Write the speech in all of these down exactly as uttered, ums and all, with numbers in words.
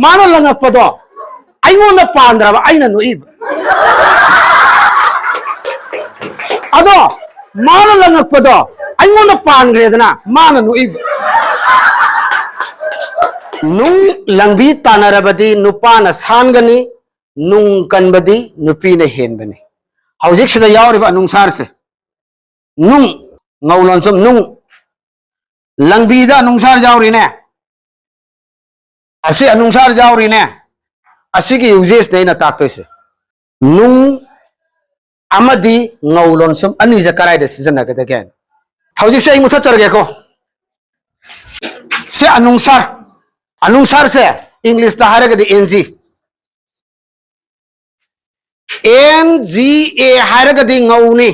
ꯃꯥꯅ ꯂꯪꯉꯛꯄꯗꯣ ꯑꯩꯉꯣꯟꯗ ꯄꯥꯟꯗ꯭ꯔꯕ, ꯑꯩꯅ ꯅꯣꯛꯏꯕ꯫ ꯑꯗꯣ ꯃꯥꯅ ꯂꯪꯉꯛꯄꯗꯣ ꯑꯩꯉꯣꯟꯗ ꯄꯥꯟꯈ꯭ꯔꯦꯗꯅ, ꯃꯥꯅ ꯅꯣꯛꯏꯕ꯫ ꯅꯨꯡ ꯂꯪꯕꯤ ꯇꯥꯟꯅꯔꯕꯗꯤ ꯅꯨꯄꯥꯅ ꯁꯥꯟꯒꯅꯤ, ꯅꯨꯡ ꯀꯟꯕꯗꯤ ꯅꯨꯄꯤꯅ ꯍꯦꯟꯕꯅꯤ꯫ ꯍꯧꯖꯤꯛꯁꯤꯗ ꯌꯥꯎꯔꯤꯕ ꯑꯅꯨꯡꯁꯥꯔꯁꯦ, ꯅꯨꯡ, ꯉꯧ ꯂꯣꯟꯁꯨꯝ ꯅꯨꯡ, ꯂꯪꯕꯤꯗ ꯑꯅꯨꯡꯁꯥꯔ ꯌꯥꯎꯔꯤꯅꯦ꯫ ꯑꯁꯤ ꯑꯅꯨꯡꯁꯥꯔ ꯌꯥꯎꯔꯤꯅꯦ꯫ ꯑꯁꯤꯒꯤ ꯌꯨꯖꯦꯁꯅꯦ ꯑꯩꯅ ꯇꯥꯛꯇꯣꯏꯁꯦ꯫ ꯅꯨꯡ ꯑꯃꯗꯤ ꯉꯧ ꯂꯣꯟꯁꯨꯝ ꯑꯅꯤꯁꯦ ꯀꯗꯥꯏꯗ ꯁꯤꯖꯤꯟꯅꯒꯗꯒꯦ? ꯍꯧꯖꯤꯛꯁꯦ ꯑꯩ ꯃꯨꯊꯠꯆꯔꯒꯦꯀꯣ꯫ ꯁꯤ ꯑꯅꯨꯡꯁꯥꯔ, ꯑꯅꯨꯡꯁꯥꯔꯁꯦ ꯏꯪꯂꯤꯁꯇ ꯍꯥꯏꯔꯒꯗꯤ N G, N G A ꯍꯥꯏꯔꯒꯗꯤ ꯉꯧꯅꯤ꯫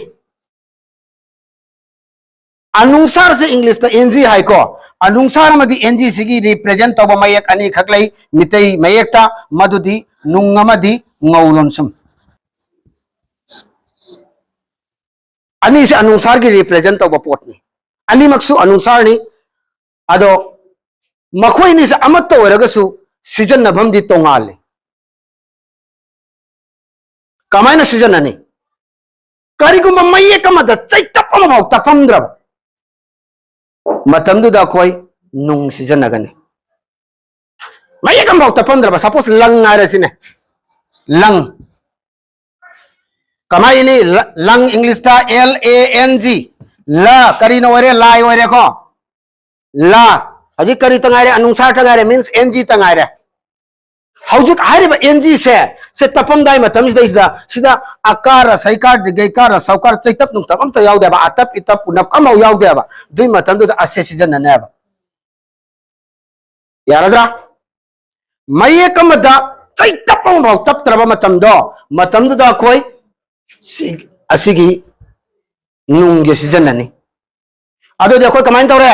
ꯑꯅꯨꯡꯁꯥꯔꯁꯦ ꯏꯪꯂꯤꯁꯇ ꯑꯦꯟ ꯖꯤ ꯍꯥꯏꯀꯣ꯫ ꯑꯅꯨꯡꯁꯥꯔ ꯑꯃꯗꯤ ꯑꯦꯟ ꯖꯤ ꯁꯤꯒꯤ ꯔꯤꯄ꯭ꯔꯦꯖꯦꯟ ꯇꯧꯕ ꯃꯌꯦꯛ ꯑꯅꯤꯈꯛ ꯂꯩ, ꯃꯤꯇꯩ ꯃꯌꯦꯛꯇ, ꯃꯗꯨꯗꯤ ꯅꯨꯡ ꯑꯃꯗꯤ ꯉꯧ ꯂꯣꯟꯁꯨꯝ꯫ ꯑꯅꯤꯁꯦ ꯑꯅꯨꯡꯁꯥꯔꯒꯤ ꯔꯤꯄ꯭ꯔꯦꯖꯦꯟ ꯇꯧꯕ ꯄꯣꯠꯅꯤ꯫ ꯑꯅꯤꯃꯛꯁꯨ ꯑꯅꯨꯡꯁꯥꯔꯅꯤ꯫ ꯑꯗꯣ ꯃꯈꯣꯏ ꯑꯅꯤꯁꯦ ꯑꯃꯠꯇ ꯑꯣꯏꯔꯒꯁꯨ ꯁꯤꯖꯤꯟꯅꯐꯝꯗꯤ ꯇꯣꯉꯥꯜꯂꯤ꯫ ꯀꯃꯥꯏꯅ ꯁꯤꯖꯤꯟꯅꯅꯤ? ꯀꯔꯤꯒꯨꯝꯕ ꯃꯌꯦꯛ ꯑꯃꯗ ꯆꯩꯇꯞ ꯑꯃꯐꯥꯎ ꯇꯞꯐꯝꯗ꯭ꯔꯕ ꯃꯇꯝꯗꯨꯗ ꯑꯩꯈꯣꯏ ꯅꯨꯡ ꯁꯤꯖꯤꯟꯅꯒꯅꯤ꯫ ꯃꯌꯦꯛ ꯑꯃꯐꯥꯎ ꯇꯞꯐꯝꯗ꯭ꯔꯕ, ꯁꯄꯣꯁ ꯂꯪ ꯍꯥꯏꯔꯁꯤꯅꯦ, ꯂꯪ꯫ ꯀꯃꯥꯏꯅꯤ? ꯂ-, ꯂꯪ ꯏꯪꯂꯤꯁꯇ ꯑꯦꯜ ꯑꯦ ꯑꯦꯟ ꯖꯤ, ꯂ ꯀꯔꯤꯅ ꯑꯣꯏꯔꯦ? ꯂꯥꯏ ꯑꯣꯏꯔꯦꯀꯣ꯫ ꯂ, ꯍꯧꯖꯤꯛ ꯀꯔꯤ ꯇ ꯉꯥꯏꯔꯦ? ꯑꯅꯨꯡꯁꯥꯔ ꯇ ꯉꯥꯏꯔꯦ, ꯃꯤꯟꯁ ꯑꯦꯟ ꯖꯤ ꯇ ꯉꯥꯏꯔꯦ꯫ ꯍꯧꯖꯤꯛ ꯍꯥꯏꯔꯤꯕ ꯑꯦꯟ ꯖꯤ ꯁꯦ, ꯁꯦ ꯇꯞꯐꯝꯗꯥꯏ ꯃꯇꯝꯁꯤꯗꯩꯁꯤꯗ, ꯁꯤꯗ ꯑꯀꯥꯔ, ꯁꯩꯀꯥꯔ, ꯗꯤꯒꯩꯀꯥꯔ, ꯁꯧꯀꯥꯔ, ꯆꯩꯇꯞ ꯅꯨꯡꯇꯞ ꯑꯝꯇ ꯌꯥꯎꯗꯦꯕ, ꯑꯇꯞ ꯏꯇꯞ ꯎꯅꯞ ꯑꯃꯐꯥꯎ ꯌꯥꯎꯗꯦꯕ꯫ ꯑꯗꯨꯏ ꯃꯇꯝꯗꯨꯗ ꯑꯁꯦ ꯁꯤꯖꯤꯟꯅꯅꯦꯕ꯫ ꯌꯥꯔꯗ꯭ꯔꯥ? ꯃꯌꯦꯛ ꯑꯃꯗ ꯆꯩꯇꯞ ꯑꯃꯐꯥꯎ ꯇꯞꯇ꯭ꯔꯕ ꯃꯇꯝꯗꯣ, ꯃꯇꯝꯗꯨꯗ ꯑꯩꯈꯣꯏ ꯁꯤ, ꯑꯁꯤꯒꯤ ꯅꯨꯡꯒꯤ ꯁꯤꯖꯤꯟꯅꯅꯤ꯫ ꯑꯗꯨꯗꯤ ꯑꯩꯈꯣꯏ ꯀꯃꯥꯏꯅ ꯇꯧꯔꯦ?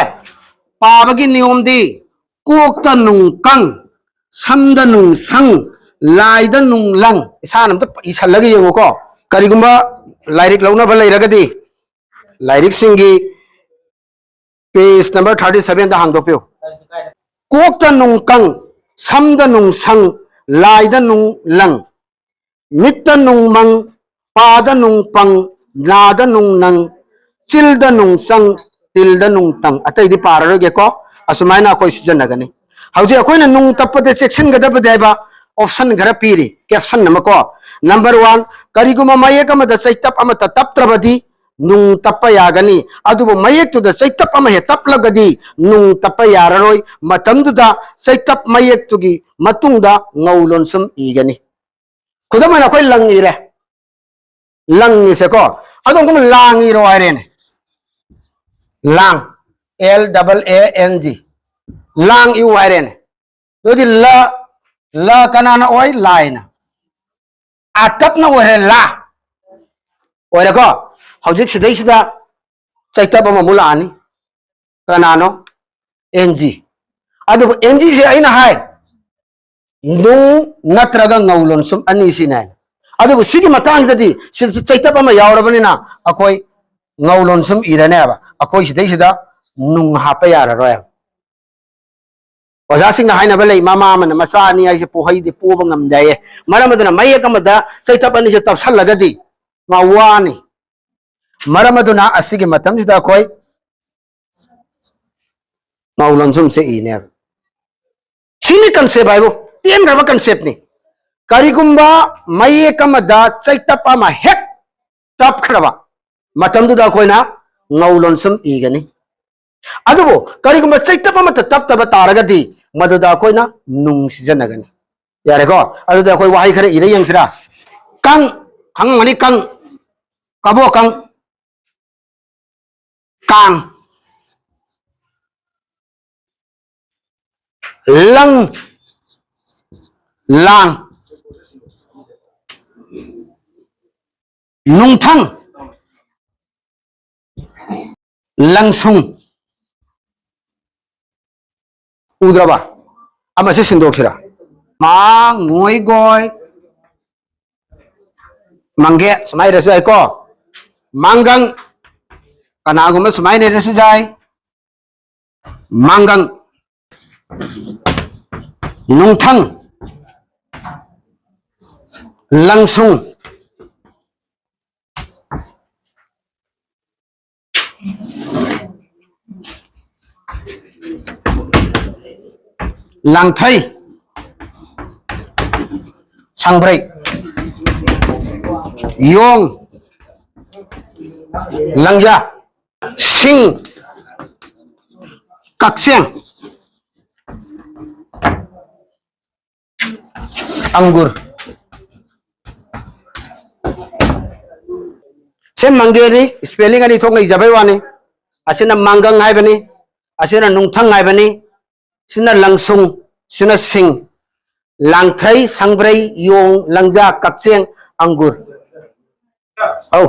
ꯄꯥꯕꯒꯤ ꯅꯤꯌꯣꯝꯗꯤ ꯀꯣꯛꯇ ꯅꯨꯡ ꯀꯪ, ꯁꯝꯗ ꯅꯨꯡ ꯁꯪ, ꯂꯥꯏꯗ ꯅꯨꯡ ꯂꯪ꯫ ꯏꯁꯥꯅ ꯑꯝꯇ ꯏꯁꯜꯂꯒ ꯌꯦꯡꯉꯨꯀꯣ꯫ ꯀꯔꯤꯒꯨꯝꯕ ꯂꯥꯏꯔꯤꯛ ꯂꯧꯅꯕ ꯂꯩꯔꯒꯗꯤ, ꯂꯥꯏꯔꯤꯛꯁꯤꯡꯒꯤ ꯄꯦꯖ ꯅꯝꯕꯔ ꯊꯥꯔꯇꯤ ꯁꯚꯦꯟꯗ ꯍꯥꯡꯗꯣꯛꯄꯤꯌꯨ꯫ ꯀꯣꯛꯇ ꯅꯨꯡ ꯀꯪ, ꯁꯝꯗ ꯅꯨꯡ ꯁꯪ, ꯂꯥꯏꯗ ꯅꯨꯡ ꯂꯪ, ꯃꯤꯠꯇ ꯅꯨꯡ ꯃꯪ, ꯄꯥꯗ ꯅꯨꯡ ꯄꯪ, ꯅꯥꯗ ꯅꯨꯡ ꯅꯪ, ꯆꯤꯜꯗ ꯅꯨꯡ ꯆꯪ, ꯇꯤꯜꯗ ꯅꯨꯡ ꯇꯪ꯫ ꯑꯇꯩꯗꯤ ꯄꯥꯔꯔꯣꯏꯒꯦꯀꯣ꯫ ꯑꯁꯨꯃꯥꯏꯅ ꯑꯩꯈꯣꯏ ꯁꯤꯖꯤꯟꯅꯒꯅꯤ꯫ ꯍꯧꯖꯤꯛ ꯑꯩꯈꯣꯏꯅ ꯅꯨꯡ ꯇꯞꯄꯗ ꯆꯦꯛꯁꯤꯟꯒꯗꯕꯗꯤ ꯍꯥꯏꯕ option ꯈꯔ ꯄꯤꯔꯤ, caption ꯑꯃ ꯀꯣ꯫ Number one, ꯀꯔꯤꯒꯨꯝꯕ ꯃꯌꯦꯛ ꯑꯃꯗ ꯆꯩꯇꯞ ꯑꯃꯠꯇ ꯇꯞꯇ꯭ꯔꯕꯗꯤ ꯅꯨꯡ ꯇꯞꯄ ꯌꯥꯒꯅꯤ, ꯑꯗꯨꯕꯨ ꯃꯌꯦꯛꯇꯨꯗ ꯆꯩꯇꯞ ꯑꯃ ꯍꯦꯛ ꯇꯞꯂꯒꯗꯤ ꯅꯨꯡ ꯇꯞꯄ ꯌꯥꯔꯔꯣꯏ꯫ ꯃꯇꯝꯗꯨꯗ ꯆꯩꯇꯞ ꯃꯌꯦꯛꯇꯨꯒꯤ ꯃꯇꯨꯡꯗ ꯉꯧ ꯂꯣꯟꯁꯨꯝ ꯏꯒꯅꯤ꯫ ꯈꯨꯗꯝ ꯑꯣꯏꯅ ꯑꯩꯈꯣꯏ ꯂꯪ ꯏꯔꯦ, ꯂꯪ ꯏꯁꯦꯀꯣ꯫ ꯑꯗꯣ ꯑꯃꯨꯛ ꯂꯥꯡ ꯏꯔꯣ ꯍꯥꯏꯔꯦꯅꯦ꯫ ꯂꯥꯡ, L double A N G, ꯂꯥꯡ ꯏꯌꯨ ꯍꯥꯏꯔꯦꯅꯦ꯫ ꯑꯗꯨꯗꯤ ꯂ, ꯂ ꯀꯅꯥꯅ ꯑꯣꯏ? ꯂꯥꯏꯅ꯫ ꯑꯥ, ꯇꯞꯅ ꯑꯣꯏꯔꯦ, ꯂꯥ ꯑꯣꯏꯔꯦꯀꯣ꯫ ꯍꯧꯖꯤꯛ ꯁꯤꯗꯩꯁꯤꯗ ꯆꯩꯇꯞ ꯑꯃꯃꯨꯛ ꯂꯥꯛꯑꯅꯤ꯫ ꯀꯅꯥꯅꯣ? N G꯫ ꯑꯗꯨꯕꯨ N G ꯁꯦ ꯑꯩꯅ ꯍꯥꯏ, ꯅꯨꯡ ꯅꯠꯇ꯭ꯔꯒ ꯉꯧ ꯂꯣꯟꯁꯨꯝ ꯑꯅꯤꯁꯤꯅꯦ ꯍꯥꯏꯅ꯫ ꯑꯗꯨꯕꯨ ꯁꯤꯒꯤ ꯃꯇꯥꯡꯁꯤꯗꯗꯤ ꯁꯤꯗꯁꯨ ꯆꯩꯇꯞ ꯑꯃ ꯌꯥꯎꯔꯕꯅꯤꯅ ꯑꯩꯈꯣꯏ ꯉꯧ ꯂꯣꯟꯁꯨꯝ ꯏꯔꯅꯦꯕ꯫ ꯑꯩꯈꯣꯏ ꯁꯤꯗꯩꯁꯤꯗ ꯅꯨꯡ ꯍꯥꯞꯄ ꯌꯥꯔꯔꯣꯏꯕ꯫ ꯑꯣꯖꯥꯁꯤꯡꯅ ꯍꯥꯏꯅꯕ ꯂꯩ, ꯃꯃꯥ ꯑꯃꯅ ꯃꯆꯥ ꯑꯅꯤ ꯍꯥꯏꯁꯦ ꯄꯣꯍꯩꯗꯤ ꯄꯣꯕ ꯉꯝꯗꯦ ꯍꯥꯏꯌꯦ꯫ ꯃꯔꯝ ꯑꯗꯨꯅ ꯃꯌꯦꯛ ꯑꯃꯗ ꯆꯩꯇꯞ ꯑꯅꯤꯁꯦ ꯇꯞꯁꯜꯂꯒꯗꯤ ꯃꯥ ꯋꯥꯅꯤ꯫ ꯃꯔꯝ ꯑꯗꯨꯅ ꯑꯁꯤꯒꯤ ꯃꯇꯝꯁꯤꯗ ꯑꯩꯈꯣꯏ ꯉꯧ ꯂꯣꯟꯁꯨꯝꯁꯦ ꯏꯅꯦꯕ꯫ ꯁꯤꯅꯤ concept ꯍꯥꯏꯕꯨ, ꯇꯦꯟꯈ꯭ꯔꯕ concept ꯅꯤ꯫ ꯀꯔꯤꯒꯨꯝꯕ ꯃꯌꯦꯛ ꯑꯃꯗ ꯆꯩꯇꯞ ꯑꯃ ꯍꯦꯛ ꯇꯞꯈ꯭ꯔꯕ ꯃꯇꯝꯗꯨꯗ ꯑꯩꯈꯣꯏꯅ ꯉꯧ ꯂꯣꯟꯁꯨꯝ ꯏꯒꯅꯤ꯫ ꯑꯗꯨꯕꯨ ꯀꯔꯤꯒꯨꯝꯕ ꯆꯩꯇꯞ ꯑꯃꯠꯇ ꯇꯞꯇꯕ ꯇꯥꯔꯒꯗꯤ ꯃꯗꯨꯗ ꯑꯩꯈꯣꯏꯅ ꯅꯨꯡ ꯁꯤꯖꯤꯟꯅꯒꯅꯤ꯫ ꯌꯥꯔꯦꯀꯣ? ꯑꯗꯨꯗꯤ ꯑꯩꯈꯣꯏ ꯋꯥꯍꯩ ꯈꯔ ꯏꯔ ꯌꯦꯡꯁꯤꯔꯥ? ꯀꯪ, ꯈꯪꯉꯝꯒꯅꯤ, ꯀꯪ, ꯀꯕꯣ ꯀꯪ, ꯀꯥꯡ, ꯂꯪ, ꯂꯥꯡ, ꯅꯨꯡꯊꯪ, ꯂꯪꯁꯨꯡ꯫ ꯎꯗ꯭ꯔꯕ? ꯑꯃꯁꯦ ꯁꯤꯟꯗꯣꯛꯁꯤꯔꯥ? ꯃꯥ, ꯉꯣꯏ, ꯒꯣꯏ, ꯃꯪꯒꯦ, ꯁꯨꯃꯥꯏꯅ ꯏꯔꯁꯨ ꯌꯥꯏꯀꯣ꯫ ꯃꯥꯡꯒꯪ, ꯀꯅꯥꯒꯨꯝꯕ ꯁꯨꯃꯥꯏꯅ ꯏꯔꯁꯨ ꯌꯥꯏ꯫ ꯃꯥꯡꯒꯪ꯫ ꯅꯨꯡꯊꯪ, ꯂꯪꯁꯨꯡ, ꯂꯥꯡꯊ꯭ꯔꯩ, ꯁꯪꯕ꯭ꯔꯩ, ꯌꯣꯡ, ꯂꯪꯖꯥ, ꯁꯤꯡ, ꯀꯛꯆꯦꯡ, ꯑꯪꯒꯨꯔ꯫ ꯁꯦ ꯃꯪꯒꯦꯅꯤ, spelling ꯑꯅꯤ ꯊꯣꯛꯅ ꯏꯖꯕꯩ ꯋꯥꯅꯤ꯫ ꯑꯁꯤꯅ ꯃꯥꯡꯒꯪ ꯍꯥꯏꯕꯅꯤ, ꯑꯁꯤꯅ ꯅꯨꯡꯊꯪ ꯍꯥꯏꯕꯅꯤ, ꯁꯤꯅ ꯂꯪꯁꯨꯡ, ꯁꯤꯅ ꯁꯤꯡ, ꯂꯥꯡꯊ꯭ꯔꯩ, ꯁꯪꯕ꯭ꯔꯩ, ꯌꯣꯡ, ꯂꯪꯖꯥ, ꯀꯛꯆꯦꯡ, ꯑꯪꯒꯨꯔ꯫ ꯑꯧ,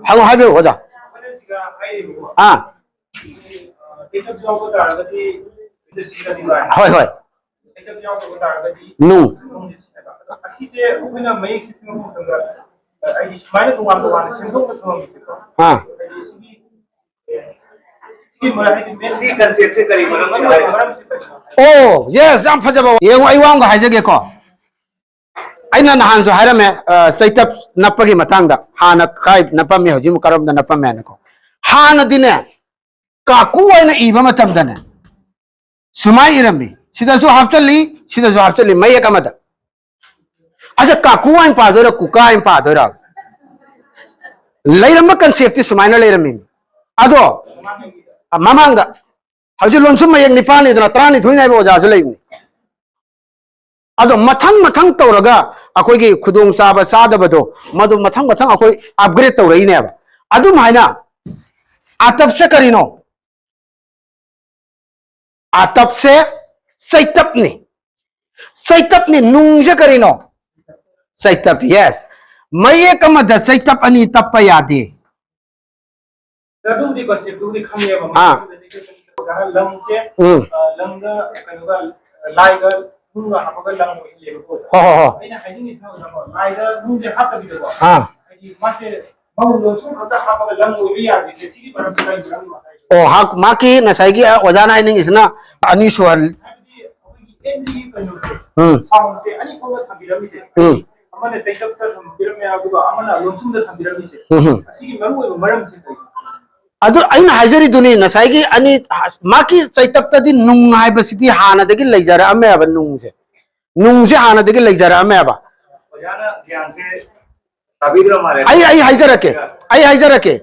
ꯍꯪꯉꯣ, ꯍꯥꯏꯕꯤꯌꯨ ꯑꯣꯖꯥ꯫ ꯑꯥ, ꯍꯣꯏ, ꯍꯣꯏ꯫ ꯅꯨꯡ꯫ ꯑꯥ꯫ ꯑꯣ, yes, ꯌꯥꯝ ꯐꯖꯕ꯫ ꯌꯦꯡꯉꯣ, ꯑꯩ ꯋꯥ ꯑꯃꯒ ꯍꯥꯏꯖꯒꯦꯀꯣ꯫ ꯑꯩꯅ ꯅꯍꯥꯟꯁꯨ ꯍꯥꯏꯔꯝꯃꯦ, ꯑ, ꯆꯩꯇꯞ ꯅꯞꯄꯒꯤ ꯃꯇꯥꯡꯗ꯫ ꯍꯥꯟꯅ ꯀꯥꯏ ꯅꯞꯄꯝꯃꯤ, ꯍꯧꯖꯤꯛ ꯑꯃꯨꯛ ꯀꯔꯣꯝꯗ ꯅꯞꯄꯝꯃꯦ ꯍꯥꯏꯅꯀꯣ꯫ ꯍꯥꯟꯅꯗꯤꯅꯦ, ꯀꯥꯀꯨ ꯍꯥꯏꯅ ꯏꯕ ꯃꯇꯝꯗꯅꯦ, ꯁꯨꯃꯥꯏꯅ ꯏꯔꯝꯃꯤ, ꯁꯤꯗꯁꯨ ꯍꯥꯞꯆꯜꯂꯤ, ꯁꯤꯗꯁꯨ ꯍꯥꯞꯆꯜꯂꯤ, ꯃꯌꯦꯛ ꯑꯃꯗ꯫ ꯑꯁ, ꯀꯥꯀꯨ ꯍꯥꯏꯅ ꯄꯥꯗꯣꯏꯔꯥ, ꯀꯨꯀꯥ ꯍꯥꯏꯅ ꯄꯥꯗꯣꯏꯔꯥ? ꯂꯩꯔꯝꯕ concept ꯇꯤ ꯁꯨꯃꯥꯏꯅ ꯂꯩꯔꯝꯃꯤꯅꯤ꯫ ꯑꯗꯣ, ꯑ, ꯃꯃꯥꯡꯗ, ꯍꯧꯖꯤꯛ ꯂꯣꯟꯁꯨꯝ ꯃꯌꯦꯛ ꯅꯤꯄꯥꯜꯅꯤꯗꯅ, ꯇꯔꯥꯅꯤꯊꯣꯏꯅꯤ ꯍꯥꯏꯕ ꯑꯣꯖꯥꯁꯨ ꯂꯩꯕꯅꯤ꯫ ꯑꯗꯣ ꯃꯊꯪ ꯃꯊꯪ ꯇꯧꯔꯒ ꯑꯩꯈꯣꯏꯒꯤ ꯈꯨꯗꯣꯡꯆꯥꯕ ꯆꯥꯗꯕꯗꯣ, ꯃꯗꯨ ꯃꯊꯪ ꯃꯊꯪ ꯑꯩꯈꯣꯏ upgrade ꯇꯧꯔꯛꯏꯅꯦꯕ꯫ ꯑꯗꯨꯝ ꯍꯥꯏꯅ ꯑꯥꯇꯞꯁꯦ ꯀꯔꯤꯅꯣ? ꯑꯥꯇꯞꯁꯦ ꯆꯩꯇꯞꯅꯤ꯫ ꯆꯩꯇꯞꯅꯤ꯫ ꯅꯨꯡꯁꯦ ꯀꯔꯤꯅꯣ? ꯆꯩꯇꯞ, yes꯫ ꯃꯌꯦꯛ ꯑꯃꯗ ꯆꯩꯇꯞ ꯑꯅꯤ ꯇꯞꯄ ꯌꯥꯗꯦ꯫ ꯑꯗꯨꯕꯨꯗꯤ concept ꯇꯨꯕꯨꯗꯤ ꯈꯪꯉꯦꯕ꯫ ꯑꯥ꯫ ꯃꯩꯇꯩꯂꯣꯟꯗ ꯆꯩꯇꯞ ꯀꯅꯤꯁꯦ ꯑꯣꯖꯥꯅ ꯂꯪꯁꯦ, ꯎꯝ꯫ ꯑ, ꯂꯪꯒ ꯀꯩꯅꯣꯒ, ꯂꯥꯏꯒ ꯅꯨꯡꯒ ꯍꯥꯞꯄꯒ ꯂꯪ ꯑꯣꯏꯍꯜꯂꯦꯕꯀꯣ꯫ ꯍꯣ, ꯍꯣ, ꯍꯣ꯫ ꯑꯩꯅ ꯍꯥꯏꯅꯤꯡꯉꯤꯁꯤꯅ ꯑꯣꯖꯥꯀꯣ, ꯂꯥꯏꯗ ꯅꯨꯡꯁꯦ ꯍꯥꯞꯇꯕꯤꯗꯀꯣ꯫ ꯑꯥ꯫ ꯍꯥꯏꯗꯤ ꯃꯥꯁꯦ ꯃꯧ ꯂꯣꯟꯁꯨꯝ ꯈꯛꯇ ꯍꯥꯞꯄꯒ ꯂꯪ ꯑꯣꯏꯕ ꯌꯥꯗ꯭ꯔꯤꯁꯦ ꯁꯤꯒꯤ ꯃꯔꯝꯁꯦ ꯀꯔꯤ ꯃꯔꯝꯒꯤꯅꯣ ꯍꯥꯏꯁꯦ? ꯑꯣ, ꯍꯥꯛ-, ꯃꯍꯥꯛꯀꯤ ꯉꯁꯥꯏꯒꯤ ꯑꯣꯖꯥꯅ ꯍꯥꯏꯅꯤꯡꯉꯤꯁꯤꯅ ꯑꯅꯤ ꯁꯨꯍꯜ-, ꯍꯥꯏꯕꯗꯤ ꯑꯩꯈꯣꯏꯒꯤ ꯍꯦꯟꯔꯤ ꯀꯩꯅꯣꯁꯦ, ꯎꯝ꯫ ꯁꯥꯎꯟꯁꯦ ꯑꯅꯤ ꯊꯣꯛꯅ ꯊꯝꯕꯤꯔꯝꯃꯤꯁꯦ꯫ ꯎꯝ꯫ ꯑꯃꯅ ꯆꯩꯇꯞꯇ ꯊꯝꯕꯤꯔꯝꯃꯦ, ꯑꯗꯨꯒ ꯑꯃꯅ ꯂꯣꯟꯁꯨꯝꯗ ꯊꯝꯕꯤꯔꯝꯃꯤꯁꯦ꯫ ꯎꯝ꯫ ꯑꯁꯤꯒꯤ ꯃꯔꯨꯑꯣꯏꯕ ꯃꯔꯝꯁꯦ ꯀꯩꯅꯣ? ꯑꯗꯨ ꯑꯩꯅ ꯍꯥꯏꯖꯔꯤꯗꯨꯅꯤ, ꯉꯁꯥꯏꯒꯤ ꯑꯅꯤ, ꯃꯥꯒꯤ ꯆꯩꯇꯞꯇꯗꯤ ꯅꯨꯡ ꯍꯥꯏꯕꯁꯤꯗꯤ ꯍꯥꯟꯅꯗꯒꯤ ꯂꯩꯖꯔꯛꯑꯝꯃꯦꯕ, ꯅꯨꯡꯁꯦ꯫ ꯅꯨꯡꯁꯦ ꯍꯥꯟꯅꯗꯒꯤ ꯂꯩꯖꯔꯛꯑꯝꯃꯦꯕ꯫ ꯑꯣꯖꯥꯅ ꯒ꯭ꯌꯥꯟꯁꯦ ꯇꯥꯕꯤꯗ꯭ꯔ ꯃꯥꯜꯂꯦ꯫ ꯑꯩ, ꯑꯩ ꯍꯥꯏꯖꯔꯛꯀꯦ, ꯑꯩ ꯍꯥꯏꯖꯔꯛꯀꯦ꯫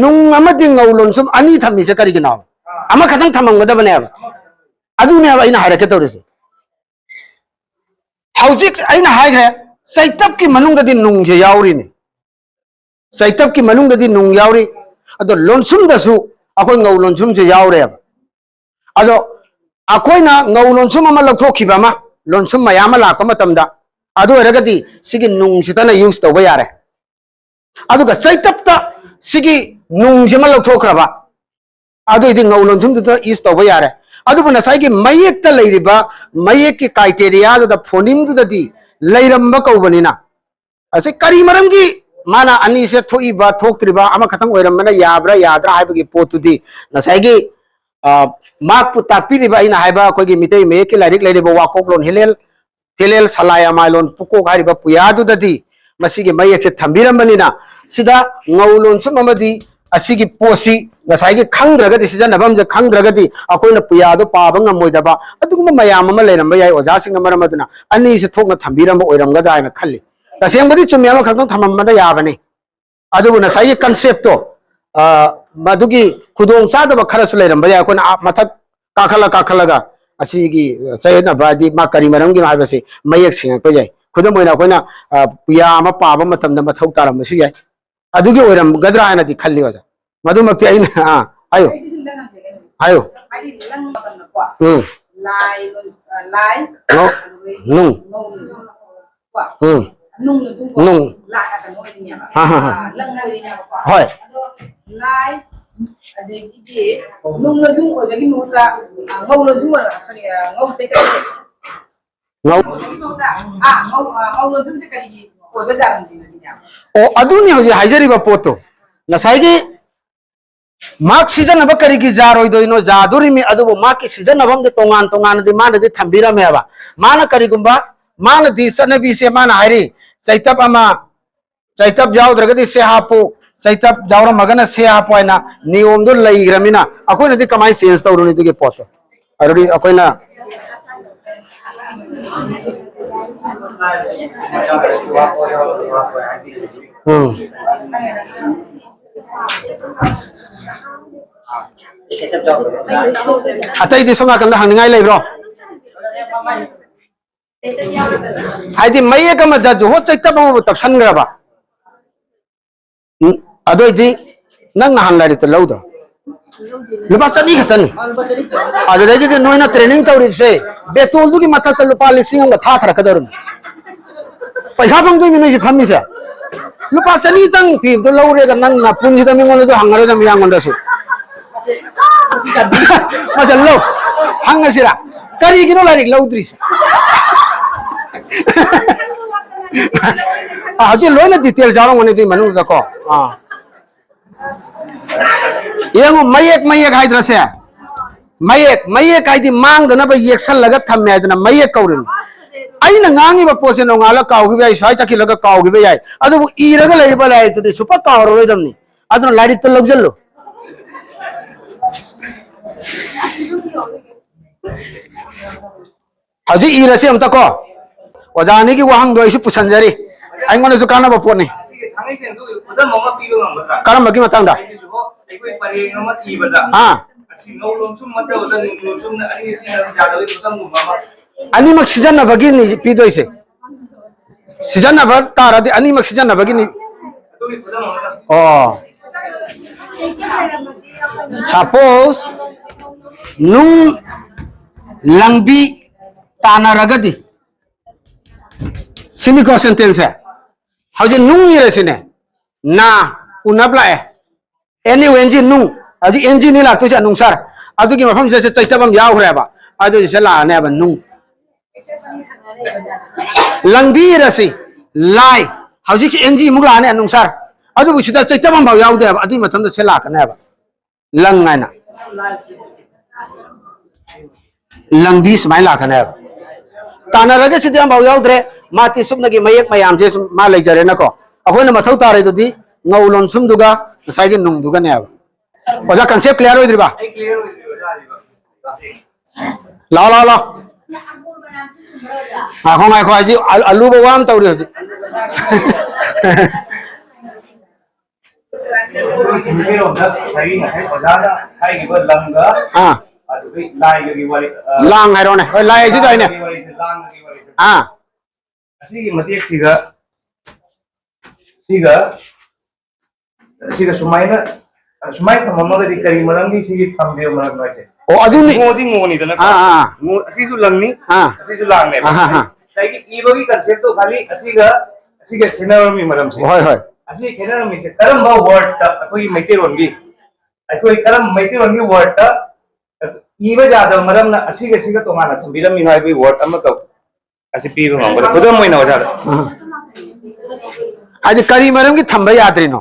ꯅꯨꯡ ꯑꯃꯗꯤ ꯉꯧ ꯂꯣꯟꯁꯨꯝ ꯑꯅꯤ ꯊꯝꯃꯤꯁꯦ ꯀꯔꯤꯒꯤꯅꯣ? ꯑꯥ꯫ ꯑꯃꯈꯛꯇꯪ ꯊꯝꯃꯝꯒꯗꯕꯅꯦꯕ꯫ ꯑꯃꯈꯛꯇꯪ꯫ ꯑꯗꯨꯅꯦꯕ ꯑꯩꯅ ꯍꯥꯏꯔꯛꯀꯦ ꯇꯧꯔꯤꯁꯦ꯫ ꯍꯧꯖꯤꯛ ꯑꯩꯅ ꯍꯥꯏꯈ꯭ꯔꯦ, ꯆꯩꯇꯞꯀꯤ ꯃꯅꯨꯡꯗꯗꯤ ꯅꯨꯡꯁꯦ ꯌꯥꯎꯔꯤꯅꯤ꯫ ꯆꯩꯇꯞꯀꯤ ꯃꯅꯨꯡꯗꯗꯤ ꯅꯨꯡ ꯌꯥꯎꯔꯤ꯫ ꯑꯗꯣ ꯂꯣꯟꯁꯨꯝꯗꯁꯨ ꯑꯩꯈꯣꯏ ꯉꯧ ꯂꯣꯟꯁꯨꯝꯁꯦ ꯌꯥꯎꯔꯦꯕ꯫ ꯑꯗꯣ ꯑꯩꯈꯣꯏꯅ ꯉꯧ ꯂꯣꯟꯁꯨꯝ ꯑꯃ ꯂꯧꯊꯣꯛꯈꯤꯕ ꯑꯃ, ꯂꯣꯟꯁꯨꯝ ꯃꯌꯥꯝ ꯑꯃ ꯂꯥꯛꯄ ꯃꯇꯝꯗ, ꯑꯗꯨ ꯑꯣꯏꯔꯒꯗꯤ ꯁꯤꯒꯤ ꯅꯨꯡꯁꯤꯇꯅ use ꯇꯧꯕ ꯌꯥꯔꯦ꯫ ꯑꯗꯨꯒ ꯆꯩꯇꯞꯇ ꯁꯤꯒꯤ ꯅꯨꯡꯁꯤꯃ ꯂꯧꯊꯣꯛꯈ꯭ꯔꯕ, ꯑꯗꯨꯑꯣꯏꯗꯤ ꯉꯧ ꯂꯣꯟꯁꯨꯝꯗꯨꯗ use ꯇꯧꯕ ꯌꯥꯔꯦ꯫ ꯑꯗꯨꯕꯨ ꯉꯁꯥꯏꯒꯤ ꯃꯌꯦꯛꯇ ꯂꯩꯔꯤꯕ ꯃꯌꯦꯛꯀꯤ criteria ꯗꯨꯗ, phoneme ꯗꯨꯗꯗꯤ ꯂꯩꯔꯝꯕ ꯀꯧꯕꯅꯤꯅ, ꯑꯁꯤ ꯀꯔꯤ ꯃꯔꯝꯒꯤ ꯃꯥꯅ ꯑꯅꯤꯁꯦ ꯊꯣꯛꯏꯕ, ꯊꯣꯛꯇ꯭ꯔꯤꯕ, ꯑꯃꯈꯛꯇꯪ ꯑꯣꯏꯔꯝꯕꯅ ꯌꯥꯕ꯭ꯔꯥ ꯌꯥꯗ꯭ꯔꯥ ꯍꯥꯏꯕꯒꯤ ꯄꯣꯠꯇꯨꯗꯤ ꯉꯁꯥꯏꯒꯤ, ꯑ, ꯃꯍꯥꯛꯄꯨ ꯇꯥꯛꯄꯤꯔꯤꯕ, ꯑꯩꯅ ꯍꯥꯏꯕ ꯑꯩꯈꯣꯏꯒꯤ ꯃꯤꯇꯩ ꯃꯌꯦꯛꯀꯤ ꯂꯥꯏꯔꯤꯛ ꯂꯩꯔꯤꯕ ꯋꯥꯀꯣꯛꯂꯣꯟ ꯍꯤꯂꯦꯜ, ꯊꯤꯂꯦꯜ ꯁꯂꯥꯏ ꯑꯃꯥꯏꯂꯣꯟ ꯄꯨꯀꯣꯛ ꯍꯥꯏꯔꯤꯕ ꯄꯨꯌꯥꯗꯨꯗꯗꯤ ꯃꯁꯤꯒꯤ ꯃꯌꯦꯛꯁꯦ ꯊꯝꯕꯤꯔꯝꯕꯅꯤꯅ, ꯁꯤꯗ ꯉꯧ ꯂꯣꯟꯁꯨꯝ ꯑꯃꯗꯤ ꯑꯁꯤꯒꯤ ꯄꯣꯠꯁꯤ ꯉꯁꯥꯏꯒꯤ ꯈꯪꯗ꯭ꯔꯒꯗꯤ, ꯁꯤꯖꯤꯟꯅꯐꯝꯁꯦ ꯈꯪꯗ꯭ꯔꯒꯗꯤ ꯑꯩꯈꯣꯏꯅ ꯄꯨꯌꯥꯗꯣ ꯄꯥꯕ ꯉꯝꯃꯣꯏꯗꯕ ꯑꯗꯨꯒꯨꯝꯕ ꯃꯌꯥꯝ ꯑꯃ ꯂꯩꯔꯝꯕ ꯌꯥꯏ꯫ ꯑꯣꯖꯥꯁꯤꯡꯅ ꯃꯔꯝ ꯑꯗꯨꯅ ꯑꯅꯤꯁꯤ ꯊꯣꯛꯅ ꯊꯝꯕꯤꯔꯝꯕ ꯑꯣꯏꯔꯝꯒꯗ꯭ꯔꯥ ꯍꯥꯏꯅ ꯈꯜꯂꯤ꯫ ꯇꯁꯦꯡꯕꯗꯤ ꯆꯨꯝꯃꯤ, ꯑꯃꯈꯛꯇꯪ ꯊꯝꯃꯝꯕꯅ ꯌꯥꯕꯅꯤ꯫ ꯑꯗꯨꯕꯨ ꯉꯁꯥꯏꯒꯤ concept ꯇꯣ, ꯑ, ꯃꯗꯨꯒꯤ ꯈꯨꯗꯣꯡ ꯆꯥꯗꯕ ꯈꯔꯁꯨ ꯂꯩꯔꯝꯕ ꯌꯥꯏ꯫ ꯑꯩꯈꯣꯏꯅ ꯑꯥ ꯃꯊꯛ ꯀꯥꯈꯠꯂ ꯀꯥꯈꯠꯂꯒ ꯑꯁꯤꯒꯤ ꯆꯌꯦꯠꯅꯕ ꯍꯥꯏꯗꯤ ꯃꯥ ꯀꯔꯤ ꯃꯔꯝꯒꯤꯅꯣ ꯍꯥꯏꯕꯁꯤ ꯃꯌꯦꯛ ꯁꯦꯡꯉꯛꯄ ꯌꯥꯏ꯫ ꯈꯨꯗꯝ ꯑꯣꯏꯅ ꯑꯩꯈꯣꯏꯅ, ꯑ, ꯄꯨꯌꯥ ꯑꯃ ꯄꯥꯕ ꯃꯇꯝꯗ ꯃꯊꯧ ꯇꯥꯔꯝꯕꯁꯨ ꯌꯥꯏ꯫ ꯑꯗꯨꯒꯤ ꯑꯣꯏꯔꯝꯒꯗ꯭ꯔꯥ ꯍꯥꯏꯅꯗꯤ ꯈꯜꯂꯤ ꯑꯣꯖꯥ꯫ ꯃꯗꯨꯃꯛꯇꯤ ꯑꯩꯅ, ꯑꯥ, ꯍꯥꯏꯌꯨ꯫ ꯑꯩꯁꯦ ꯁꯨꯝꯗ ꯍꯪꯖꯒꯦ꯫ ꯍꯥꯏꯌꯨ꯫ ꯍꯥꯏꯗꯤ ꯂꯪ ꯃꯇꯝꯗꯀꯣ꯫ ꯎꯝ꯫ ꯂꯥꯏ ꯂꯣꯟ-, ꯑ, ꯂꯥꯏ, ꯉꯧ-, ꯑꯗꯨꯗꯒꯤ ꯅꯨꯡ꯫ ꯉꯧ ꯂꯣꯟꯁꯨꯝ ꯀꯣ꯫ ꯎꯝ꯫ ꯅꯨꯡ ꯂꯣꯟꯁꯨꯝ ꯀꯣ꯫ ꯅꯨꯡ꯫ ꯂꯥꯏ, ꯑ, ꯀꯩꯅꯣ ꯑꯣꯏꯗꯣꯏꯅꯦꯕ꯫ ꯍꯥ, ꯍꯥ, ꯍꯥ꯫ ꯑ, ꯂꯪ ꯑꯣꯏꯗꯣꯏꯅꯦꯕꯀꯣ꯫ ꯍꯣꯏ꯫ ꯑꯗꯣ ꯂꯥꯏ, ꯑꯗꯒꯤꯗꯤ ꯅꯨꯡ ꯂꯣꯟꯁꯨꯝ ꯑꯣꯏꯕꯒꯤ ꯃꯍꯨꯠꯇ, ꯑ, ꯉꯧ ꯂꯣꯟꯁꯨꯝ ꯑꯣꯏꯔ-, sorry, ꯑ, ꯉꯧ ꯆꯩꯇꯞꯁꯦ꯫ ꯉꯧ-, ꯑꯣꯏꯕꯒꯤ ꯃꯍꯨꯠꯇ, ꯑ, ꯉꯧ-, ꯑ, ꯉꯧ ꯂꯣꯟꯁꯨꯝꯁꯦ ꯀꯔꯤꯒꯤ ꯑꯣꯏꯕ ꯖꯥꯠꯅꯣ ꯁꯤꯅꯦꯕ? ꯑꯣ, ꯑꯗꯨꯅꯤ ꯍꯧꯖꯤꯛ ꯍꯥꯏꯖꯔꯤꯕ ꯄꯣꯠꯇꯣ꯫ ꯉꯁꯥꯏꯒꯤ ꯃꯍꯥꯛ ꯁꯤꯖꯤꯟꯅꯕ ꯀꯔꯤꯒꯤ ꯌꯥꯔꯣꯏꯗꯣꯏꯅꯣ? ꯌꯥꯗꯣꯔꯤꯃꯤ꯫ ꯑꯗꯨꯕꯨ ꯃꯍꯥꯛꯀꯤ ꯁꯤꯖꯤꯟꯅꯐꯝꯗꯤ ꯇꯣꯉꯥꯟ ꯇꯣꯉꯥꯟꯅꯗꯤ ꯃꯥꯅꯗꯤ ꯊꯝꯕꯤꯔꯝꯃꯦꯕ꯫ ꯃꯥꯅ ꯀꯔꯤꯒꯨꯝꯕ, ꯃꯥꯅꯗꯤ ꯆꯠꯅꯕꯤꯁꯦ ꯃꯥꯅ ꯍꯥꯏꯔꯤ, ꯆꯩꯇꯞ ꯑꯃ, ꯆꯩꯇꯞ ꯌꯥꯎꯗ꯭ꯔꯒꯗꯤ ꯁꯦ ꯍꯥꯞꯄꯨ, ꯆꯩꯇꯞ ꯌꯥꯎꯔꯝꯃꯒꯅ ꯁꯦ ꯍꯥꯞꯄꯨ ꯍꯥꯏꯅ ꯅꯤꯌꯣꯝꯗꯣ ꯂꯩꯈ꯭ꯔꯃꯤꯅ ꯑꯩꯈꯣꯏꯅꯗꯤ ꯀꯃꯥꯏꯅ ꯆꯦꯟꯖ ꯇꯧꯔꯨꯅꯤ ꯑꯗꯨꯒꯤ ꯄꯣꯠꯇꯣ? ꯑꯗꯨꯗꯤ ꯑꯩꯈꯣꯏꯅ ꯎꯝ꯫ ꯑꯇꯩꯗꯤ ꯁꯣꯝ ꯅꯥꯀꯟꯗ ꯍꯪꯅꯤꯡꯉꯥꯏ ꯂꯩꯕ꯭ꯔꯣ? ꯍꯥꯏꯗꯤ ꯃꯌꯦꯛ ꯑꯃꯗ ꯖꯨꯍꯣ ꯆꯩꯇꯞ ꯑꯃꯕꯨ ꯇꯞꯁꯟꯈ꯭ꯔꯕ? ꯎꯝ, ꯑꯗꯨ ꯑꯣꯏꯗꯤ ꯅꯪ ꯅꯍꯥꯟ ꯂꯥꯏꯔꯤꯛꯇ ꯂꯧꯗ꯭ꯔꯣ? ꯂꯨꯄꯥ ꯆꯅꯤ ꯈꯛꯇꯅꯤ꯫ ꯑꯗꯨꯗꯒꯤꯗꯤ ꯅꯣꯏꯅ ꯇ꯭ꯔꯦꯅꯤꯡ ꯇꯧꯔꯤꯕꯁꯦ ꯕꯦꯇꯣꯜꯗꯨꯒꯤ ꯃꯊꯛꯇ ꯂꯨꯄꯥ ꯂꯤꯁꯤꯡ ꯑꯃꯒ ꯊꯥꯊꯔꯛꯀꯗꯧꯔꯤꯅꯤ꯫ ꯄꯩꯁꯥ ꯐꯪꯗꯣꯏꯅꯤ ꯅꯣꯏꯁꯦ ꯐꯝꯃꯤꯁꯦ꯫ ꯂꯨꯄꯥ ꯆꯅꯤꯇꯪ ꯄꯤꯕꯗꯣ ꯂꯧꯔꯦꯒ ꯅꯪ ꯅꯄꯨꯟꯁꯤꯗ ꯃꯤꯉꯣꯟꯗꯁꯨ ꯍꯪꯉꯔꯣꯏꯗꯕ ꯃꯌꯥꯝꯉꯣꯟꯗꯁꯨ꯫ ꯃꯆꯜ ꯂꯧ꯫ ꯍꯪꯉꯁꯤꯔꯥ? ꯀꯔꯤꯒꯤꯅꯣ ꯂꯥꯏꯔꯤꯛ ꯂꯧꯗ꯭ꯔꯤꯁꯦ? ꯑ, ꯍꯧꯖꯤꯛ ꯂꯣꯏꯅ ꯗꯤꯇꯦꯜꯁ ꯌꯥꯎꯔꯝꯒꯅꯤ ꯑꯗꯨꯒꯤ ꯃꯅꯨꯡꯗꯀꯣ꯫ ꯑꯥ꯫ ꯌꯦꯡꯉꯨ, ꯃꯌꯦꯛ, ꯃꯌꯦꯛ ꯍꯥꯏꯗ꯭ꯔꯁꯦ? ꯃꯌꯦꯛ, ꯃꯌꯦꯛ ꯍꯥꯏꯗꯤ ꯃꯥꯡꯗꯅꯕ ꯌꯦꯛꯁꯜꯂꯒ ꯊꯝꯃꯦ ꯍꯥꯏꯗꯅ ꯃꯌꯦꯛ ꯀꯧꯔꯤꯅꯤ꯫ ꯑꯩꯅ ꯉꯥꯡꯉꯤꯕ ꯄꯣꯠꯁꯦ ꯅꯣꯡꯉꯥꯜꯂ ꯀꯥꯎꯈꯤꯕ ꯌꯥꯏ, ꯁ꯭ꯋꯥꯏ ꯆꯠꯈꯤꯜꯂꯒ ꯀꯥꯎꯈꯤꯕ ꯌꯥꯏ, ꯑꯗꯨꯕꯨ ꯏꯔꯒ ꯂꯩꯔꯤꯕ ꯂꯥꯏꯔꯤꯛꯇꯨꯗꯤ ꯁꯨꯡꯄ ꯀꯥꯎꯔꯔꯣꯏꯗꯕꯅꯤ꯫ ꯑꯗꯨꯅ ꯂꯥꯏꯔꯤꯛꯇ ꯂꯧꯁꯤꯜꯂꯨ꯫ ꯍꯧꯖꯤꯛ ꯏꯔꯁꯤ ꯑꯝꯇ ꯀꯣ꯫ ꯑꯣꯖꯥ ꯑꯅꯤꯒꯤ ꯋꯥꯍꯪꯗꯣ ꯑꯩꯁꯨ ꯄꯨꯁꯟꯖꯔꯤ, ꯑꯩꯉꯣꯟꯗꯁꯨ ꯀꯥꯟꯅꯕ ꯄꯣꯠꯅꯤ꯫ ꯁꯤꯒꯤ ꯊꯥꯡꯒꯩ ꯁꯦꯡꯗꯨ ꯈꯨꯗꯝ ꯑꯃ ꯄꯤꯕ ꯉꯝꯒꯗ꯭ꯔꯥ? ꯀꯔꯝꯕꯒꯤ ꯃꯇꯥꯡꯗ? ꯑꯩꯈꯣꯏ ꯄꯔꯦꯡ ꯑꯃ ꯏꯕꯗ ꯑꯥ꯫ ꯑꯁꯤ ꯉꯧ ꯂꯣꯟꯁꯨꯝ ꯅꯠꯇꯕꯗ ꯅꯨꯡ ꯂꯣꯟꯁꯨꯝꯅ ꯑꯅꯤ ꯁꯤꯖꯤꯟꯅꯕ ꯌꯥꯗꯕꯒꯤ ꯈꯨꯗꯝꯒꯨꯝꯕ ꯑꯃ꯫ ꯑꯅꯤꯃꯛ ꯁꯤꯖꯤꯟꯅꯕꯒꯤꯅꯤ ꯄꯤꯗꯣꯏꯁꯦ꯫ ꯁꯤꯖꯤꯟꯅꯕ ꯇꯥꯔꯗꯤ ꯑꯅꯤꯃꯛ ꯁꯤꯖꯤꯟꯅꯕꯒꯤꯅꯤ꯫ ꯑꯗꯨꯒꯤ ꯈꯨꯗꯝ ꯑꯃ꯫ ꯑꯣ꯫ ꯁꯄꯣꯁ, ꯅꯨꯡ ꯂꯪꯕꯤ ꯇꯥꯟꯅꯔꯒꯗꯤ, ꯁꯤꯅꯤꯀꯣ ꯁꯦꯟꯇꯦꯟꯁꯁꯦ꯫ ꯍꯧꯖꯤꯛ ꯅꯨꯡ ꯏꯔꯁꯤꯅꯦ꯫ ꯅꯥ, ꯎꯅꯕ ꯂꯥꯛꯑꯦ꯫ ꯑꯦꯟ ꯌꯨ ꯑꯦꯟ ꯖꯤ, ꯅꯨꯡ꯫ ꯍꯧꯖꯤꯛ ꯑꯦꯟ ꯖꯤ ꯅꯤ ꯂꯥꯛꯇꯣꯏꯁꯦ, ꯅꯨꯡꯁꯥꯔ꯫ ꯑꯗꯨꯒꯤ ꯃꯐꯝꯁꯤꯗ ꯆꯩꯇꯞ ꯑꯃ ꯌꯥꯎꯈ꯭ꯔꯦꯕ꯫ ꯑꯗꯨꯗꯤ ꯁꯤꯗ ꯂꯥꯛꯑꯅꯦꯕ, ꯅꯨꯡ꯫ ꯂꯪꯕꯤ ꯏꯔꯁꯤ, ꯂꯥꯏ꯫ ꯍꯧꯖꯤꯛꯁꯤ ꯑꯦꯟ ꯖꯤ ꯑꯃꯨꯛ ꯂꯥꯛꯑꯅꯤ, ꯅꯨꯡꯁꯥꯔ꯫ ꯑꯗꯨꯕꯨ ꯁꯤꯗ ꯆꯩꯇꯞ ꯑꯃꯐꯥꯎ ꯌꯥꯎꯗꯦꯕ꯫ ꯑꯗꯨꯒꯤ ꯃꯇꯝꯗ ꯁꯤ ꯂꯥꯛꯀꯅꯦꯕ꯫ ꯂꯪ ꯍꯥꯏꯅ꯫ ꯂꯪꯕꯤ ꯁꯨꯃꯥꯏꯅ ꯂꯥꯛꯀꯅꯦꯕ꯫ ꯇꯥꯟꯅꯔꯒ ꯁꯤꯗꯤ ꯑꯃꯐꯥꯎ ꯌꯥꯎꯗ꯭ꯔꯦ꯫ ꯃꯥꯇꯤ ꯁꯨꯞꯅꯒꯤ ꯃꯌꯦꯛ ꯃꯌꯥꯝꯁꯦ ꯁꯨꯝ ꯃꯥ ꯂꯩꯖꯔꯦꯅꯀꯣ꯫ ꯑꯩꯈꯣꯏꯅ ꯃꯊꯧ ꯇꯥꯔꯤꯗꯨꯗꯤ ꯉꯧ ꯂꯣꯟꯁꯨꯝꯗꯨꯒ ꯉꯁꯥꯏꯒꯤ ꯅꯨꯡꯗꯨꯒꯅꯦꯕ꯫ ꯑꯣꯖꯥ, concept clear ꯑꯣꯏꯗ꯭ꯔꯤꯕ? ꯂꯥꯛꯑꯣ, ꯂꯥꯛꯑꯣ, ꯂꯥꯛꯑꯣ꯫ ꯉꯥꯏꯈꯣ, ꯉꯥꯏꯈꯣ, ꯍꯧꯖꯤꯛ ꯑ-, ꯑꯂꯨꯕ ꯋꯥ ꯑꯃ ꯇꯧꯔꯤ ꯍꯧꯖꯤꯛ꯫ ꯃꯩꯇꯩꯂꯣꯟꯗ ꯉꯁꯥꯏꯒꯤ, ꯉꯁꯥꯏ ꯑꯣꯖꯥꯅ ꯍꯥꯏꯈꯤꯕ ꯂꯪꯒ, ꯑꯥ꯫ ꯑꯗꯨꯗꯒꯤ ꯂꯥꯏꯒꯒꯤ ꯋꯥꯔꯤ, ꯑ, ꯂꯥꯡ ꯍꯥꯏꯔꯣꯅꯦ꯫ ꯍꯣꯏ, ꯂꯥꯏ ꯍꯥꯏꯁꯤꯗ ꯍꯥꯏꯅꯦ꯫ ꯂꯥꯡꯒꯒꯤ ꯋꯥꯔꯤꯁꯦ, ꯂꯥꯡꯒꯒꯤ ꯋꯥꯔꯤꯁꯦ꯫ ꯑꯥ꯫ ꯑꯁꯤꯒꯤ ꯃꯇꯦꯛꯁꯤꯒ, ꯁꯤꯒ, ꯁꯤꯒ ꯁꯨꯃꯥꯏꯅ, ꯁꯨꯃꯥꯏꯅ ꯊꯝꯃꯝꯃꯒꯗꯤ ꯀꯔꯤ ꯃꯔꯝꯒꯤ ꯁꯤꯒꯤ ꯊꯝꯗꯦꯕ ꯃꯔꯝ ꯍꯥꯏꯁꯦ? ꯑꯣ, ꯑꯗꯨꯅꯤ꯫ ꯉꯣꯗꯤ ꯉꯣꯅꯤꯗꯅꯀꯣ꯫ ꯑꯥ, ꯑꯥ, ꯑꯥ꯫ ꯉꯣ, ꯑꯁꯤꯁꯨ ꯂꯪꯅꯤ, ꯑꯥ꯫ ꯑꯁꯤꯁꯨ ꯂꯥꯡꯅꯦꯕ꯫ ꯑꯥ, ꯑꯥ, ꯑꯥ꯫ ꯉꯁꯥꯏꯒꯤ ꯏꯕꯒꯤ concept ꯇꯣ ꯈꯥꯂꯤ ꯑꯁꯤꯒ, ꯑꯁꯤꯒ ꯈꯦꯠꯅꯔꯝꯃꯤ ꯃꯔꯝꯁꯦ꯫ ꯍꯣꯏ, ꯍꯣꯏ꯫ ꯑꯁꯤ ꯈꯦꯠꯅꯔꯝꯃꯤꯁꯦ ꯀꯔꯝꯕ word ꯇ ꯑꯩꯈꯣꯏꯒꯤ ꯃꯩꯇꯩꯂꯣꯟꯒꯤ, ꯑꯩꯈꯣꯏ ꯀꯔꯝꯕ ꯃꯩꯇꯩꯂꯣꯟꯒꯤ word ꯇ ꯏꯕ ꯌꯥꯗꯕ ꯃꯔꯝꯅ ꯑꯁꯤꯒ ꯁꯤꯒ ꯇꯣꯉꯥꯟꯅ ꯊꯝꯕꯤꯔꯝꯃꯤꯅꯣ ꯍꯥꯏꯕꯒꯤ word ꯑꯃꯈꯛ ꯑꯁꯤ ꯄꯤꯕ ꯉꯝꯒꯗ꯭ꯔꯥ? ꯈꯨꯗꯝ ꯑꯣꯏꯅ ꯑꯣꯖꯥꯗ꯫ ꯑ꯫ ꯍꯥꯏꯗꯤ ꯀꯔꯤ ꯃꯔꯝꯒꯤ ꯊꯝꯕ ꯌꯥꯗ꯭ꯔꯤꯅꯣ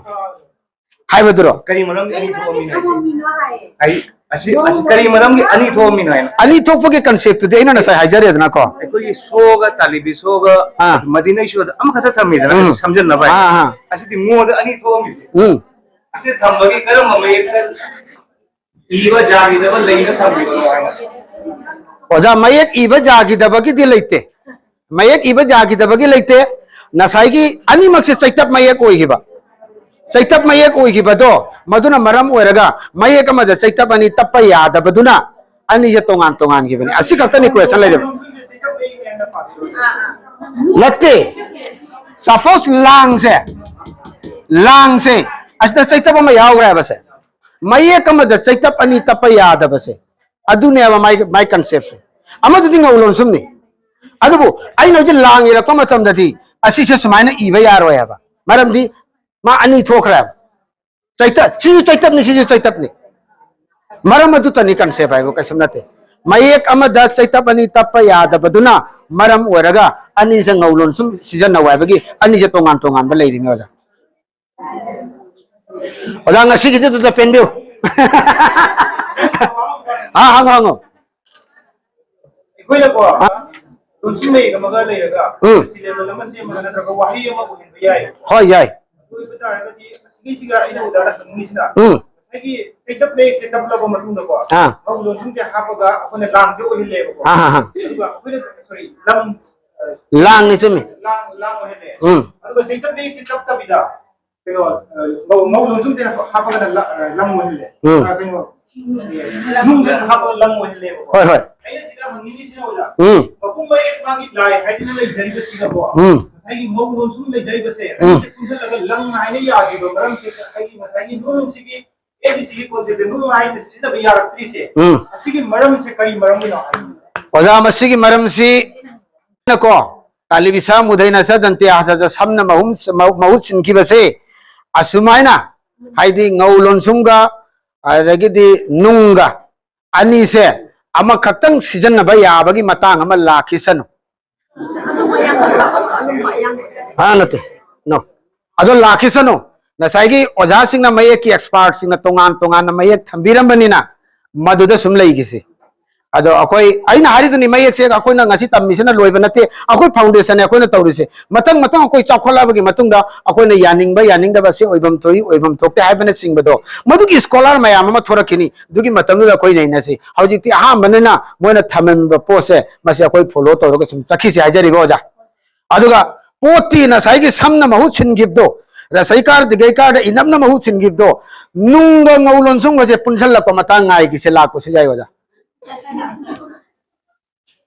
ꯍꯥꯏꯕꯗꯨꯔꯣ? ꯀꯔꯤ ꯃꯔꯝꯒꯤ ꯑꯅꯤ ꯊꯣꯛꯑꯝꯃꯤꯅꯣ ꯍꯥꯏꯁꯦ? ꯑꯩ, ꯑꯁꯤ, ꯑꯁꯤ ꯀꯔꯤ ꯃꯔꯝꯒꯤ ꯑꯅꯤ ꯊꯣꯛꯑꯝꯃꯤꯅꯣ ꯍꯥꯏꯅ? ꯑꯅꯤ ꯊꯣꯛꯄꯒꯤ concept ꯇꯨꯗꯤ ꯑꯩꯅ ꯉꯁꯥꯏ ꯍꯥꯏꯖꯔꯦꯗꯅꯀꯣ꯫ ꯑꯩꯈꯣꯏꯒꯤ ꯁꯣꯒ ꯇꯥꯂꯤꯕꯤ ꯁꯣꯒ ꯑꯥ꯫ ꯃꯗꯤꯅꯩ ꯁꯣꯗ ꯑꯃꯈꯛꯇ ꯊꯝꯃꯤꯗꯅ, ꯎꯝ꯫ ꯁꯝꯖꯟꯅꯕ ꯍꯥꯏꯅ꯫ ꯑꯥ, ꯑꯥ꯫ ꯑꯁꯤꯗꯤ ꯉꯣꯗ ꯑꯅꯤ ꯊꯣꯛꯑꯝꯃꯤꯁꯦ꯫ ꯎꯝ꯫ ꯑꯁꯤ ꯊꯝꯕꯒꯤ ꯀꯔꯝꯕ ꯃꯌꯦꯛꯇ ꯏꯕ ꯌꯥꯈꯤꯗꯕ ꯂꯩꯅ ꯊꯝꯕꯤꯕꯅꯣ ꯍꯥꯏꯅ? ꯑꯣꯖꯥ, ꯃꯌꯦꯛ ꯏꯕ ꯌꯥꯈꯤꯗꯕꯒꯤꯗꯤ ꯂꯩꯇꯦ꯫ ꯃꯌꯦꯛ ꯏꯕ ꯌꯥꯈꯤꯗꯕꯒꯤ ꯂꯩꯇꯦ꯫ ꯉꯁꯥꯏꯒꯤ ꯑꯅꯤꯃꯛꯁꯦ ꯆꯩꯇꯞ ꯃꯌꯦꯛ ꯑꯣꯏꯈꯤꯕ꯫ ꯆꯩꯇꯞ ꯃꯌꯦꯛ ꯑꯣꯏꯈꯤꯕꯗꯣ, ꯃꯗꯨꯅ ꯃꯔꯝ ꯑꯣꯏꯔꯒ ꯃꯌꯦꯛ ꯑꯃꯗ ꯆꯩꯇꯞ ꯑꯅꯤ ꯇꯞꯄ ꯌꯥꯗꯕꯗꯨꯅ ꯑꯅꯤꯁꯦ ꯇꯣꯉꯥꯟ ꯇꯣꯉꯥꯟꯈꯤꯕꯅꯤ꯫ ꯑꯁꯤ ꯈꯛꯇꯅꯤ question ꯂꯩꯔꯤꯕ꯫ ꯅꯠꯇꯦ꯫ Suppose ꯂꯥꯡꯁꯦ, ꯂꯥꯡꯁꯦ, ꯑꯁꯤꯗ ꯆꯩꯇꯞ ꯑꯃ ꯌꯥꯎꯈ꯭ꯔꯦ ꯍꯥꯏꯕꯁꯦ꯫ ꯃꯌꯦꯛ ꯑꯃꯗ ꯆꯩꯇꯞ ꯑꯅꯤ ꯇꯞꯄ ꯌꯥꯗꯕꯁꯦ, ꯑꯗꯨꯅꯦꯕ ꯃꯥꯏ, ꯃꯥꯏ concept ꯁꯦ꯫ ꯑꯃꯗꯨꯗꯤ ꯉꯧ ꯂꯣꯟꯁꯨꯝꯅꯤ꯫ ꯑꯗꯨꯕꯨ ꯑꯩꯅ ꯍꯧꯖꯤꯛ ꯂꯥꯡ ꯏꯔꯛꯄ ꯃꯇꯝꯗꯗꯤ ꯑꯁꯤꯁꯦ ꯁꯨꯃꯥꯏꯅ ꯏꯕ ꯌꯥꯔꯣꯏ ꯍꯥꯏꯕ꯫ ꯃꯔꯝꯗꯤ ꯃꯥ ꯑꯅꯤ ꯊꯣꯛꯈ꯭ꯔꯦ ꯍꯥꯏꯕ꯫ ꯆꯩꯇꯞ, ꯁꯤꯁꯨ ꯆꯩꯇꯞꯅꯤ, ꯁꯤꯁꯨ ꯆꯩꯇꯞꯅꯤ꯫ ꯃꯔꯝ ꯑꯗꯨꯇꯅꯤ concept ꯍꯥꯏꯕꯨ, ꯀꯩꯁꯨꯝ ꯅꯠꯇꯦ꯫ ꯃꯌꯦꯛ ꯑꯃꯗ ꯆꯩꯇꯞ ꯑꯅꯤ ꯇꯞꯄ ꯌꯥꯗꯕꯗꯨꯅ ꯃꯔꯝ ꯑꯣꯏꯔꯒ ꯑꯅꯤꯁꯦ ꯉꯧ ꯂꯣꯟꯁꯨꯝ ꯁꯤꯖꯤꯟꯅꯧ ꯍꯥꯏꯕꯒꯤ ꯑꯅꯤꯁꯦ ꯇꯣꯉꯥꯟ ꯇꯣꯉꯥꯟꯕ ꯂꯩꯔꯤꯅꯤ ꯑꯣꯖꯥ꯫ ꯑꯣꯖꯥ, ꯉꯁꯤꯒꯤꯗꯤ ꯑꯗꯨꯗ ꯄꯦꯟꯕꯤꯌꯨ꯫ ꯑꯥ, ꯍꯪꯉꯣ, ꯍꯪꯉꯣ꯫ ꯑꯩꯈꯣꯏꯅꯀꯣ ꯂꯣꯟꯁꯨꯝ ꯃꯌꯦꯛ ꯑꯃꯒ ꯂꯩꯔꯒ ꯎꯝ꯫ ꯁꯤꯂꯦꯕꯜ ꯑꯃ ꯁꯦꯝꯃꯒ ꯅꯠꯇ꯭ꯔꯒ ꯋꯥꯍꯩ ꯑꯃ ꯑꯣꯏꯍꯟꯕ ꯌꯥꯏ꯫ ꯍꯣꯏ, ꯌꯥꯏ꯫ ꯑꯗꯨ ꯑꯣꯏꯕ ꯇꯥꯔꯒꯗꯤ ꯑꯁꯤꯒꯤꯁꯤꯒ ꯑꯩꯅ ꯑꯣꯖꯥꯗ ꯍꯪꯅꯤꯡꯉꯤꯁꯤꯅ ꯎꯝ꯫ ꯉꯁꯥꯏꯒꯤ ꯆꯩꯇꯞ ꯃꯌꯦꯛꯁꯦ ꯇꯞꯂꯕ ꯃꯇꯨꯡꯗꯀꯣ ꯑꯥ꯫ ꯃꯧ ꯂꯣꯟꯁꯨꯝꯁꯦ ꯍꯥꯞꯄꯒ ꯑꯩꯈꯣꯏꯅ ꯂꯥꯡꯁꯦ ꯑꯣꯏꯍꯜꯂꯦꯕꯀꯣ꯫ ꯑꯥ, ꯑꯥ, ꯑꯥ꯫ ꯑꯗꯨꯒ ꯑꯩꯈꯣꯏꯅ ꯁꯣꯔꯤ ꯂꯝ ꯂꯥꯡꯅꯤ, ꯆꯨꯝꯃꯤ꯫ ꯂꯥꯡ ꯂꯥꯡ ꯑꯣꯏꯍꯜꯂꯦ꯫ ꯎꯝ꯫ ꯑꯗꯨꯒ ꯆꯩꯇꯞ ꯃꯌꯦꯛꯁꯦ ꯇꯞꯇꯕꯤꯗ ꯀꯩꯅꯣ ꯃꯧ ꯃꯧ ꯂꯣꯟꯁꯨꯝꯁꯦ ꯍꯥꯞꯄꯒꯅ ꯂ- ꯂꯝ ꯑꯣꯏꯍꯜꯂꯦ꯫ ꯎꯝ꯫ ꯑ, ꯀꯩꯅꯣ ꯅꯨꯡꯁꯦ ꯍꯥꯞꯄꯒ ꯂꯝ ꯑꯣꯏꯍꯜꯂꯦꯕꯀꯣ꯫ ꯍꯣꯏ, ꯍꯣꯏ꯫ ꯑꯩꯅ ꯁꯤꯗ ꯍꯪꯅꯤꯡꯉꯤꯁꯤꯅ ꯑꯣꯖꯥ ꯎꯝ꯫ ꯃꯄꯨꯡ ꯃꯔꯩ ꯃꯥꯒꯤ ꯂꯥꯏ ꯍꯥꯏꯗꯅ ꯂꯩꯖꯔꯤꯕꯁꯤꯗꯀꯣ ꯎꯝ꯫ ꯉꯁꯥꯏꯒꯤ ꯃꯧ ꯂꯣꯟꯁꯨꯝ ꯂꯩꯖꯔꯤꯕꯁꯦ ꯎꯝ꯫ ꯑꯅꯤꯁꯦ ꯄꯨꯟꯁꯤꯜꯂꯒ ꯂꯪ ꯍꯥꯏꯅ ꯌꯥꯗ꯭ꯔꯤꯕ ꯃꯔꯝꯁꯦ ꯑꯩꯒꯤ ꯉꯁꯥꯏꯒꯤ ꯅꯨꯡꯁꯤꯒꯤ ꯑꯦ ꯕꯤ ꯁꯤꯒꯤ ꯀꯣꯟꯁꯦꯞꯁꯦ ꯅꯨꯡ ꯍꯥꯏꯅ ꯁꯤꯖꯤꯟꯅꯕ ꯌꯥꯔꯛꯇ꯭ꯔꯤꯁꯦ ꯎꯝ꯫ ꯑꯁꯤꯒꯤ ꯃꯔꯝꯁꯦ ꯀꯔꯤ ꯃꯔꯝꯒꯤꯅꯣ ꯍꯥꯏꯕ? ꯑꯣꯖꯥ, ꯃꯁꯤꯒꯤ ꯃꯔꯝꯁꯤ ꯀꯣ ꯇꯥꯂꯤꯕꯤꯁꯥ ꯃꯨꯗꯩꯅ ꯆꯗꯟꯇꯦ ꯍꯥꯖꯗ ꯁꯝꯅ ꯃꯍꯨꯝ- ꯃꯍꯨꯠ ꯁꯤꯟꯈꯤꯕꯁꯦ ꯑꯁꯨꯃꯥꯏꯅ, ꯍꯥꯏꯗꯤ ꯉꯧ ꯂꯣꯟꯁꯨꯝꯒ ꯑꯗꯒꯤꯗꯤ ꯅꯨꯡꯒ ꯑꯅꯤꯁꯦ ꯑꯃꯈꯛꯇꯪ ꯁꯤꯖꯤꯟꯅꯕ ꯌꯥꯕꯒꯤ ꯃꯇꯥꯡ ꯑꯃ ꯂꯥꯛꯈꯤꯁꯅꯨ꯫ ꯑꯥ, ꯅꯠꯇꯦ꯫ No꯫ ꯑꯗꯣ ꯂꯥꯛꯈꯤꯁꯅꯨ꯫ ꯉꯁꯥꯏꯒꯤ ꯑꯣꯖꯥꯁꯤꯡꯅ, ꯃꯌꯦꯛꯀꯤ ꯑꯦꯛꯁꯄꯥꯔꯠꯁꯤꯡꯅ ꯇꯣꯉꯥꯟ ꯇꯣꯉꯥꯟꯅ ꯃꯌꯦꯛ ꯊꯝꯕꯤꯔꯝꯕꯅꯤꯅ ꯃꯗꯨꯗ ꯁꯨꯝ ꯂꯩꯈꯤꯁꯤ꯫ ꯑꯗꯣ ꯑꯩꯈꯣꯏ, ꯑꯩꯅ ꯍꯥꯏꯔꯤꯗꯨꯅꯤ, ꯃꯌꯦꯛꯁꯦ ꯑꯩꯈꯣꯏꯅ ꯉꯁꯤ ꯇꯝꯃꯤꯁꯤꯅ ꯂꯣꯏꯕ ꯅꯠꯇꯦ, ꯑꯩꯈꯣꯏ ꯐꯥꯎꯟꯗꯦꯁꯟꯅꯦ ꯑꯩꯈꯣꯏꯅ ꯇꯧꯔꯤꯁꯦ꯫ ꯃꯊꯪ ꯃꯊꯪ ꯑꯩꯈꯣꯏ ꯆꯥꯎꯈꯠꯂꯛꯑꯕꯒꯤ ꯃꯇꯨꯡꯗ ꯑꯩꯈꯣꯏꯅ ꯌꯥꯅꯤꯡꯕ ꯌꯥꯅꯤꯡꯗꯕ, ꯁꯤ ꯑꯣꯏꯐꯝ ꯊꯣꯛꯏ ꯑꯣꯏꯐꯝ ꯊꯣꯛꯇꯦ ꯍꯥꯏꯕꯅꯆꯤꯡꯕꯗꯣ, ꯃꯗꯨꯒꯤ ꯁ꯭ꯀꯣꯂꯥꯔ ꯃꯌꯥꯝ ꯑꯃ ꯊꯣꯔꯛꯈꯤꯅꯤ꯫ ꯑꯗꯨꯒꯤ ꯃꯇꯝꯗꯨꯗ ꯑꯩꯈꯣꯏ ꯅꯩꯅꯁꯤ꯫ ꯍꯧꯖꯤꯛꯇꯤ ꯑꯍꯥꯟꯕꯅꯤꯅ ꯃꯣꯏꯅ ꯊꯝꯃꯝꯕ ꯄꯣꯠꯁꯦ, ꯃꯁꯤ ꯑꯩꯈꯣꯏ ꯐꯣꯂꯣ ꯇꯧꯔꯒ ꯁꯨꯝ ꯆꯠꯈꯤꯁꯤ ꯍꯥꯏꯖꯔꯤꯕ ꯑꯣꯖꯥ꯫ ꯑꯗꯨꯒ ꯄꯣꯠꯇꯤ ꯉꯁꯥꯏꯒꯤ ꯁꯝꯅ ꯃꯍꯨꯠ ꯁꯤꯟꯈꯤꯕꯗꯣ, ꯔꯁꯩꯀꯥꯔ ꯗꯤꯒꯩꯀꯥꯔꯗ ꯏꯅꯞꯅ ꯃꯍꯨꯠ ꯁꯤꯟꯈꯤꯕꯗꯣ, ꯅꯨꯡꯒ ꯉꯧ ꯂꯣꯟꯁꯨꯝꯒꯁꯦ ꯄꯨꯟꯁꯤꯜꯂꯛꯄ ꯃꯇꯥꯡ ꯉꯥꯏꯈꯤꯁꯦ, ꯂꯥꯛꯄꯁꯨ ꯌꯥꯏ ꯑꯣꯖꯥ꯫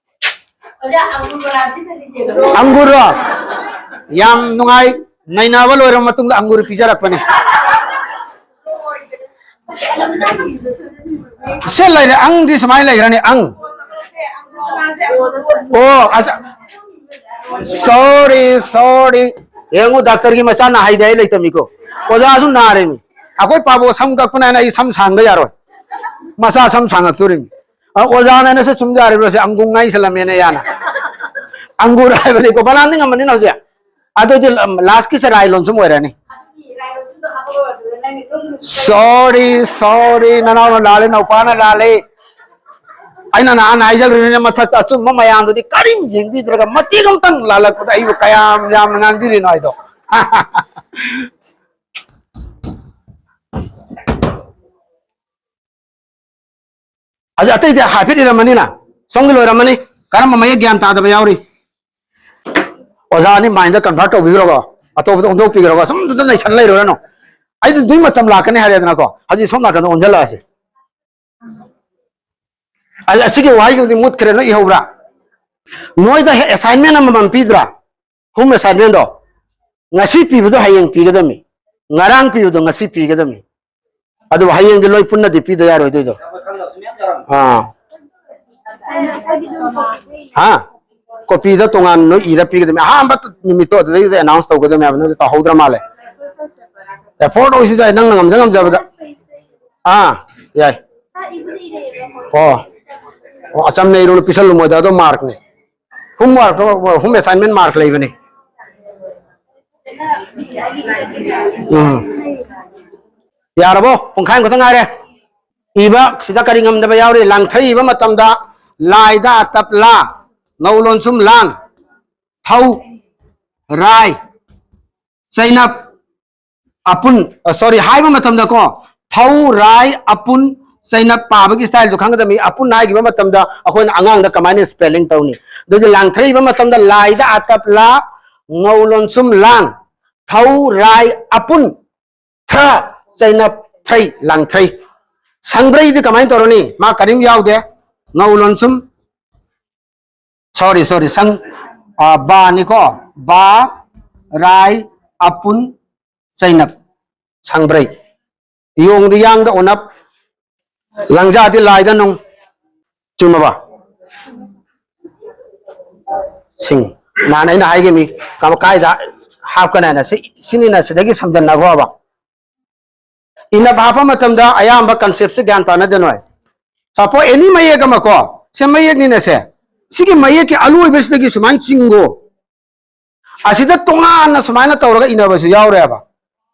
ꯑꯪꯒꯨꯔꯔꯣ? ꯌꯥꯝ ꯅꯨꯡꯉꯥꯏ꯫ ꯅꯩꯅꯕ ꯂꯣꯏꯔꯕ ꯃꯇꯨꯡꯗ ꯑꯪꯒꯨꯔ ꯄꯤꯖꯔꯛꯄꯅꯦ꯫ ꯁꯤ ꯂꯩꯔꯦ, ꯑꯪꯗꯤ ꯁꯨꯃꯥꯏꯅ ꯂꯩꯈ꯭ꯔꯅꯤ, ꯑꯪ꯫ ꯑꯣ, ꯑꯁ, sorry, sorry꯫ ꯌꯦꯡꯉꯨ, ꯗꯥꯛꯇꯔꯒꯤ ꯃꯆꯥ ꯅꯥꯍꯩꯗꯦ ꯍꯥꯏ ꯂꯩꯇꯕꯅꯤꯀꯣ꯫ ꯑꯣꯖꯥꯁꯨ ꯅꯥꯔꯤꯃꯤ꯫ ꯑꯩꯈꯣꯏ ꯄꯥꯕꯣ ꯁꯝ ꯀꯛꯄꯅꯦ ꯍꯥꯏꯅ ꯑꯩ ꯁꯝ ꯁꯥꯡꯗ ꯌꯥꯔꯣꯏ꯫ ꯃꯆꯥ ꯁꯝ ꯁꯥꯡꯉꯛꯇꯣꯔꯤꯃꯤ꯫ ꯑ, ꯑꯣꯖꯥꯅ ꯑꯩꯅꯁꯨ ꯆꯨꯝ ꯌꯥꯔꯤꯕ꯭ꯔꯣ? ꯁꯤ ꯑꯪꯒꯨꯔ ꯉꯥꯏꯁꯜꯂꯝꯃꯦꯅ ꯌꯥꯅ꯫ ꯑꯪꯒꯨꯔ ꯍꯥꯏꯕꯅꯤꯀꯣ, ꯕꯂꯥꯟꯗꯤ ꯉꯝꯃꯅꯤꯅ ꯍꯧꯖꯤꯛ꯫ ꯑꯗꯨꯗꯤ ꯂꯥꯁꯀꯤꯁꯦ ꯔꯥꯏ ꯂꯣꯟꯁꯨꯝ ꯑꯣꯏꯔꯅꯤ꯫ Sorry, sorry, ꯅꯅꯥꯎꯅ ꯂꯥꯜꯂꯦ, ꯅꯧꯄꯥꯅ ꯂꯥꯜꯂꯦ꯫ ꯑꯩꯅ ꯅꯍꯥꯟ ꯍꯥꯏꯖꯈ꯭ꯔꯤꯅꯤꯅꯦ, ꯃꯊꯛꯇ ꯑꯆꯨꯝꯕ ꯃꯌꯥꯝꯗꯨꯗꯤ ꯀꯔꯤꯝ ꯌꯦꯡꯕꯤꯗ꯭ꯔꯒ ꯃꯇꯦꯛ ꯑꯃꯇꯪ ꯂꯥꯜꯂꯛꯄꯗ ꯑꯩꯕꯨ ꯀꯌꯥꯝ ꯌꯥꯝꯅ ꯉꯥꯡꯕꯤꯔꯤꯅꯣ ꯍꯥꯏꯗꯣ꯫ ꯑꯗꯨ ꯑꯇꯩꯗꯤ ꯍꯥꯏꯐꯦꯠ ꯏꯔꯝꯃꯅꯤꯅ, ꯁꯣꯝꯒꯤ ꯂꯣꯏꯔꯝꯃꯅꯤ꯫ ꯀꯔꯝꯕ ꯃꯌꯦꯛ ꯒ꯭ꯌꯥꯟ ꯇꯥꯗꯕ ꯌꯥꯎꯔꯤ? ꯑꯣꯖꯥ ꯑꯅꯤ ꯃꯥꯏꯟꯗ ꯀꯟꯚꯔꯠ ꯇꯧꯕꯤꯈ꯭ꯔꯒꯣ, ꯑꯇꯣꯞꯄꯗ ꯑꯣꯟꯊꯣꯛꯄꯤꯈ꯭ꯔꯒꯣ, ꯁꯨꯝ ꯑꯗꯨꯗ ꯅꯩꯁꯟ ꯂꯩꯔꯨꯔꯅꯨ꯫ ꯑꯩꯗꯤ ꯑꯗꯨꯏ ꯃꯇꯝ ꯂꯥꯛꯀꯅꯤ ꯍꯥꯏꯔꯦꯗꯅꯀꯣ, ꯍꯧꯖꯤꯛ ꯁꯣꯝ ꯅꯥꯀꯟꯗ ꯑꯣꯟꯁꯤꯜꯂꯛꯑꯁꯦ꯫ ꯑ-, ꯑꯁꯤꯒꯤ ꯋꯥꯍꯩꯁꯤꯡꯗꯤ ꯃꯨꯠꯈ꯭ꯔꯦ, ꯅꯣꯏ ꯏꯍꯧꯕ꯭ꯔꯥ? ꯅꯣꯏꯗ ꯑꯦꯁꯥꯏꯟꯃꯦꯟ ꯑꯃꯃꯝ ꯄꯤꯗ꯭ꯔꯥ? ꯍꯣꯝ ꯑꯦꯁꯥꯏꯟꯃꯦꯟꯗꯣ ꯉꯁꯤ ꯄꯤꯕꯗꯣ ꯍꯌꯦꯡ ꯄꯤꯒꯗꯕꯅꯤ, ꯉꯔꯥꯡ ꯄꯤꯕꯗꯣ ꯉꯁꯤ ꯄꯤꯒꯗꯕꯅꯤ꯫ ꯑꯗꯨꯕꯨ ꯍꯌꯦꯡꯗꯤ ꯂꯣꯏ ꯄꯨꯟꯅꯗꯤ ꯄꯤꯗ ꯌꯥꯔꯣꯏꯗꯣꯏꯗꯣ꯫ ꯑꯥ꯫ ꯍꯥ? ꯀꯣꯄꯤꯗ ꯇꯣꯉꯥꯟ ꯅꯣꯏ ꯏꯔ ꯄꯤꯒꯗꯕꯅꯤ꯫ ꯑꯍꯥꯟꯕ ꯅꯨꯃꯤꯠꯇꯣ ꯑꯗꯨꯗꯩꯗꯨꯗ ꯑꯦꯅꯥꯎꯟꯁ ꯇꯧꯒꯗꯕꯅꯦ ꯍꯥꯏꯕ, ꯅꯣꯏꯗꯤ ꯇꯧꯍꯧꯗ꯭ꯔ ꯃꯥꯜꯂꯦ꯫ ꯑꯦꯐꯣꯔꯠ ꯑꯣꯏꯁꯤꯁꯨ ꯌꯥꯏ, ꯅꯪꯅ ꯉꯝꯖ ꯉꯝꯖꯕꯗ꯫ ꯑꯥ, ꯌꯥꯏ꯫ ꯑꯣ꯫ ꯑꯣ, ꯑꯆꯝꯅ ꯏꯔꯨꯅ ꯄꯤꯁꯜꯂꯨ ꯃꯣꯏꯗ, ꯑꯗꯣ ꯃꯥꯔꯛꯅꯦ꯫ ꯍꯣꯝꯋꯥꯔꯛꯇꯣ, ꯍꯣꯝ ꯑꯦꯁꯥꯏꯟꯃꯦꯟ ꯃꯥꯔꯛ ꯂꯩꯕꯅꯦ꯫ ꯎꯝ꯫ ꯌꯥꯔꯕꯣ? ꯄꯨꯡꯈꯥꯏ ꯑꯃ ꯈꯛꯇ ꯉꯥꯏꯔꯦ꯫ ꯏꯕ ꯁꯤꯗ ꯀꯔꯤ ꯉꯝꯗꯕ ꯌꯥꯎꯔꯤ? ꯂꯥꯡꯊ꯭ꯔꯩ ꯏꯕ ꯃꯇꯝꯗ ꯂꯥꯏꯗ ꯑꯇꯞ ꯂꯥ, ꯉꯧ ꯂꯣꯟꯁꯨꯝ ꯂꯥꯡ, ꯊꯧ, ꯔꯥꯏ, ꯆꯩꯅꯞ, ꯑꯄꯨꯟ, ꯑ, ꯁꯣꯔꯤ, ꯍꯥꯏꯕ ꯃꯇꯝꯗꯀꯣ, ꯊꯧ, ꯔꯥꯏ, ꯑꯄꯨꯟ, ꯆꯩꯅꯞ ꯄꯥꯕꯒꯤ ꯁ꯭ꯇꯥꯏꯜꯗꯣ ꯈꯪꯒꯗꯕꯅꯤ꯫ ꯑꯄꯨꯟ ꯍꯥꯏꯈꯤꯕ ꯃꯇꯝꯗ ꯑꯩꯈꯣꯏꯅ ꯑꯉꯥꯡꯗ ꯀꯃꯥꯏꯅ ꯁ꯭ꯄꯦꯂꯤꯡ ꯇꯧꯅꯤ? ꯑꯗꯨꯗꯤ ꯂꯥꯡꯊ꯭ꯔꯩ ꯏꯕ ꯃꯇꯝꯗ ꯂꯥꯏꯗ ꯑꯇꯞ ꯂꯥ, ꯉꯧ ꯂꯣꯟꯁꯨꯝ ꯂꯥꯡ, ꯊꯧ, ꯔꯥꯏ, ꯑꯄꯨꯟ, ꯊ, ꯆꯩꯅꯞ, ꯊ꯭ꯔꯩ, ꯂꯥꯡꯊ꯭ꯔꯩ꯫ ꯁꯪꯕ꯭ꯔꯩꯗꯤ ꯀꯃꯥꯏꯅ ꯇꯧꯔꯅꯤ? ꯃꯥ ꯀꯔꯤꯝ ꯌꯥꯎꯗꯦ꯫ ꯉꯧ ꯂꯣꯟꯁꯨꯝ, ꯁꯣꯔꯤ, ꯁꯣꯔꯤ, ꯁꯪ-, ꯑ, ꯕꯥꯅꯤꯀꯣ꯫ ꯕꯥ, ꯔꯥꯏ, ꯑꯄꯨꯟ, ꯆꯩꯅꯞ, ꯁꯪꯕ꯭ꯔꯩ꯫ ꯌꯣꯡꯗꯤ ꯌꯥꯡꯗ ꯎꯅꯞ, ꯂꯪꯖꯥꯗꯤ ꯂꯥꯏꯗ ꯅꯨꯡ꯫ ꯆꯨꯝꯃꯕ? ꯁꯤꯡ꯫ ꯅꯍꯥꯟ ꯑꯩꯅ ꯍꯥꯏꯈꯤꯃꯤ, ꯀꯃ-, ꯀꯥꯏꯗ ꯍꯥꯞꯀꯅꯤ ꯍꯥꯏꯅ꯫ ꯁꯤ, ꯁꯤꯅꯤꯅ ꯁꯤꯗꯒꯤ ꯁꯝꯖꯟꯅꯈꯣꯕ꯫ ꯏꯅꯞ ꯍꯥꯞꯄ ꯃꯇꯝꯗ ꯑꯌꯥꯝꯕ ꯀꯟꯁꯦꯞꯁꯦ ꯒ꯭ꯌꯥꯟ ꯇꯥꯅꯗꯦ ꯅꯣꯏ꯫ ꯁꯄꯣꯁ ꯑꯦꯅꯤ ꯃꯌꯦꯛ ꯑꯃ ꯀꯣ, ꯁꯦ ꯃꯌꯦꯛꯅꯤꯅ ꯁꯦ꯫ ꯁꯤꯒꯤ ꯃꯌꯦꯛꯀꯤ ꯑꯂꯣꯏꯕꯁꯤꯗꯒꯤ ꯁꯨꯃꯥꯏꯅ ꯆꯤꯡꯒꯣ꯫ ꯑꯁꯤꯗ ꯇꯣꯉꯥꯟꯅ ꯁꯨꯃꯥꯏꯅ ꯇꯧꯔꯒ ꯏꯅꯕꯁꯨ ꯌꯥꯎꯔꯦꯕ꯫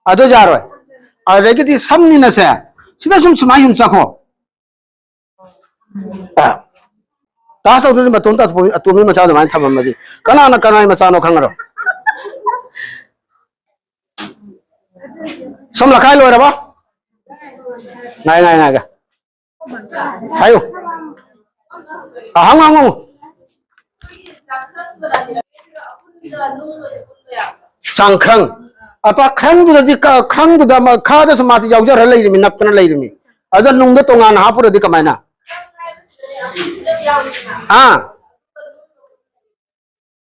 ꯑꯗꯨ ꯌꯥꯔꯣꯏ꯫ ꯑꯗꯒꯤꯗꯤ ꯁꯝꯅꯤꯅꯁꯦ, ꯁꯤꯗ ꯁꯨꯝ ꯁꯨꯃꯥꯏꯅ ꯁꯨꯝ ꯆꯠꯈꯣ꯫ ꯇꯥꯁ ꯇꯧꯗ꯭ꯔꯗꯤ ꯃꯇꯣꯝꯇ ꯑꯇꯣꯝ-, ꯑꯇꯣꯝꯕꯤ ꯃꯆꯥ ꯑꯗꯨꯃꯥꯏꯅ ꯊꯝꯃꯝꯃꯗꯤ ꯀꯅꯥꯅ ꯀꯅꯥꯏ ꯃꯆꯥꯅꯣ ꯈꯪꯉꯔꯣꯏ꯫ ꯁꯝ ꯂꯈꯥꯏ ꯂꯣꯏꯔꯕ? ꯉꯥꯏ, ꯉꯥꯏ, ꯉꯥꯏꯒꯦ꯫ ꯍꯥꯏꯌꯨ꯫ ꯑ, ꯍꯪꯉꯨ, ꯍꯪꯉꯨ꯫ ꯆꯥꯡꯈ꯭ꯔꯪ꯫ ꯑꯄꯥ ꯈ꯭ꯔꯪꯗꯨꯗꯗꯤ ꯀ-, ꯈ꯭ꯔꯪꯗꯨꯗ ꯃ-, ꯈꯥꯗꯁꯨ ꯃꯥꯗꯤ ꯌꯥꯎꯖꯔ ꯂꯩꯔꯤꯃꯤ, ꯅꯞꯇꯅ ꯂꯩꯔꯤꯃꯤ꯫ ꯑꯗ ꯅꯨꯡꯗ ꯇꯣꯉꯥꯟꯅ ꯍꯥꯞꯄꯨꯔꯗꯤ ꯀꯃꯥꯏꯅ? ꯑꯥ꯫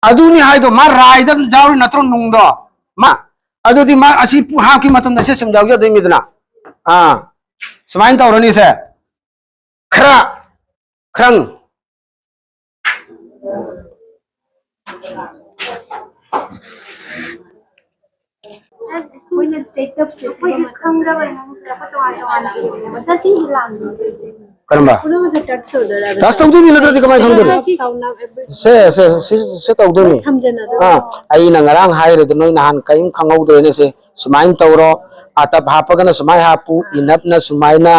ꯑꯗꯨꯅꯤ ꯍꯥꯏꯗꯣ, ꯃꯥ ꯔꯥꯏꯗ ꯑꯗꯨꯝ ꯌꯥꯎꯔꯤ ꯅꯠꯇ꯭ꯔꯣ ꯅꯨꯡꯗꯣ? ꯃꯥ, ꯑꯗꯨꯗꯤ ꯃꯥ ꯑꯁꯤ ꯄꯨ-, ꯍꯥꯞꯈꯤ ꯃꯇꯝꯗ ꯁꯤ ꯁꯨꯝ ꯌꯥꯎꯖꯗꯣꯏꯅꯤꯗꯅ꯫ ꯑꯥ, ꯁꯨꯃꯥꯏꯅ ꯇꯧꯔꯅꯤꯁꯦ꯫ ꯈꯔ, ꯈ꯭ꯔꯪ꯫ ꯑꯩꯈꯣꯏꯅ ꯆꯩꯇꯞꯁꯦ ꯑꯩꯈꯣꯏꯗꯤ ꯈꯪꯗꯕꯅꯤꯅ ꯇꯣꯉꯥꯟ ꯇꯣꯉꯥꯟꯅ ꯏꯕꯅꯦꯕ꯫ ꯁꯥꯁꯤꯡꯁꯦ ꯂꯥꯡꯗꯣꯏꯅꯦ꯫ ꯀꯔꯝꯕ? ꯄꯨꯝꯅꯃꯛꯁꯦ touch ꯇꯧꯗꯣꯏꯔꯥ? Touch ꯇꯧꯗꯣꯏꯅꯤ, ꯅꯠꯇ꯭ꯔꯗꯤ ꯀꯃꯥꯏꯅ ꯈꯪꯗꯣꯏꯅꯣ? ꯁꯤ ꯁꯦ, ꯁꯦ, ꯁꯤ, ꯁꯤ ꯇꯧꯗꯣꯏꯅꯤ꯫ ꯁꯝꯖꯟꯅꯗꯣꯏꯅꯤ꯫ ꯑꯥ, ꯑꯩꯅ ꯉꯔꯥꯡ ꯍꯥꯏꯔꯤꯗꯣ ꯅꯣꯏ ꯅꯍꯥꯟ ꯀꯔꯤꯝ ꯈꯪꯍꯧꯗ꯭ꯔꯦꯅꯦ꯫ ꯁꯦ ꯁꯨꯃꯥꯏꯅ ꯇꯧꯔꯣ, ꯑꯇꯞ ꯍꯥꯞꯄꯒꯅ ꯁꯨꯃꯥꯏꯅ ꯍꯥꯞꯄꯨ, ꯏꯅꯞꯅ ꯁꯨꯃꯥꯏꯅ,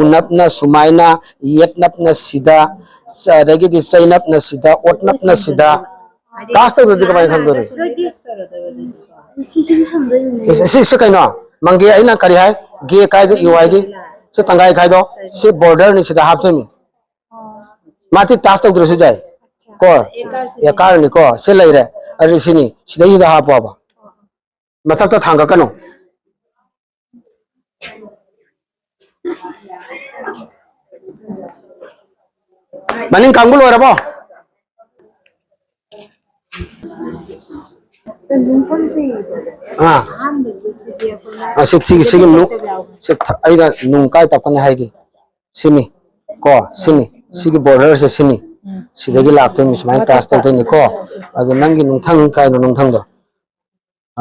ꯎꯅꯞꯅ ꯁꯨꯃꯥꯏꯅ, ꯌꯦꯠꯅꯞꯅ ꯁꯤꯗ, ꯑꯗꯒꯤꯗꯤ ꯆꯩꯅꯞꯅ ꯁꯤꯗ, ꯑꯣꯠꯅꯞꯅ ꯁꯤꯗ꯫ Touch ꯇꯧꯗ꯭ꯔꯗꯤ ꯀꯃꯥꯏꯅ ꯈꯪꯗꯣꯔꯤ? ꯁꯤ, ꯁꯤ, ꯁꯤ ꯁꯝꯗꯣꯏꯅꯦ꯫ ꯁꯤ, ꯁꯤ, ꯁꯤ ꯀꯩꯅꯣ? ꯃꯪꯒꯦ, ꯑꯩꯅ ꯀꯔꯤ ꯍꯥꯏ? ꯒꯦ ꯀꯥꯏꯗꯣ ꯏꯌꯨ ꯍꯥꯏꯗꯤ? ꯁꯤ ꯇꯪꯈꯥꯏ ꯈꯥꯏꯗꯣ꯫ ꯁꯤ borderꯅꯤ, ꯁꯤꯗ ꯍꯥꯞꯇꯣꯏꯅꯤ꯫ ꯃꯥꯗꯤ touch ꯇꯧꯗ꯭ꯔꯁꯨ ꯌꯥꯏ꯫ ꯀꯣ? ꯑꯦꯀꯥꯔꯅꯤꯀꯣ꯫ ꯁꯤ ꯂꯩꯔꯦ꯫ ꯑꯗꯨꯗꯤ ꯁꯤꯅꯤ꯫ ꯁꯤꯗꯩꯁꯤꯗ ꯍꯥꯞꯄꯣꯕ꯫ ꯃꯊꯛꯇ ꯊꯥꯡꯒꯠꯀꯅꯨ꯫ ꯃꯅꯤꯡ ꯀꯥꯡꯕꯨ ꯂꯣꯏꯔꯕꯣ? ꯑꯥ꯫ ꯑꯥ, ꯁꯤ, ꯁꯤꯒꯤ, ꯁꯤꯒꯤ ꯅꯨ-, ꯁꯤ ꯊ-, ꯑꯩꯅ ꯅꯨꯡ ꯀꯥꯏ ꯇꯞꯀꯅꯤ ꯍꯥꯏꯒꯦ꯫ ꯁꯤꯅꯤ꯫ ꯀꯣ, ꯁꯤꯅꯤ꯫ ꯁꯤꯒꯤ borderꯁꯦ ꯁꯤꯅꯤ꯫ ꯁꯤꯗꯒꯤ ꯂꯥꯛꯇꯣꯏꯅꯤ, ꯁꯨꯃꯥꯏꯅ touch ꯇꯧꯗꯣꯏꯅꯤꯀꯣ꯫ ꯑꯗꯣ ꯅꯪꯒꯤ ꯅꯨꯡꯊꯪ ꯀꯥꯏꯅꯣ, ꯅꯨꯡꯊꯪꯗꯣ?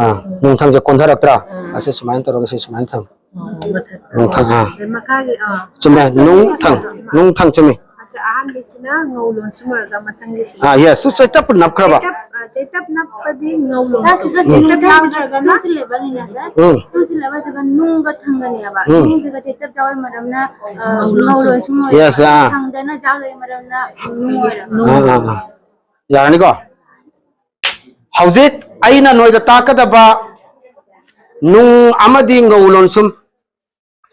ꯑꯥ, ꯅꯨꯡꯊꯪꯁꯦ ꯀꯣꯟꯊꯔꯛꯇ꯭ꯔꯥ? ꯑꯥ꯫ ꯑꯁꯤ ꯁꯨꯃꯥꯏꯅ ꯇꯧꯔꯒ ꯁꯤ ꯁꯨꯃꯥꯏꯅ ꯊꯝꯃꯨ꯫ ꯑꯣ, ꯃꯊꯛ꯫ ꯅꯨꯡꯊꯪ, ꯑꯥ꯫ ꯑꯗꯩ ꯃꯈꯥꯒꯤ, ꯑꯥ꯫ ꯆꯨꯝꯃꯦ, ꯅꯨꯡꯊꯪ, ꯅꯨꯡꯊꯪ ꯆꯨꯝꯃꯤ꯫ ꯑꯆꯥ, ꯑꯍꯥꯟꯕꯁꯤꯅ ꯉꯧ ꯂꯣꯟꯁꯨꯝꯃꯔꯒ ꯃꯊꯪꯒꯤꯁꯤꯅ ꯑꯥ, yes, ꯁꯨ ꯆꯩꯇꯞꯄꯨ ꯅꯞꯈ꯭ꯔꯕ꯫ ꯆꯩꯇꯞ, ꯑꯥ, ꯆꯩꯇꯞ ꯅꯞꯄꯗꯤ ꯉꯧ ꯂꯣꯟꯁꯨꯝ꯫ ꯁꯥꯔ, ꯁꯤꯗ ꯆꯩꯇꯞ ꯅꯞꯇ꯭ꯔꯒꯅ ꯇꯨ ꯁꯤꯂꯦꯕꯜꯅꯤꯅ, ꯁꯥꯔ꯫ ꯎꯝ꯫ ꯇꯨ ꯁꯤꯂꯦꯕꯜꯁꯤꯒ ꯅꯨꯡꯒ ꯊꯪꯒꯅꯦꯕ꯫ ꯎꯝ꯫ ꯅꯨꯡꯁꯤꯒ ꯆꯩꯇꯞ ꯌꯥꯎꯕ ꯃꯔꯝꯅ, ꯑ, ꯉꯧ ꯂꯣꯟꯁꯨꯝ ꯑꯣꯏꯔꯦ꯫ Yes, ꯑꯥ꯫ ꯊꯪꯗꯅ ꯖꯥ ꯂꯩꯕ ꯃꯔꯝꯅ ꯅꯨꯡ ꯑꯣꯏꯔꯦ꯫ ꯑꯥ, ꯑꯥ, ꯑꯥ꯫ ꯌꯥꯔꯅꯤꯀꯣ? ꯍꯧꯖꯤꯛ ꯑꯩꯅ ꯅꯣꯏꯗ ꯇꯥꯛꯀꯗꯕ ꯅꯨꯡ ꯑꯃꯗꯤ ꯉꯧ ꯂꯣꯟꯁꯨꯝ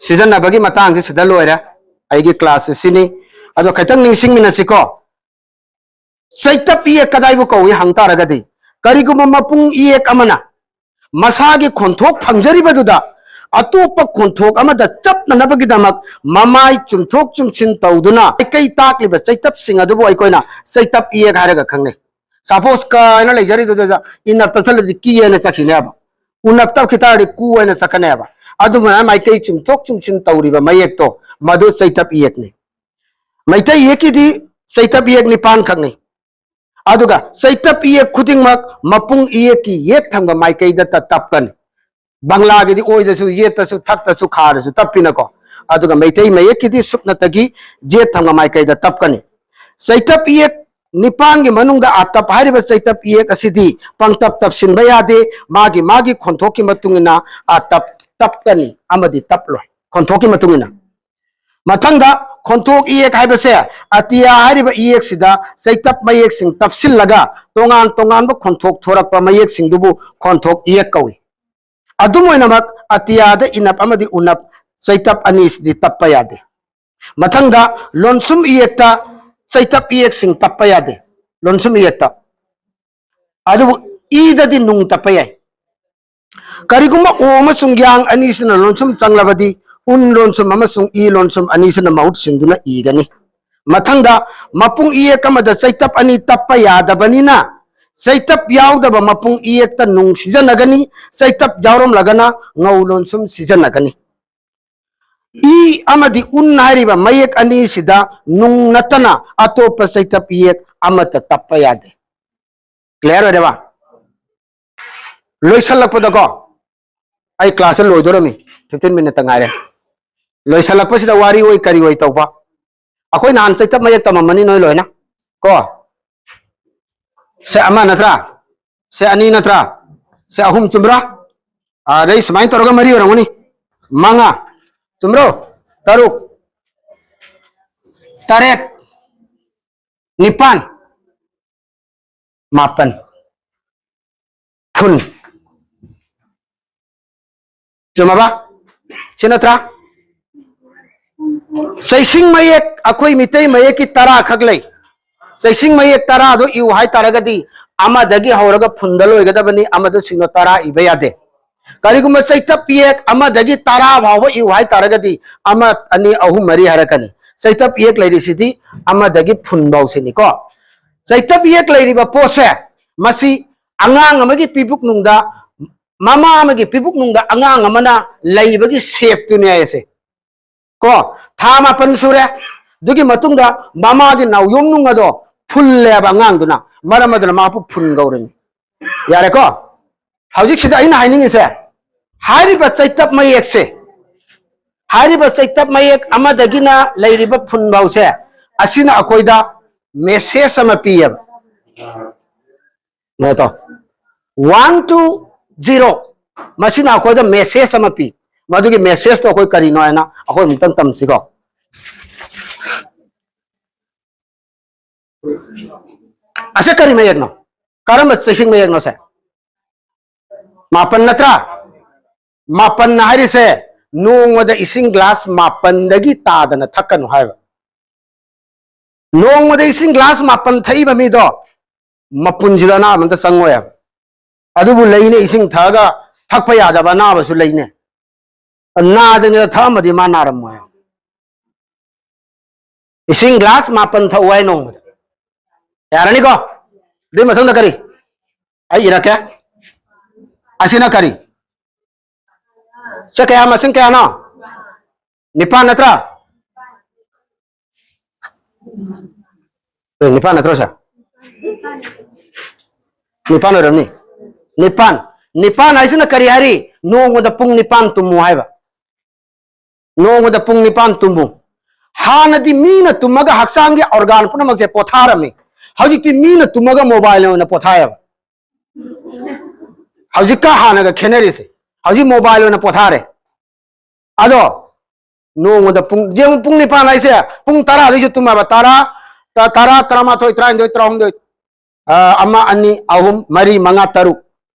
ꯁꯤꯖꯤꯟꯅꯕꯒꯤ ꯃꯇꯥꯡꯁꯤ ꯁꯤꯗ ꯂꯣꯏꯔꯦ꯫ ꯑꯩꯒꯤ class ꯁꯤꯅꯤ꯫ ꯑꯗꯣ ꯈꯤꯇꯪ ꯅꯤꯡꯁꯤꯡꯃꯤꯟꯅꯁꯤꯀꯣ꯫ ꯆꯩꯇꯞ ꯏꯌꯦꯛ ꯀꯗꯥꯏꯕꯨ ꯀꯧꯏ ꯍꯪ ꯇꯥꯔꯒꯗꯤ, ꯀꯔꯤꯒꯨꯝꯕ ꯃꯄꯨꯡ ꯏꯌꯦꯛ ꯑꯃꯅ ꯃꯁꯥꯒꯤ ꯈꯣꯟꯊꯣꯛ ꯐꯪꯖꯔꯤꯕꯗꯨꯗ ꯑꯇꯣꯞꯄ ꯈꯣꯟꯊꯣꯛ ꯑꯃꯗ ꯆꯠꯅꯅꯕꯒꯤꯗꯃꯛ ꯃꯃꯥꯏ ꯆꯨꯝꯊꯣꯛ ꯆꯨꯝꯁꯤꯟ ꯇꯧꯗꯨꯅ ꯃꯥꯏꯀꯩ ꯇꯥꯛꯂꯤꯕ ꯆꯩꯇꯞꯁꯤꯡ ꯑꯗꯨꯕꯨ ꯑꯩꯈꯣꯏꯅ ꯆꯩꯇꯞ ꯏꯌꯦꯛ ꯍꯥꯏꯔꯒ ꯈꯪꯅꯩ꯫ Suppose ꯀ ꯍꯥꯏꯅ ꯂꯩꯖꯔꯤꯗꯨꯗ ꯏꯅꯞ ꯇꯞꯊꯜꯂꯗꯤ ꯀꯤ ꯍꯥꯏꯅ ꯆꯠꯈꯤꯅꯦꯕ꯫ ꯎꯅꯞ ꯇꯞꯈꯤ ꯇꯥꯔꯗꯤ ꯀꯨ ꯍꯥꯏꯅ ꯆꯠꯀꯅꯦꯕ꯫ ꯑꯗꯨꯃꯥꯏꯅ ꯃꯥꯏꯀꯩ ꯆꯨꯝꯊꯣꯛ ꯆꯨꯝꯁꯤꯟ ꯇꯧꯔꯤꯕ ꯃꯌꯦꯛꯇꯣ ꯃꯗꯨ ꯆꯩꯇꯞ ꯏꯌꯦꯛꯅꯤ꯫ ꯃꯩꯇꯩ ꯏꯌꯦꯛꯀꯤꯗꯤ ꯆꯩꯇꯞ ꯏꯌꯦꯛ ꯅꯤꯄꯥꯟ ꯈꯛꯅꯤ꯫ ꯑꯗꯨꯒ ꯆꯩꯇꯞ ꯏꯌꯦꯛ ꯈꯨꯗꯤꯡꯃꯛ ꯃꯄꯨꯡ ꯏꯌꯦꯛꯀꯤ ꯌꯦꯠ ꯊꯪꯕ ꯃꯥꯏꯀꯩꯗꯇ ꯇꯞꯀꯅꯤ꯫ ꯕꯪꯂꯥꯒꯤꯗꯤ ꯑꯣꯏꯗꯁꯨ, ꯌꯦꯠꯇꯁꯨ, ꯊꯛꯇꯁꯨ, ꯈꯥꯗꯁꯨ ꯇꯞꯄꯤꯅꯀꯣ꯫ ꯑꯗꯨꯒ ꯃꯩꯇꯩ ꯃꯌꯦꯛꯀꯤꯗꯤ ꯁꯨꯞꯅꯇꯒꯤ ꯌꯦꯠ ꯊꯪꯕ ꯃꯥꯏꯀꯩꯗ ꯇꯞꯀꯅꯤ꯫ ꯆꯩꯇꯞ ꯏꯌꯦꯛ ꯅꯤꯄꯥꯟꯒꯤ ꯃꯅꯨꯡꯗ ꯑꯥꯇꯞ ꯍꯥꯏꯔꯤꯕ ꯆꯩꯇꯞ ꯏꯌꯦꯛ ꯑꯁꯤꯗꯤ ꯄꯪꯇꯞ ꯇꯞꯁꯤꯟꯕ ꯌꯥꯗꯦ꯫ ꯃꯥꯒꯤ, ꯃꯥꯒꯤ ꯈꯣꯟꯊꯣꯛꯀꯤ ꯃꯇꯨꯡ ꯏꯟꯅ ꯑꯥꯇꯞ ꯇꯞꯀꯅꯤ ꯑꯃꯗꯤ ꯇꯞꯂꯣꯏ, ꯈꯣꯟꯊꯣꯛꯀꯤ ꯃꯇꯨꯡ ꯏꯟꯅ꯫ ꯃꯊꯪꯗ ꯈꯣꯟꯊꯣꯛ ꯏꯌꯦꯛ ꯍꯥꯏꯕꯁꯦ ꯑꯇꯤꯌꯥ ꯍꯥꯏꯔꯤꯕ ꯏꯌꯦꯛꯁꯤꯗ ꯆꯩꯇꯞ ꯃꯌꯦꯛꯁꯤꯡ ꯇꯞꯁꯤꯜꯂꯒ ꯇꯣꯉꯥꯟ ꯇꯣꯉꯥꯟꯕ ꯈꯣꯟꯊꯣꯛ ꯊꯣꯔꯛꯄ ꯃꯌꯦꯛꯁꯤꯡꯗꯨꯕꯨ ꯈꯣꯟꯊꯣꯛ ꯏꯌꯦꯛ ꯀꯧꯏ꯫ ꯑꯗꯨꯝ ꯑꯣꯏꯅꯃꯛ, ꯑꯇꯤꯌꯥꯗ ꯏꯅꯞ ꯑꯃꯗꯤ ꯎꯅꯞ ꯆꯩꯇꯞ ꯑꯅꯤꯁꯤꯗꯤ ꯇꯞꯄ ꯌꯥꯗꯦ꯫ ꯃꯊꯪꯗ ꯂꯣꯟꯁꯨꯝ ꯏꯌꯦꯛꯇ ꯆꯩꯇꯞ ꯏꯌꯦꯛꯁꯤꯡ ꯇꯞꯄ ꯌꯥꯗꯦ꯫ ꯂꯣꯟꯁꯨꯝ ꯏꯌꯦꯛꯇ꯫ ꯑꯗꯨꯕꯨ ꯏꯗꯗꯤ ꯅꯨꯡ ꯇꯞꯄ ꯌꯥꯏ꯫ ꯀꯔꯤꯒꯨꯝꯕ ꯑꯣ ꯑꯃꯁꯨꯡ ꯌꯥꯡ ꯑꯅꯤꯁꯤꯅ ꯂꯣꯟꯁꯨꯝ ꯆꯪꯂꯕꯗꯤ ꯎꯟ ꯂꯣꯟꯁꯨꯝ ꯑꯃꯁꯨꯡ ꯏ ꯂꯣꯟꯁꯨꯝ ꯑꯅꯤꯁꯤꯅ ꯃꯍꯨꯠ ꯁꯤꯟꯗꯨꯅ ꯏꯒꯅꯤ꯫ ꯃꯊꯪꯗ ꯃꯄꯨꯡ ꯏꯌꯦꯛ ꯑꯃꯗ ꯆꯩꯇꯞ ꯑꯅꯤ ꯇꯞꯄ ꯌꯥꯗꯕꯅꯤꯅ ꯆꯩꯇꯞ ꯌꯥꯎꯗꯕ ꯃꯄꯨꯡ ꯏꯌꯦꯛꯇ ꯅꯨꯡ ꯁꯤꯖꯤꯟꯅꯒꯅꯤ, ꯆꯩꯇꯞ ꯌꯥꯎꯔꯝꯂꯒꯅ ꯉꯧ ꯂꯣꯟꯁꯨꯝ ꯁꯤꯖꯤꯟꯅꯒꯅꯤ꯫ ꯏ ꯑꯃꯗꯤ ꯎꯟ ꯍꯥꯏꯔꯤꯕ ꯃꯌꯦꯛ ꯑꯅꯤꯁꯤꯗ ꯅꯨꯡ ꯅꯠꯇꯅ ꯑꯇꯣꯞꯄ ꯆꯩꯇꯞ ꯏꯌꯦꯛ ꯑꯃꯠꯇ ꯇꯞꯄ ꯌꯥꯗꯦ꯫ Clear ꯑꯣꯏꯔꯦꯕ? ꯂꯣꯏꯁꯜꯂꯛꯄꯗꯀꯣ, ꯑꯩ class ꯁꯦ ꯂꯣꯏꯗꯣꯔꯝꯃꯤ, fifteen minute ꯇ ꯉꯥꯏꯔꯦ꯫ ꯂꯣꯏꯁꯜꯂꯛꯄꯁꯤꯗ ꯋꯥꯔꯤ ꯑꯣꯏ ꯀꯔꯤ ꯑꯣꯏ ꯇꯧꯕ, ꯑꯩꯈꯣꯏ ꯅꯍꯥꯟ ꯆꯩꯇꯞ ꯃꯌꯦꯛ ꯇꯝꯃꯝꯃꯅꯤ ꯅꯣꯏ ꯂꯣꯏꯅ ꯀꯣ꯫ ꯁꯦ ꯑꯃ ꯅꯠꯇ꯭ꯔꯥ? ꯁꯦ ꯑꯅꯤ ꯅꯠꯇ꯭ꯔꯥ? ꯁꯦ ꯑꯍꯨꯝ ꯆꯨꯝꯕ꯭ꯔꯥ? ꯑꯗꯩ ꯁꯨꯃꯥꯏꯅ ꯇꯧꯔꯒ ꯃꯔꯤ ꯑꯣꯏꯔꯝꯒꯅꯤ꯫ ꯃꯉꯥ꯫ ꯆꯨꯝꯕ꯭ꯔꯣ? ꯇꯔꯨꯛ꯫ ꯇꯔꯦꯠ꯫ ꯅꯤꯄꯥꯟ꯫ ꯃꯥꯄꯟ꯫ ꯐꯨꯟ꯫ ꯆꯨꯝꯃꯕ? ꯁꯤ ꯅꯠꯇ꯭ꯔꯥ? ꯆꯩꯁꯤꯡ ꯃꯌꯦꯛ, ꯑꯩꯈꯣꯏ ꯃꯤꯇꯩ ꯃꯌꯦꯛꯀꯤ ꯇꯔꯥ ꯈꯛ ꯂꯩ꯫ ꯆꯩꯁꯤꯡ ꯃꯌꯦꯛ ꯇꯔꯥꯗꯣ ꯏꯌꯨ ꯍꯥꯏꯇꯥꯔꯒꯗꯤ ꯑꯃꯗꯒꯤ ꯍꯧꯔꯒ ꯐꯨꯟꯗ ꯂꯣꯏꯒꯗꯕꯅꯤ, ꯑꯃꯗꯨꯁꯤꯡꯗꯣ ꯇꯔꯥ ꯏꯕ ꯌꯥꯗꯦ꯫ ꯀꯔꯤꯒꯨꯝꯕ ꯆꯩꯇꯞ ꯏꯌꯦꯛ ꯑꯃꯗꯒꯤ ꯇꯔꯥ ꯐꯥꯎꯕ ꯏꯌꯨ ꯍꯥꯏꯇꯥꯔꯒꯗꯤ ꯑꯃ, ꯑꯅꯤ, ꯑꯍꯨꯝ, ꯃꯔꯤ ꯍꯥꯏꯔꯛꯀꯅꯤ꯫ ꯆꯩꯇꯞ ꯏꯌꯦꯛ ꯂꯩꯔꯤꯁꯤꯗꯤ ꯑꯃꯗꯒꯤ ꯐꯨꯟ ꯐꯥꯎꯁꯤꯅꯤꯀꯣ꯫ ꯆꯩꯇꯞ ꯏꯌꯦꯛ ꯂꯩꯔꯤꯕ ꯄꯣꯠꯁꯦ, ꯃꯁꯤ ꯑꯉꯥꯡ ꯑꯃꯒꯤ ꯄꯤꯕꯨꯛꯅꯨꯡꯗ, ꯃꯃꯥ ꯑꯃꯒꯤ ꯄꯤꯕꯨꯛꯅꯨꯡꯗ ꯑꯉꯥꯡ ꯑꯃꯅ ꯂꯩꯕꯒꯤ ꯁꯦꯞꯇꯨꯅꯦ ꯍꯥꯏꯁꯦ꯫ ꯀꯣ, ꯊꯥ ꯃꯥꯄꯟ ꯁꯨꯔꯦ꯫ ꯑꯗꯨꯒꯤ ꯃꯇꯨꯡꯗ ꯃꯃꯥꯒꯤ ꯅꯥꯎꯌꯣꯝꯅꯨꯡ ꯑꯗꯣ ꯐꯨꯜꯂꯦꯕ ꯑꯉꯥꯡꯗꯨꯅ꯫ ꯃꯔꯝ ꯑꯗꯨꯅ ꯃꯥꯕꯨ ꯐꯨꯟ ꯀꯧꯔꯤꯅꯤ꯫ ꯌꯥꯔꯦꯀꯣ? ꯍꯧꯖꯤꯛꯁꯤꯗ ꯑꯩꯅ ꯍꯥꯏꯅꯤꯡꯉꯤꯁꯦ, ꯍꯥꯏꯔꯤꯕ ꯆꯩꯇꯞ ꯃꯌꯦꯛꯁꯦ, ꯍꯥꯏꯔꯤꯕ ꯆꯩꯇꯞ ꯃꯌꯦꯛ ꯑꯃꯗꯒꯤꯅ ꯂꯩꯔꯤꯕ ꯐꯨꯟ ꯐꯥꯎꯁꯦ, ꯑꯁꯤꯅ ꯑꯩꯈꯣꯏꯗ ꯃꯦꯁꯦꯖ ꯑꯃ ꯄꯤꯌꯦꯕ꯫ ꯅꯠꯇ꯭ꯔꯣ? One to zero꯫ ꯃꯁꯤꯅ ꯑꯩꯈꯣꯏꯗ ꯃꯦꯁꯦꯖ ꯑꯃ ꯄꯤ꯫ ꯃꯗꯨꯒꯤ ꯃꯦꯁꯦꯖꯇꯣ ꯑꯩꯈꯣꯏ ꯀꯔꯤꯅꯣ ꯍꯥꯏꯅ ꯑꯩꯈꯣꯏ ꯑꯃꯨꯛꯇꯪ ꯇꯝꯁꯤꯀꯣ꯫ ꯑꯁꯦ ꯀꯔꯤ ꯃꯌꯦꯛꯅꯣ? ꯀꯔꯝꯕ ꯆꯩꯁꯤꯡ ꯃꯌꯦꯛꯅꯣ ꯁꯦ? ꯃꯥꯄꯟ ꯅꯠꯇ꯭ꯔꯥ? ꯃꯥꯄꯟꯅ ꯍꯥꯏꯔꯤꯁꯦ ꯅꯣꯡꯃꯗ ꯏꯁꯤꯡ ꯒ꯭ꯂꯥꯁ ꯃꯥꯄꯟꯗꯒꯤ ꯇꯥꯗꯅ ꯊꯛꯀꯅꯨ ꯍꯥꯏꯕ꯫ ꯅꯣꯡꯃꯗ ꯏꯁꯤꯡ ꯒ꯭ꯂꯥꯁ ꯃꯥꯄꯟ ꯊꯛꯏꯕ ꯃꯤꯗꯣ ꯃꯄꯨꯟꯁꯤꯗ ꯑꯅꯥꯕ ꯑꯝꯇ ꯆꯪꯉꯣꯏ ꯍꯥꯏꯕ꯫ ꯑꯗꯨꯕꯨ ꯂꯩꯅꯦ, ꯏꯁꯤꯡ ꯊꯛꯑꯒ ꯊꯛꯄ ꯌꯥꯗꯕ ꯑꯅꯥꯕꯁꯨ ꯂꯩꯅꯦ꯫ ꯅꯥꯗ꯭ꯔꯤꯉꯩꯗ ꯊꯛꯑꯝꯃꯗꯤ ꯃꯥ ꯅꯥꯔꯝꯃꯣꯏ ꯍꯥꯏꯕ꯫ ꯏꯁꯤꯡ ꯒ꯭ꯂꯥꯁ ꯃꯥꯄꯟ ꯊꯛꯎ ꯍꯥꯏ ꯅꯣꯡꯃꯗ꯫ ꯌꯥꯔꯅꯤꯀꯣ? ꯑꯗꯨꯏ ꯃꯊꯪꯗ ꯀꯔꯤ? ꯑꯩ ꯏꯔꯛꯀꯦ꯫ ꯑꯁꯤꯅ ꯀꯔꯤ? ꯁꯦ ꯀꯌꯥ, ꯃꯁꯤꯡ ꯀꯌꯥꯅꯣ? ꯅꯤꯄꯥꯟ ꯅꯠꯇ꯭ꯔꯥ? ꯑꯦ, ꯅꯤꯄꯥꯟ ꯅꯠꯇ꯭ꯔꯣ ꯁꯦ? ꯅꯤꯄꯥꯟ ꯑꯣꯏꯔꯝꯅꯤ꯫ ꯅꯤꯄꯥꯟ꯫ ꯅꯤꯄꯥꯟ ꯍꯥꯏꯁꯤꯅ ꯀꯔꯤ ꯍꯥꯏꯔꯤ? ꯅꯣꯡꯃꯗ ꯄꯨꯡ ꯅꯤꯄꯥꯟ ꯇꯨꯝꯃꯨ ꯍꯥꯏꯕ꯫ ꯅꯣꯡꯃꯗ ꯄꯨꯡ ꯅꯤꯄꯥꯟ ꯇꯨꯝꯃꯨ꯫ ꯍꯥꯟꯅꯗꯤ ꯃꯤꯅ ꯇꯨꯝꯃꯒ ꯍꯛꯆꯥꯡꯒꯤ ꯑꯣꯔꯒꯥꯟ ꯄꯨꯝꯅꯃꯛꯁꯦ ꯄꯣꯊꯥꯔꯝꯃꯤ꯫ ꯍꯧꯖꯤꯛꯇꯤ ꯃꯤꯅ ꯇꯨꯝꯃꯒ mobile ꯑꯣꯏꯅ ꯄꯣꯊꯥꯏꯌꯦꯕ꯫ ꯍꯧꯖꯤꯛꯀ ꯍꯥꯟꯅꯒ ꯈꯦꯠꯅꯔꯤꯁꯦ, ꯍꯧꯖꯤꯛ mobile ꯑꯣꯏꯅ ꯄꯣꯊꯥꯔꯦ꯫ ꯑꯗꯣ ꯅꯣꯡꯃꯗ ꯄꯨꯡ, ꯌꯦꯡꯉꯨ, ꯄꯨꯡ ꯅꯤꯄꯥꯟ ꯍꯥꯏꯁꯦ, ꯄꯨꯡ ꯇꯔꯥꯗꯩꯁꯨ ꯇꯨꯝꯃꯕ, ꯇꯔꯥ, ꯇ-, ꯇꯔꯥ, ꯇꯔꯥꯃꯥꯊꯣꯏ, ꯇꯔꯥꯅꯤꯊꯣꯏ, ꯇꯔꯥꯍꯨꯝꯗꯣꯏ, ꯑ, ꯑꯃ, ꯑꯅꯤ, ꯑꯍꯨꯝ, ꯃꯔꯤ, ꯃꯉꯥ, ꯇꯔꯨꯛ꯫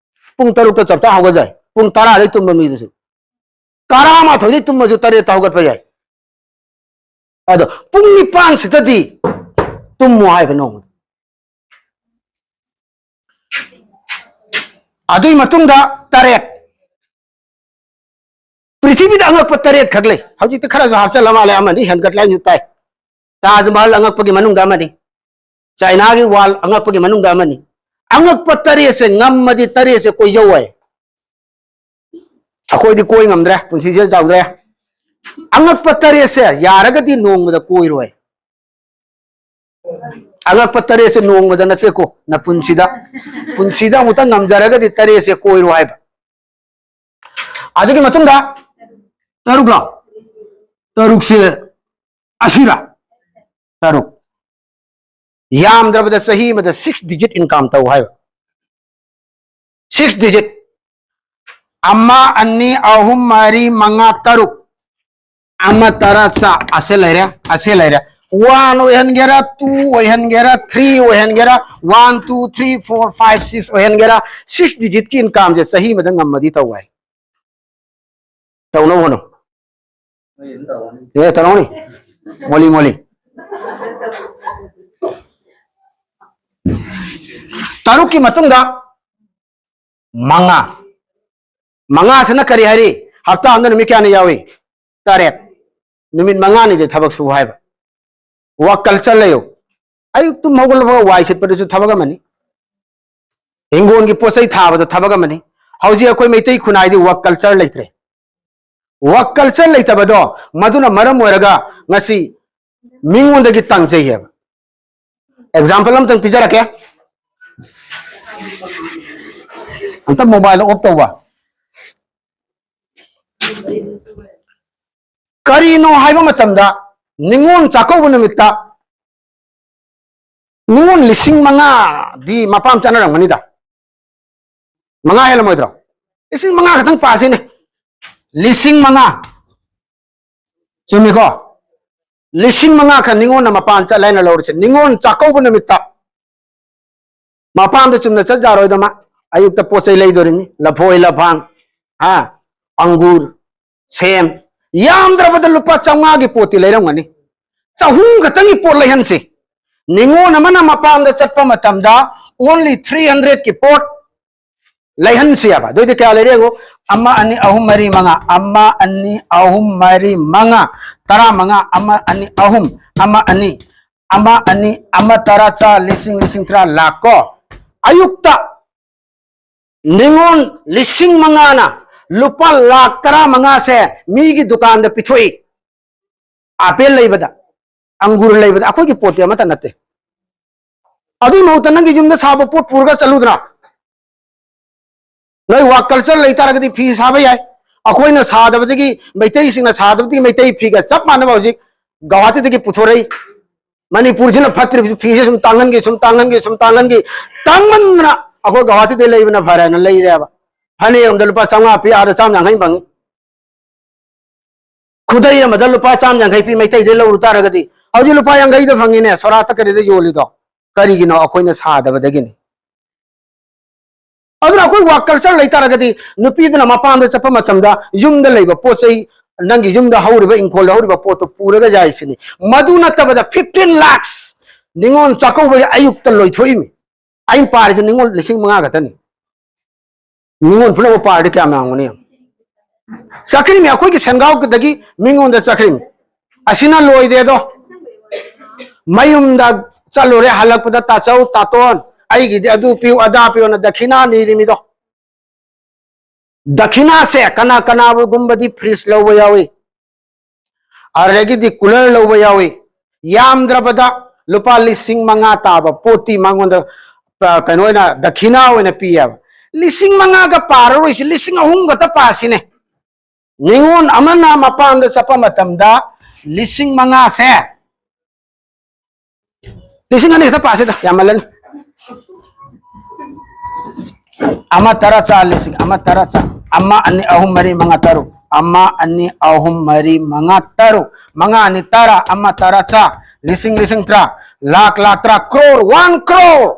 ꯄꯨꯡ ꯇꯔꯨꯛꯇ ꯆꯞ ꯆꯥ ꯍꯧꯒꯠꯆꯩ꯫ ꯄꯨꯡ ꯇꯔꯥꯗꯩ ꯇꯨꯝꯕ ꯃꯤꯗꯨꯁꯨ, ꯇꯔꯥꯃꯥꯊꯣꯏꯗꯩ ꯇꯨꯝꯃꯁꯨ ꯇꯔꯦꯠꯇ ꯍꯧꯒꯠꯄ ꯌꯥꯏ꯫ ꯑꯗꯣ ꯄꯨꯡ ꯅꯤꯄꯥꯟꯁꯤꯗꯗꯤ ꯇꯨꯝꯃꯨ ꯍꯥꯏꯕ ꯅꯣꯡꯃꯗ꯫ ꯑꯗꯨꯒꯤ ꯃꯇꯨꯡꯗ ꯇꯔꯦꯠ, ꯄ꯭ꯔꯤꯊꯤꯕꯤꯗ ꯑꯉꯛꯄ ꯇꯔꯦꯠ ꯈꯛ ꯂꯩ꯫ ꯍꯧꯖꯤꯛꯇꯤ ꯈꯔꯁꯨ ꯍꯥꯞꯆꯜꯂ ꯃꯥꯜꯂꯦ, ꯑꯃꯅꯤ ꯍꯦꯟꯒꯠꯂꯦ ꯍꯥꯏꯅꯁꯨ ꯇꯥꯏ꯫ ꯇꯥꯖ ꯃꯍꯜ ꯑꯉꯛꯄꯒꯤ ꯃꯅꯨꯡꯗ ꯑꯃꯅꯤ, ꯆꯥꯏꯅꯥꯒꯤ ꯋꯥꯜ ꯑꯉꯛꯄꯒꯤ ꯃꯅꯨꯡꯗ ꯑꯃꯅꯤ꯫ ꯑꯉꯛꯄ ꯇꯔꯦꯠꯁꯦ ꯉꯝꯃꯗꯤ ꯇꯔꯦꯠꯁꯦ ꯀꯣꯏꯖꯧ ꯍꯥꯏ꯫ ꯑꯩꯈꯣꯏꯗꯤ ꯀꯣꯏ ꯉꯝꯗ꯭ꯔꯦ, ꯄꯨꯟꯁꯤꯁꯦ ꯆꯥꯎꯗ꯭ꯔꯦ꯫ ꯑꯉꯛꯄ ꯇꯔꯦꯠꯁꯦ ꯌꯥꯔꯒꯗꯤ ꯅꯣꯡꯃꯗ ꯀꯣꯏꯔꯣꯏ꯫ ꯑꯉꯛꯄ ꯇꯔꯦꯠꯁꯦ ꯅꯣꯡꯃꯗ ꯅꯠꯇꯦꯀꯣ, ꯅꯄꯨꯟꯁꯤꯗ, ꯄꯨꯟꯁꯤꯗ ꯑꯃꯨꯛꯇ ꯉꯝꯖꯔꯒꯗꯤ ꯇꯔꯦꯠꯁꯦ ꯀꯣꯏꯔꯣ ꯍꯥꯏꯕ꯫ ꯑꯗꯨꯒꯤ ꯃꯇꯨꯡꯗ ꯇꯔꯨꯛꯂꯣ? ꯇꯔꯨꯛꯁꯦ ꯑꯁꯤꯔ? ꯇꯔꯨꯛ꯫ ꯌꯥꯝꯗ꯭ꯔꯕꯗ ꯆꯍꯤ ꯑꯃꯗ six digit income ꯇꯧ ꯍꯥꯏꯕ꯫ Six digit꯫ ꯑꯃ, ꯑꯅꯤ, ꯑꯍꯨꯝ, ꯃꯔꯤ, ꯃꯉꯥ, ꯇꯔꯨꯛ꯫ ꯑꯃ, ꯇꯔꯥ, ꯆꯥ, ꯑꯁꯦ ꯂꯩꯔꯦ, ꯑꯁꯦ ꯂꯩꯔꯦ꯫ One ꯑꯣꯏꯍꯟꯒꯦꯔꯥ, two ꯑꯣꯏꯍꯟꯒꯦꯔꯥ, three ꯑꯣꯏꯍꯟꯒꯦꯔꯥ, one, two, three, four, five, six ꯑꯣꯏꯍꯟꯒꯦꯔꯥ, six digitꯀꯤ incomeꯁꯦ ꯆꯍꯤ ꯑꯃꯗ ꯉꯝꯃꯗꯤ ꯇꯧ ꯍꯥꯏ꯫ ꯇꯧꯅꯕ ꯍꯣꯠꯅꯧ꯫ ꯑꯦ, ꯇꯧꯔꯝꯒꯅꯤ꯫ ꯃꯣꯂꯤ, ꯃꯣꯂꯤ꯫ ꯇꯔꯨꯛꯀꯤ ꯃꯇꯨꯡꯗ ꯃꯉꯥ꯫ ꯃꯉꯥꯁꯤꯅ ꯀꯔꯤ ꯍꯥꯏꯔꯤ? ꯍꯞꯇꯥ ꯑꯃꯗ ꯅꯨꯃꯤꯠ ꯀꯌꯥꯅꯤ ꯌꯥꯎꯏ? ꯇꯔꯦꯠ꯫ ꯅꯨꯃꯤꯠ ꯃꯉꯥꯅꯤꯗꯤ ꯊꯕꯛ ꯁꯨ ꯍꯥꯏꯕ꯫ Work culture ꯂꯩꯌꯨ꯫ ꯑꯌꯨꯛ ꯇꯨꯝ ꯍꯧꯒꯠꯂꯛꯄꯒ ꯋꯥꯏ ꯁꯤꯠꯄꯗꯨꯁꯨ ꯊꯕꯛ ꯑꯃꯅꯤ꯫ ꯍꯤꯡꯒꯣꯜꯒꯤ ꯄꯣꯠ ꯆꯩ ꯊꯥꯕꯗꯣ ꯊꯕꯛ ꯑꯃꯅꯤ꯫ ꯍꯧꯖꯤꯛ ꯑꯩꯈꯣꯏ ꯃꯩꯇꯩ ꯈꯨꯟꯅꯥꯏꯗꯤ work culture ꯂꯩꯇ꯭ꯔꯦ꯫ Work culture ꯂꯩꯇꯕꯗꯣ, ꯃꯗꯨꯅ ꯃꯔꯝ ꯑꯣꯏꯔꯒ ꯉꯁꯤ ꯃꯤꯉꯣꯟꯗꯒꯤ ꯇꯥꯡꯖꯩ ꯍꯥꯏꯕ꯫ Example ꯑꯝꯇꯪ ꯄꯤꯖꯔꯛꯀꯦ꯫ ꯑꯝꯇ mobile off ꯇꯧꯕ꯫ ꯀꯔꯤꯅꯣ ꯍꯥꯏꯕ ꯃꯇꯝꯗ, ꯅꯤꯉꯣꯜ ꯆꯥꯛꯀꯧꯕ ꯅꯨꯃꯤꯠꯇ ꯅꯤꯉꯣꯜ ꯂꯤꯁꯤꯡ ꯃꯉꯥꯗꯤ ꯃꯄꯥꯝ ꯆꯠꯅꯔꯝꯒꯅꯤꯗ꯫ ꯃꯉꯥ ꯍꯦꯜꯂꯝꯃꯣꯏꯗ꯭ꯔꯣ? ꯂꯤꯁꯤꯡ ꯃꯉꯥ ꯈꯛꯇꯪ ꯄꯥꯁꯤꯅꯦ꯫ ꯂꯤꯁꯤꯡ ꯃꯉꯥ꯫ ꯆꯨꯝꯃꯤꯀꯣ? ꯂꯤꯁꯤꯡ ꯃꯉꯥ ꯈꯛ ꯅꯤꯉꯣꯜꯅ ꯃꯄꯥꯝ ꯆꯠꯂꯦ ꯍꯥꯏꯅ ꯂꯧꯔꯁꯦ꯫ ꯅꯤꯉꯣꯜ ꯆꯥꯛꯀꯧꯕ ꯅꯨꯃꯤꯠꯇ ꯃꯄꯥꯝꯗ ꯆꯨꯝꯅ ꯆꯠ ꯌꯥꯔꯣꯏꯗꯃ꯫ ꯑꯌꯨꯛꯇ ꯄꯣꯠ ꯆꯩ ꯂꯩꯗꯣꯔꯤꯃꯤ꯫ ꯂꯐꯣꯏ, ꯂꯐꯥꯡ, ꯍꯥ, ꯑꯪꯒꯨꯔ, ꯁꯦꯝ, ꯌꯥꯝꯗ꯭ꯔꯕꯗ ꯂꯨꯄꯥ ꯆꯥꯝꯃꯉꯥꯒꯤ ꯄꯣꯠꯇꯤ ꯂꯩꯔꯝꯒꯅꯤ꯫ ꯆꯍꯨꯝ ꯈꯛꯇꯪꯒꯤ ꯄꯣꯠ ꯂꯩꯍꯟꯁꯤ꯫ ꯅꯤꯉꯣꯜ ꯑꯃꯅ ꯃꯄꯥꯝꯗ ꯆꯠꯄ ꯃꯇꯝꯗ only three hundredꯀꯤ ꯄꯣꯠ ꯂꯩꯍꯟꯁꯤ ꯍꯥꯏꯕ꯫ ꯑꯗꯨꯑꯣꯏꯗꯤ ꯀꯌꯥ ꯂꯩꯔꯦ ꯌꯦꯡꯉꯨ꯫ ꯑꯃ, ꯑꯅꯤ, ꯑꯍꯨꯝ, ꯃꯔꯤ, ꯃꯉꯥ꯫ ꯑꯃ, ꯑꯅꯤ, ꯑꯍꯨꯝ, ꯃꯔꯤ, ꯃꯉꯥ꯫ ꯇꯔꯥꯃꯉꯥ꯫ ꯑꯃ, ꯑꯅꯤ, ꯑꯍꯨꯝ꯫ ꯑꯃ, ꯑꯅꯤ꯫ ꯑꯃ, ꯑꯅꯤ, ꯑꯃ, ꯇꯔꯥ, ꯆꯥ, ꯂꯤꯁꯤꯡ, ꯂꯤꯁꯤꯡ ꯇꯔꯥ, ꯂꯥꯛ ꯀꯣ꯫ ꯑꯌꯨꯛꯇ ꯅꯤꯉꯣꯜ ꯂꯤꯁꯤꯡ ꯃꯉꯥꯅ ꯂꯨꯄꯥ ꯂꯥꯛ ꯇꯔꯥꯃꯉꯥꯁꯦ ꯃꯤꯒꯤ ꯗꯨꯀꯥꯟꯗ ꯄꯤꯊꯣꯛꯏ꯫ ꯑꯥꯄꯦꯜ ꯂꯩꯕꯗ, ꯑꯪꯒꯨꯔ ꯂꯩꯕꯗ꯫ ꯑꯩꯈꯣꯏꯒꯤ ꯄꯣꯠꯇꯤ ꯑꯃꯠꯇ ꯅꯠꯇꯦ꯫ ꯑꯗꯨꯒꯤ ꯃꯍꯨꯠꯇ ꯅꯪꯒꯤ ꯌꯨꯝꯗ ꯁꯥꯕ ꯄꯣꯠ ꯄꯨꯔꯒ ꯆꯠꯂꯨꯗꯅ꯫ ꯅꯣꯏ ꯋꯥꯛ ꯀꯜꯆꯔ ꯂꯩꯇꯥꯔꯒꯗꯤ ꯐꯤ ꯁꯥꯕ ꯌꯥꯏ꯫ ꯑꯩꯈꯣꯏꯅ ꯁꯥꯗꯕꯗꯒꯤ, ꯃꯩꯇꯩꯁꯤꯡꯅ ꯁꯥꯗꯕꯗꯒꯤ ꯃꯩꯇꯩ ꯐꯤꯒ ꯆꯞ ꯃꯥꯟꯅꯕ ꯍꯧꯖꯤꯛ ꯒꯧꯍꯥꯇꯤꯗꯒꯤ ꯄꯨꯊꯣꯔꯛꯏ꯫ ꯃꯅꯤꯄꯨꯔꯁꯤꯅ ꯐꯠꯇ꯭ꯔꯤꯕꯁꯤ ꯐꯤꯁꯦ ꯁꯨꯝ ꯇꯥꯡꯍꯟꯒꯤ, ꯁꯨꯝ ꯇꯥꯡꯍꯟꯒꯤ, ꯁꯨꯝ ꯇꯥꯡꯍꯟꯒꯤ꯫ ꯇꯥꯡꯃꯟꯗꯅ ꯑꯩꯈꯣꯏ ꯒꯧꯍꯥꯇꯤꯗꯩ ꯂꯩꯕꯅ ꯐꯔꯦꯅ ꯂꯩꯔꯦꯕ꯫ ꯐꯅꯦꯛ ꯑꯃꯗ ꯂꯨꯄꯥ ꯆꯥꯝꯃꯉꯥ ꯄꯤ, ꯑꯥꯗ ꯆꯥꯝ ꯌꯥꯡꯈꯩ ꯐꯪꯉꯤ꯫ ꯈꯨꯗꯩ ꯑꯃꯗ ꯂꯨꯄꯥ ꯆꯥꯝ ꯌꯥꯡꯈꯩ ꯄꯤ ꯃꯩꯇꯩꯗꯩ ꯂꯧꯔꯨ ꯇꯥꯔꯒꯗꯤ, ꯍꯧꯖꯤꯛ ꯂꯨꯄꯥ ꯌꯥꯡꯈꯩꯗ ꯐꯪꯉꯤꯅꯦ, ꯁꯣꯔꯥꯠꯇ ꯀꯔꯤꯗ ꯌꯣꯜꯂꯤꯗꯣ? ꯀꯔꯤꯒꯤꯅꯣ? ꯑꯩꯈꯣꯏꯅ ꯁꯥꯗꯕꯗꯒꯤꯅꯤ꯫ ꯑꯗꯨꯅ ꯑꯩꯈꯣꯏ ꯋꯥꯛ ꯀꯜꯆꯔ ꯂꯩꯇꯥꯔꯒꯗꯤ, ꯅꯨꯄꯤꯗꯨꯅ ꯃꯄꯥꯝꯗ ꯆꯠꯄ ꯃꯇꯝꯗ ꯌꯨꯝꯗ ꯂꯩꯕ ꯄꯣꯠ ꯆꯩ, ꯅꯪꯒꯤ ꯌꯨꯝꯗ ꯍꯧꯔꯤꯕ, ꯏꯪꯈꯣꯜꯗ ꯍꯧꯔꯤꯕ ꯄꯣꯠꯇꯨ ꯄꯨꯔꯒ ꯌꯥꯏꯁꯤꯅꯤ꯫ ꯃꯗꯨ ꯅꯠꯇꯕꯗ fifteen lakhs ꯅꯤꯉꯣꯜ ꯆꯥꯛꯀꯧꯕꯒꯤ ꯑꯌꯨꯛꯇ ꯂꯣꯏꯊꯣꯛꯏꯃꯤ꯫ ꯑꯩꯅ ꯄꯥꯔꯤꯁꯦ ꯅꯤꯉꯣꯜ ꯂꯤꯁꯤꯡ ꯃꯉꯥ ꯈꯛꯇꯅꯤ꯫ ꯅꯤꯉꯣꯜ ꯄꯨꯝꯅꯃꯛ ꯄꯥꯔꯗꯤ ꯀꯌꯥꯝ ꯌꯥꯝꯒꯅꯤ? ꯆꯠꯈ꯭ꯔꯤꯃꯤ, ꯑꯩꯈꯣꯏꯒꯤ ꯁꯦꯟꯒꯥꯎꯗꯒꯤ ꯃꯤꯉꯣꯟꯗ ꯆꯠꯈ꯭ꯔꯤꯃꯤ꯫ ꯑꯁꯤꯅ ꯂꯣꯏꯗꯦ ꯑꯗꯣ꯫ ꯃꯌꯨꯝꯗ ꯆꯠꯂꯨꯔꯦ, ꯍꯜꯂꯛꯄꯗ "ꯇꯥꯆꯧ, ꯇꯥꯇꯣꯟ, ꯑꯩꯒꯤꯗꯤ ꯑꯗꯨ ꯄꯤꯌꯨ, ꯑꯗꯥ ꯄꯤꯌꯨꯅ" ꯗꯈꯤꯅꯥ ꯅꯤꯔꯤꯃꯤꯗꯣ꯫ ꯗꯈꯤꯅꯥꯁꯦ ꯀꯅꯥ ꯀꯅꯥꯒꯨꯝꯕꯗꯤ ꯐ꯭ꯔꯤꯖ ꯂꯧꯕ ꯌꯥꯎꯏ, ꯑꯗꯨꯗꯒꯤꯗꯤ ꯀꯨꯂꯔ ꯂꯧꯕ ꯌꯥꯎꯏ꯫ ꯌꯥꯝꯗ꯭ꯔꯕꯗ ꯂꯨꯄꯥ ꯂꯤꯁꯤꯡ ꯃꯉꯥ ꯇꯥꯕ ꯄꯣꯠꯇꯤ ꯃꯉꯣꯟꯗ, ꯑ, ꯀꯩꯅꯣ ꯑꯣꯏꯅ, ꯗꯈꯤꯅꯥ ꯑꯣꯏꯅ ꯄꯤꯌꯦꯕ꯫ ꯂꯤꯁꯤꯡ ꯃꯉꯥꯒ ꯄꯥꯔꯔꯣꯏꯁꯤ, ꯂꯤꯁꯤꯡ ꯑꯍꯨꯝ ꯈꯛꯇ ꯄꯥꯁꯤꯅꯦ꯫ ꯅꯤꯉꯣꯜ ꯑꯃꯅ ꯃꯄꯥꯝꯗ ꯆꯠꯄ ꯃꯇꯝꯗ ꯂꯤꯁꯤꯡ ꯃꯉꯥꯁꯦ ꯂꯤꯁꯤꯡ ꯑꯅꯤ ꯈꯛꯇ ꯄꯥꯁꯤꯗ, ꯌꯥꯝꯃꯜꯂꯅꯤ꯫ ꯑꯃ ꯇꯔꯥ ꯆꯥ, ꯂꯤꯁꯤꯡ ꯑꯃ ꯇꯔꯥ ꯆꯥ꯫ ꯑꯃ, ꯑꯅꯤ, ꯑꯍꯨꯝ, ꯃꯔꯤ, ꯃꯉꯥ, ꯇꯔꯨꯛ꯫ ꯑꯃ, ꯑꯅꯤ, ꯑꯍꯨꯝ, ꯃꯔꯤ, ꯃꯉꯥ, ꯇꯔꯨꯛ꯫ ꯃꯉꯥ ꯑꯅꯤ ꯇꯔꯥ, ꯑꯃ ꯇꯔꯥ ꯆꯥ, ꯂꯤꯁꯤꯡ, ꯂꯤꯁꯤꯡ ꯇꯔꯥ, ꯂꯥꯛ, ꯂꯥꯛ ꯇꯔꯥ, ꯀ꯭ꯔꯣꯔ, ꯋꯥꯟ ꯀ꯭ꯔꯣꯔ꯫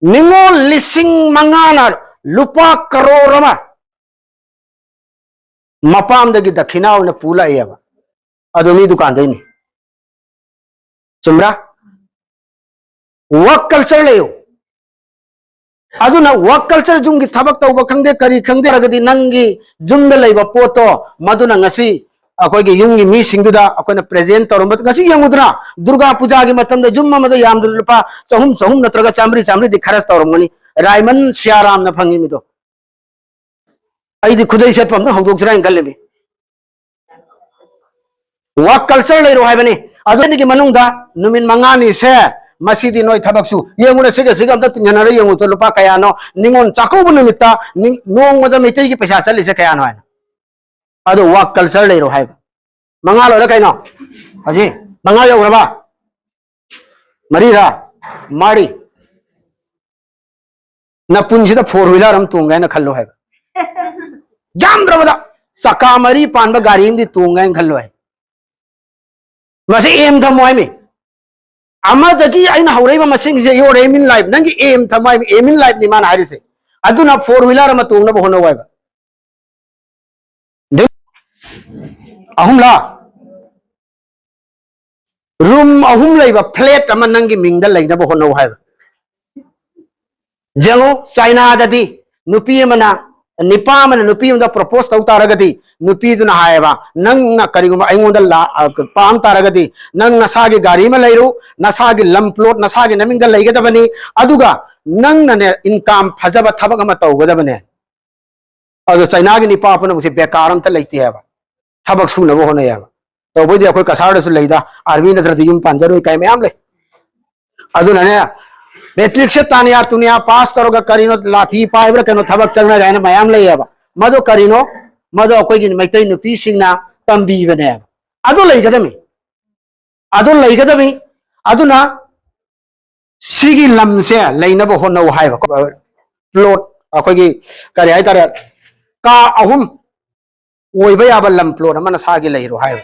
ꯅꯤꯉꯣꯜ ꯂꯤꯁꯤꯡ ꯃꯉꯥꯅ ꯂꯨꯄꯥ ꯀꯔꯣꯔ ꯑꯃ ꯃꯄꯥꯝꯗꯒꯤ ꯗꯈꯤꯅꯥ ꯑꯣꯏꯅ ꯄꯨ ꯂꯥꯛꯑꯦꯕ꯫ ꯑꯗꯨ ꯃꯤ ꯗꯨꯀꯥꯟꯗꯩꯅꯤ꯫ ꯆꯨꯝꯕ꯭ꯔꯥ? ꯋꯥꯔꯛ ꯀꯜꯆꯔ ꯂꯩꯌꯨ꯫ ꯑꯗꯨꯅ ꯋꯥꯔꯛ ꯀꯜꯆꯔ, ꯌꯨꯝꯒꯤ ꯊꯕꯛ ꯇꯧꯕ ꯈꯪꯗꯦ, ꯀꯔꯤ ꯈꯪꯗꯦ, ꯍꯥꯏꯔꯒꯗꯤ ꯅꯪꯒꯤ ꯌꯨꯝꯗ ꯂꯩꯕ ꯄꯣꯠꯇꯣ, ꯃꯗꯨꯅ ꯉꯁꯤ ꯑꯩꯈꯣꯏꯒꯤ ꯌꯨꯝꯒꯤ ꯃꯤꯁꯤꯡꯗꯨꯗ ꯑꯩꯈꯣꯏꯅ ꯄ꯭ꯔꯦꯖꯦꯟ ꯇꯧꯔꯝꯕ, ꯉꯁꯤ ꯌꯦꯡꯉꯨꯗꯅ, ꯗꯨꯔꯒꯥ ꯄꯨꯖꯥꯒꯤ ꯃꯇꯝꯗ ꯌꯨꯝ ꯑꯃꯗ ꯌꯥꯝꯗ꯭ꯔꯕꯗ ꯂꯨꯄꯥ ꯆꯍꯨꯝ, ꯆꯍꯨꯝ ꯅꯠꯇ꯭ꯔꯒ ꯆꯥꯝꯃꯔꯤ, ꯆꯥꯝꯃꯔꯤꯗꯤ ꯈꯔꯆ ꯇꯧꯔꯝꯒꯅꯤ꯫ ꯔꯥꯏꯃꯟ ꯁꯤꯌꯥꯔꯥꯝꯅ ꯐꯪꯉꯤꯃꯤꯗꯣ꯫ ꯑꯩꯗꯤ ꯈꯨꯗꯩ ꯁꯦꯠꯄ ꯑꯝꯇ ꯍꯧꯗꯣꯛꯁꯤꯔꯥ ꯍꯥꯏꯅ ꯈꯜꯂꯤꯃꯤ꯫ ꯋꯥꯔꯛ ꯀꯜꯆꯔ ꯂꯩꯔꯣ ꯍꯥꯏꯕꯅꯤ꯫ ꯑꯗꯨꯒꯤ ꯃꯅꯨꯡꯗ ꯅꯨꯃꯤꯠ ꯃꯉꯥꯅꯤꯁꯦ, ꯃꯁꯤꯗꯤ ꯅꯣꯏ ꯊꯕꯛꯁꯨ ꯌꯦꯡꯉꯨꯅꯦ, ꯁꯤꯒ ꯁꯤꯒ ꯑꯝꯇ ꯇꯤꯟꯅꯔ ꯌꯦꯡꯉꯨ ꯂꯨꯄꯥ ꯀꯌꯥꯅꯣ? ꯅꯤꯉꯣꯜ ꯆꯥꯛꯀꯧꯕ ꯅꯨꯃꯤꯠꯇ ꯅꯤ-, ꯅꯣꯡꯃꯗ ꯃꯩꯇꯩꯒꯤ ꯄꯩꯁꯥ ꯆꯠꯂꯤꯁꯦ ꯀꯌꯥꯅꯣ ꯍꯥꯏꯅ꯫ ꯑꯗꯣ ꯋꯥꯔꯛ ꯀꯜꯆꯔ ꯂꯩꯔꯣ ꯍꯥꯏꯕ꯫ ꯃꯉꯥ ꯂꯣꯏꯔꯦ ꯀꯩꯅꯣ? ꯍꯧꯖꯤꯛ ꯃꯉꯥ ꯌꯧꯈ꯭ꯔꯕ? ꯃꯔꯤꯔꯥ? ꯃꯔꯤ꯫ ꯅꯄꯨꯟꯁꯤꯗ ꯐꯣꯔ ꯍ꯭ꯋꯤꯂꯔ ꯑꯃ ꯇꯣꯡꯒꯦ ꯍꯥꯏꯅ ꯈꯜꯂꯣ ꯍꯥꯏꯕ꯫ ꯌꯥꯝꯗ꯭ꯔꯕꯗ ꯆꯀꯥ ꯃꯔꯤ ꯄꯥꯟꯕ ꯒꯥꯔꯤ ꯑꯃꯗꯤ ꯇꯣꯡꯒꯦ ꯍꯥꯏꯅ ꯈꯜꯂꯣ ꯍꯥꯏ꯫ ꯃꯁꯤ ꯑꯦꯝ ꯊꯝꯃꯣ ꯍꯥꯏꯃꯤ꯫ ꯑꯃꯗꯒꯤ ꯑꯩꯅ ꯍꯧꯔꯛꯏꯕ ꯃꯁꯤꯡꯁꯦ, your aim in life, ꯅꯪꯒꯤ ꯑꯦꯝ ꯊꯝꯃꯣ ꯍꯥꯏꯃꯤ, aim in life ꯅꯤ ꯃꯥꯅ ꯍꯥꯏꯔꯤꯁꯦ꯫ ꯑꯗꯨꯅ ꯐꯣꯔ ꯍ꯭ꯋꯤꯂꯔ ꯑꯃ ꯇꯣꯡꯅꯕ ꯍꯣꯠꯅꯧ ꯍꯥꯏꯕ꯫ ꯑꯍꯨꯝꯂꯥ? ꯔꯨꯝ ꯑꯍꯨꯝ ꯂꯩꯕ ꯐ꯭ꯂꯦꯠ ꯑꯃ ꯅꯪꯒꯤ ꯃꯤꯡꯗ ꯂꯩꯅꯕ ꯍꯣꯠꯅꯧ ꯍꯥꯏꯕ꯫ ꯌꯦꯡꯉꯨ, ꯆꯥꯏꯅꯥꯗꯗꯤ ꯅꯨꯄꯤ ꯑꯃꯅ, ꯅꯤꯄꯥ ꯑꯃꯅ ꯅꯨꯄꯤ ꯑꯃꯗ ꯄ꯭ꯔꯣꯄꯣꯁ ꯇꯧ ꯇꯥꯔꯒꯗꯤ, ꯅꯨꯄꯤꯗꯨꯅ ꯍꯥꯏꯌꯦꯕ, "ꯅꯪꯅ ꯀꯔꯤꯒꯨꯝꯕ ꯑꯩꯉꯣꯟꯗ ꯂꯥ-, ꯑ, ꯄꯥꯝ ꯇꯥꯔꯒꯗꯤ, ꯅꯪ ꯅꯁꯥꯒꯤ ꯒꯥꯔꯤ ꯑꯃ ꯂꯩꯔꯨ, ꯅꯁꯥꯒꯤ ꯂꯝ ꯄ꯭ꯂꯣꯠ ꯅꯁꯥꯒꯤ ꯅꯃꯤꯡꯗ ꯂꯩꯒꯗꯕꯅꯤ, ꯑꯗꯨꯒ ꯅꯪꯅꯅꯦ, ꯏꯟꯀꯝ ꯐꯖꯕ ꯊꯕꯛ ꯑꯃ ꯇꯧꯒꯗꯕꯅꯦ"꯫ ꯑꯗꯣ ꯆꯩꯅꯥꯒꯤ ꯅꯤꯄꯥ ꯄꯨꯝꯅꯃꯛꯁꯦ ꯕꯦꯀꯥꯔ ꯑꯝꯇ ꯂꯩꯇꯦ ꯍꯥꯏꯕ꯫ ꯊꯕꯛ ꯁꯨꯅꯕ ꯍꯣꯠꯅꯩ ꯍꯥꯏꯕ꯫ ꯇꯧꯕꯩꯗꯤ ꯑꯩꯈꯣꯏ ꯀꯁꯥꯔꯗꯁꯨ ꯂꯩꯗ, ꯑꯥꯔꯃꯤ ꯅꯠꯇ꯭ꯔꯗꯤ ꯌꯨꯝ ꯄꯥꯟꯖꯔꯣꯏ ꯀꯥꯏ ꯃꯌꯥꯝ ꯂꯩ꯫ ꯑꯗꯨꯅꯅꯦ, ꯃꯦꯇ꯭ꯔꯤꯛꯁꯦ ꯇꯥꯅꯤꯌꯥ ꯇꯨꯅꯤꯌꯥ ꯄꯥꯁ ꯇꯧꯔꯒ ꯀꯔꯤꯅꯣ ꯂꯥꯊꯤ ꯄꯥꯏꯕ꯭ꯔꯥ ꯀꯩꯅꯣ ꯊꯕꯛ ꯆꯪꯅꯒꯦ ꯍꯥꯏꯅ ꯃꯌꯥꯝ ꯂꯩꯌꯦꯕ꯫ ꯃꯗꯨ ꯀꯔꯤꯅꯣ? ꯃꯗꯨ ꯑꯩꯈꯣꯏꯒꯤ ꯃꯩꯇꯩ ꯅꯨꯄꯤꯁꯤꯡꯅ ꯇꯝꯕꯤꯕꯅꯦꯕ꯫ ꯑꯗꯨ ꯂꯩꯒꯗꯕꯅꯤ꯫ ꯑꯗꯨ ꯂꯩꯒꯗꯕꯅꯤ꯫ ꯑꯗꯨꯅ ꯁꯤꯒꯤ ꯂꯝꯁꯦ ꯂꯩꯅꯕ ꯍꯣꯠꯅꯧ ꯍꯥꯏꯕ꯫ ꯄ꯭ꯂꯣꯠ, ꯑꯩꯈꯣꯏꯒꯤ, ꯀꯔꯤ ꯍꯥꯏꯇꯥꯔꯦ, ꯀꯥ ꯑꯍꯨꯝ ꯑꯣꯏꯕ ꯌꯥꯕ ꯂꯝ ꯄ꯭ꯂꯣꯠ ꯑꯃ ꯅꯁꯥꯒꯤ ꯂꯩꯔꯣ ꯍꯥꯏꯕ꯫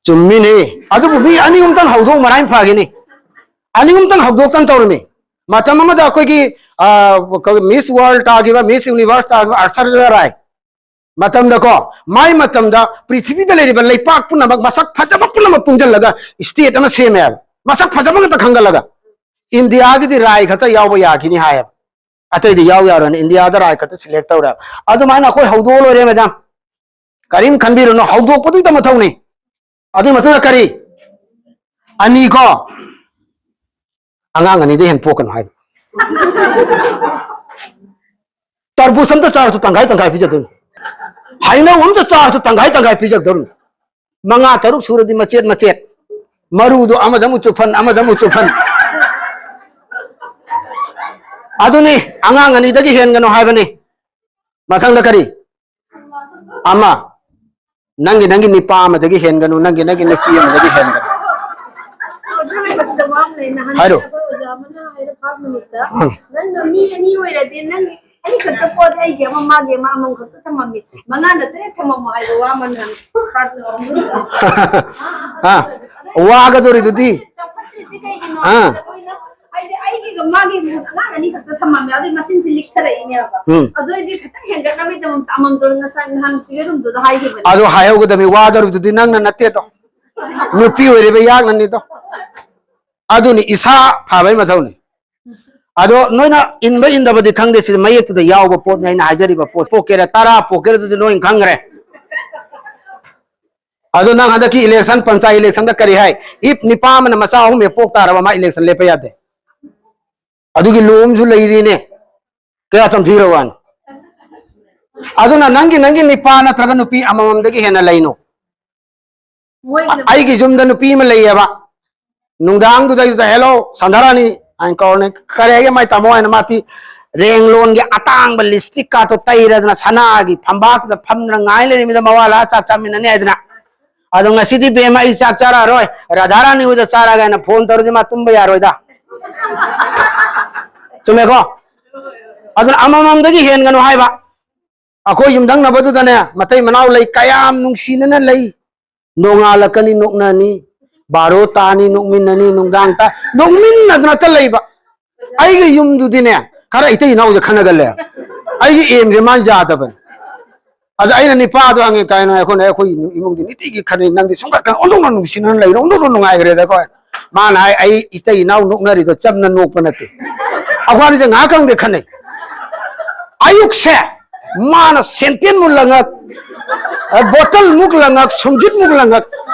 ꯆꯨꯝꯃꯤꯅꯦ꯫ ꯑꯗꯨꯕꯨ ꯃꯤ ꯑꯅꯤ ꯑꯍꯨꯝꯇꯪ ꯍꯧꯗꯣꯛ ꯃꯔꯥꯏꯅ ꯐꯒꯅꯤ꯫ ꯑꯅꯤ ꯑꯍꯨꯝꯇꯪ ꯍꯧꯗꯣꯛꯇꯅ ꯇꯧꯔꯝꯃꯤ꯫ ꯃꯇꯝ ꯑꯃꯗ ꯑꯩꯈꯣꯏꯒꯤ, ꯑ, ꯃꯤꯁ ꯋꯥꯔꯜ ꯇꯥꯈꯤꯕ, ꯃꯤꯁ ꯌꯨꯅꯤꯚꯔꯁ ꯇꯥꯈꯤꯕ ꯑꯥꯏꯁꯣꯔꯤꯌꯥ ꯔꯥꯏ ꯃꯇꯝꯗꯀꯣ, ꯃꯥꯏ ꯃꯇꯝꯗ ꯄ꯭ꯔꯤꯊꯤꯕꯤꯗ ꯂꯩꯔꯤꯕ ꯂꯩꯄꯥꯛ ꯄꯨꯝꯅꯃꯛ ꯃꯁꯛ ꯐꯖꯕ ꯄꯨꯝꯅꯃꯛ ꯄꯨꯟꯁꯤꯜꯂꯒ ꯁ꯭ꯇꯦꯠ ꯑꯃ ꯁꯦꯝꯃꯦ ꯍꯥꯏꯕ꯫ ꯃꯁꯛ ꯐꯖꯕ ꯉꯥꯛꯇ ꯈꯟꯒꯠꯂꯒ꯫ ꯏꯟꯗꯤꯌꯥꯒꯤꯗꯤ ꯔꯥꯏ ꯈꯛꯇ ꯌꯥꯎꯕ ꯌꯥꯈꯤꯅꯤ ꯍꯥꯏꯌꯦꯕ꯫ ꯑꯇꯩꯗꯤ ꯌꯥꯎ ꯌꯥꯔꯣꯏꯅ ꯏꯟꯗꯤꯌꯥꯗ ꯔꯥꯏ ꯈꯛꯇ ꯁꯦꯂꯦꯛ ꯇꯧꯔꯦ ꯍꯥꯏꯕ꯫ ꯑꯗꯨꯃꯥꯏꯅ ꯑꯩꯈꯣꯏ ꯍꯧꯗꯣꯛꯑ ꯂꯣꯏꯔꯦ, ꯃꯦꯗꯥꯝ꯫ ꯀꯔꯤꯝ ꯈꯟꯕꯤꯔꯨꯅꯨ, ꯍꯧꯗꯣꯛꯄꯗꯨꯗ ꯃꯊꯧꯅꯤ꯫ ꯑꯗꯨꯒꯤ ꯃꯇꯨꯡꯗ ꯀꯔꯤ? ꯑꯅꯤꯀꯣ, ꯑꯉꯥꯡ ꯑꯅꯤꯗ ꯍꯦꯟꯅ ꯄꯣꯛꯀꯅꯨ ꯍꯥꯏꯕ꯫ ꯇꯔꯕꯨꯖ ꯑꯝꯇ ꯆꯥꯔꯁꯨ ꯇꯪꯈꯥꯏ ꯇꯪꯈꯥꯏ ꯄꯤꯖꯗꯣꯏꯅꯤ꯫ ꯍꯩꯅꯧ ꯑꯝꯇ ꯆꯥꯔꯁꯨ ꯇꯪꯈꯥꯏ ꯇꯪꯈꯥꯏ ꯄꯤꯖꯗꯧꯔꯤꯅꯤ꯫ ꯃꯉꯥ ꯇꯔꯨꯛ ꯁꯨꯔꯗꯤ ꯃꯆꯦꯠ ꯃꯆꯦꯠ, ꯃꯔꯨꯗꯣ ꯑꯃꯗ ꯑꯃꯨꯛ ꯆꯨꯞꯐꯟ, ꯑꯃꯗ ꯑꯃꯨꯛ ꯆꯨꯞꯐꯟ꯫ ꯑꯗꯨꯅꯤ, ꯑꯉꯥꯡ ꯑꯅꯤꯗꯒꯤ ꯍꯦꯟꯒꯅꯨ ꯍꯥꯏꯕꯅꯤ꯫ ꯃꯊꯪꯗ ꯀꯔꯤ? ꯑꯃ꯫ ꯅꯪꯒꯤ, ꯅꯪꯒꯤ ꯅꯤꯄꯥ ꯑꯃꯗꯒꯤ ꯍꯦꯟꯒꯅꯨ, ꯅꯪꯒꯤ, ꯅꯪꯒꯤ ꯅꯨꯄꯤ ꯑꯃꯗꯒꯤ ꯍꯦꯟꯒꯅꯨ꯫ ꯑꯣꯖꯥ, ꯑꯩ ꯃꯁꯤꯗ ꯋꯥ ꯑꯃ ꯂꯩ꯫ ꯅꯍꯥꯟ ꯍꯥꯏꯔꯣ꯫ ꯑꯩꯈꯣꯏ ꯑꯣꯖꯥ ꯑꯃꯅ ꯍꯥꯏꯔꯛ ꯐꯥꯔꯁ ꯅꯨꯃꯤꯠꯇ, ꯎꯝ꯫ "ꯅꯪꯅ ꯃꯤ ꯑꯅꯤ ꯑꯣꯏꯔꯗꯤ ꯅꯪꯒꯤ ꯑꯅꯤ ꯈꯛꯇ ꯄꯣꯠ ꯑꯩꯒꯤ ꯑꯃ, ꯃꯥꯒꯤ ꯑꯃ, ꯑꯃꯃꯝ ꯈꯛꯇ ꯊꯝꯃꯝꯃꯤ꯫ ꯃꯉꯥ ꯅꯠꯇ꯭ꯔꯦ ꯊꯝꯃꯝꯃꯣ" ꯍꯥꯏꯕ ꯋꯥ ꯑꯃ ꯅꯍꯥꯟ ꯐꯥꯔꯁ ꯅꯨꯃꯤꯠꯇ꯫ ꯑꯥ, ꯋꯥꯒꯗꯣꯔꯤꯗꯨꯗꯤ꯫ ꯆꯥꯎꯈꯠꯇ꯭ꯔꯤꯁꯤ ꯀꯩꯒꯤꯅꯣ ꯑꯥ꯫ ꯍꯥꯏꯕꯗ ꯑꯩꯈꯣꯏꯅ ꯍꯥꯏꯗꯤ ꯑꯩꯒꯤꯒ ꯃꯥꯒꯤ ꯑꯉꯥꯡ ꯑꯅꯤ ꯈꯛꯇ ꯊꯝꯃꯝꯃꯦ, ꯑꯗꯨꯏ ꯃꯁꯤꯡꯁꯤ ꯂꯤꯛꯊꯔꯛꯏꯅꯦꯕ꯫ ꯎꯝ꯫ ꯑꯗꯨ ꯑꯣꯏꯗꯤ ꯈꯤꯇꯪ ꯍꯦꯟꯒꯠꯅꯕꯒꯤꯗꯃꯛꯇ ꯑꯃꯃꯝꯗꯣ ꯉꯁꯥꯏ ꯅꯍꯥꯟ ꯁꯤꯒꯔꯨꯝꯗꯨꯗ ꯍꯥꯏꯈꯤꯕꯅꯦ꯫ ꯑꯗꯨ ꯍꯥꯏꯍꯧꯒꯗꯕꯅꯤ, ꯋꯥꯗꯧꯔꯤꯗꯨꯗꯤ ꯅꯪꯅ ꯅꯠꯇꯦꯗꯣ꯫ ꯅꯨꯄꯤ ꯑꯣꯏꯔꯤꯕ ꯌꯥꯛꯅꯅꯤꯗꯣ꯫ ꯑꯗꯨꯅꯤ ꯏꯁꯥ ꯐꯕꯩ ꯃꯊꯧꯅꯤ꯫ ꯑꯗꯣ ꯅꯣꯏꯅ ꯏꯟꯕ ꯏꯟꯗꯕꯗꯤ ꯈꯪꯗꯦ, ꯁꯤꯗ ꯃꯌꯦꯛꯇꯨꯗ ꯌꯥꯎꯕ ꯄꯣꯠꯅꯤ꯫ ꯑꯩꯅ ꯍꯥꯏꯖꯔꯤꯕ ꯄꯣꯠ, ꯄꯣꯛꯀꯦꯔꯥ ꯇꯔꯥ ꯄꯣꯛꯀꯦꯔꯥ, ꯑꯗꯨꯗꯤ ꯅꯣꯏꯅ ꯈꯪꯈ꯭ꯔꯦ꯫ ꯑꯗꯣ ꯅꯪ ꯍꯟꯗꯛꯀꯤ ꯏꯂꯦꯛꯁꯟ, ꯄꯟꯆꯥꯌꯠ ꯏꯂꯦꯛꯁꯟꯗ ꯀꯔꯤ ꯍꯥꯏ? ꯏꯐ ꯅꯤꯄꯥ ꯑꯃꯅ ꯃꯆꯥ ꯑꯍꯨꯝ ꯍꯦꯛ ꯄꯣꯛ ꯇꯥꯔꯕ, ꯃꯥ ꯏꯂꯦꯛꯁꯟ ꯂꯦꯞꯄ ꯌꯥꯗꯦ꯫ ꯑꯗꯨꯒꯤ ꯂꯣ ꯑꯃꯁꯨ ꯂꯩꯔꯤꯅꯦ꯫ ꯀꯌꯥ ꯇꯝꯊꯤꯈ꯭ꯔ ꯋꯥꯅꯤ꯫ ꯑꯗꯨꯅ ꯅꯪꯒꯤ, ꯅꯪꯒꯤ ꯅꯤꯄꯥ ꯅꯠꯇ꯭ꯔꯒ ꯅꯨꯄꯤ ꯑꯃꯃꯝꯗꯒꯤ ꯍꯦꯟꯅ ꯂꯩꯅꯨ꯫ ꯃꯣꯏꯒꯤꯅ ꯑꯩꯒꯤ ꯌꯨꯝꯗ ꯅꯨꯄꯤ ꯑꯃ ꯂꯩꯌꯦꯕ꯫ ꯅꯨꯡꯗꯥꯡꯗꯨꯗꯩꯗꯨꯗ, "ꯍꯦꯜꯂꯣ, ꯁꯟꯙꯥꯔꯥꯅꯤ," ꯍꯥꯏꯅ ꯀꯧꯔꯅꯤ꯫ "ꯀꯔꯤ ꯍꯥꯏꯒꯦ ꯃꯥꯏ ꯇꯥꯃꯣ?" ꯍꯥꯏꯅ ꯃꯥꯗꯤ ꯔꯦꯡꯂꯣꯟꯒꯤ ꯑꯇꯥꯡꯕ ꯂꯤꯞꯁꯇꯤꯛ ꯀꯥꯇꯣ ꯇꯩꯔꯗꯅ ꯁꯅꯥꯒꯤ ꯐꯝꯕꯥꯛꯇꯨꯗ ꯐꯝꯗꯅ ꯉꯥꯏ ꯂꯩꯔꯤꯃꯤꯗ, ꯃꯋꯥ ꯂꯥꯛꯑ ꯆꯥꯛ ꯆꯥꯃꯤꯟꯅꯅꯤ ꯍꯥꯏꯗꯅ꯫ ꯑꯗꯣ ꯉꯁꯤꯗꯤ ꯕꯦꯝꯃ ꯑꯩ ꯆꯥꯛ ꯆꯥꯔꯛꯑꯔꯣꯏ, ꯔꯥꯙꯥꯔꯥꯅꯤ ꯍꯣꯏꯗ ꯆꯥꯔꯒꯦꯅ ꯐꯣꯟ ꯇꯧꯔꯗꯤ ꯃꯥ ꯇꯨꯝꯕ ꯌꯥꯔꯣꯏꯗ꯫ ꯆꯨꯝꯃꯦꯀꯣ? ꯑꯗꯨꯅ ꯑꯃꯃꯝꯗꯒꯤ ꯍꯦꯟꯒꯅꯨ ꯍꯥꯏꯕ꯫ ꯑꯩꯈꯣꯏ ꯌꯨꯝꯊꯪꯅꯕꯗꯨꯗꯅꯦ, ꯃꯇꯩ ꯃꯅꯥꯎ ꯂꯩ, ꯀꯌꯥꯝ ꯅꯨꯡꯁꯤꯅꯅ ꯂꯩ꯫ ꯅꯣꯡꯉꯥꯜꯂꯛꯀꯅꯤ, ꯅꯣꯛꯅꯅꯤ, ꯕꯥꯔꯣ ꯇꯥꯅꯤ, ꯅꯣꯛꯃꯤꯟꯅꯅꯤ, ꯅꯨꯡꯗꯥꯡ ꯇꯥ, ꯅꯣꯛꯃꯤꯟꯅꯗꯅꯇ ꯂꯩꯕ꯫ ꯑꯩꯒꯤ ꯌꯨꯝꯗꯨꯗꯤꯅꯦ, ꯈꯔ ꯏꯇꯩ ꯏꯅꯥꯎꯁꯦ ꯈꯟꯅꯒꯜꯂꯦ꯫ ꯑꯩꯒꯤ ꯑꯦꯝꯁꯦ ꯃꯥꯅ ꯌꯥꯗꯕꯅꯤ꯫ ꯑꯗ ꯑꯩꯅ ꯅꯤꯄꯥꯗꯣ ꯍꯪꯉꯦ, "ꯀꯩꯅꯣ? ꯑꯩꯈꯣꯏꯅ, ꯑꯩꯈꯣꯏ ꯏꯃꯨꯡꯗꯤ ꯅꯤꯇꯤꯒꯤ ꯈꯟꯅꯩ, ꯅꯪꯗꯤ ꯁꯨꯡꯈꯠ ꯈꯟ-, ꯑꯣꯟꯊꯣꯛꯅ ꯅꯨꯡꯁꯤꯅꯅ ꯂꯩꯔꯣ, ꯑꯣꯟꯊꯣꯛꯅ ꯅꯨꯡꯉꯥꯏꯈ꯭ꯔꯦꯗꯀꯣ?" ꯃꯥꯅ ꯍꯥꯏ, "ꯑꯩ ꯏꯇꯩ ꯏꯅꯥꯎ ꯅꯣꯛꯅꯔꯤꯗꯣ ꯆꯝꯅ ꯅꯣꯛꯄ ꯅꯠꯇꯦ, ꯑꯩꯈꯣꯏꯅꯤꯁꯦ ꯉꯥꯏꯍꯥꯛ ꯈꯪꯗꯦ ꯈꯟꯅꯩ꯫ ꯑꯌꯨꯛꯁꯦ ꯃꯥꯅ ꯁꯦꯟꯇꯦꯟꯃꯨꯛ ꯂꯪꯉꯛ, ꯑ, ꯕꯣꯇꯜꯃꯨꯛ ꯂꯪꯉꯛ, ꯁꯨꯝꯖꯤꯠꯃꯨꯛ ꯂꯪꯉꯛ,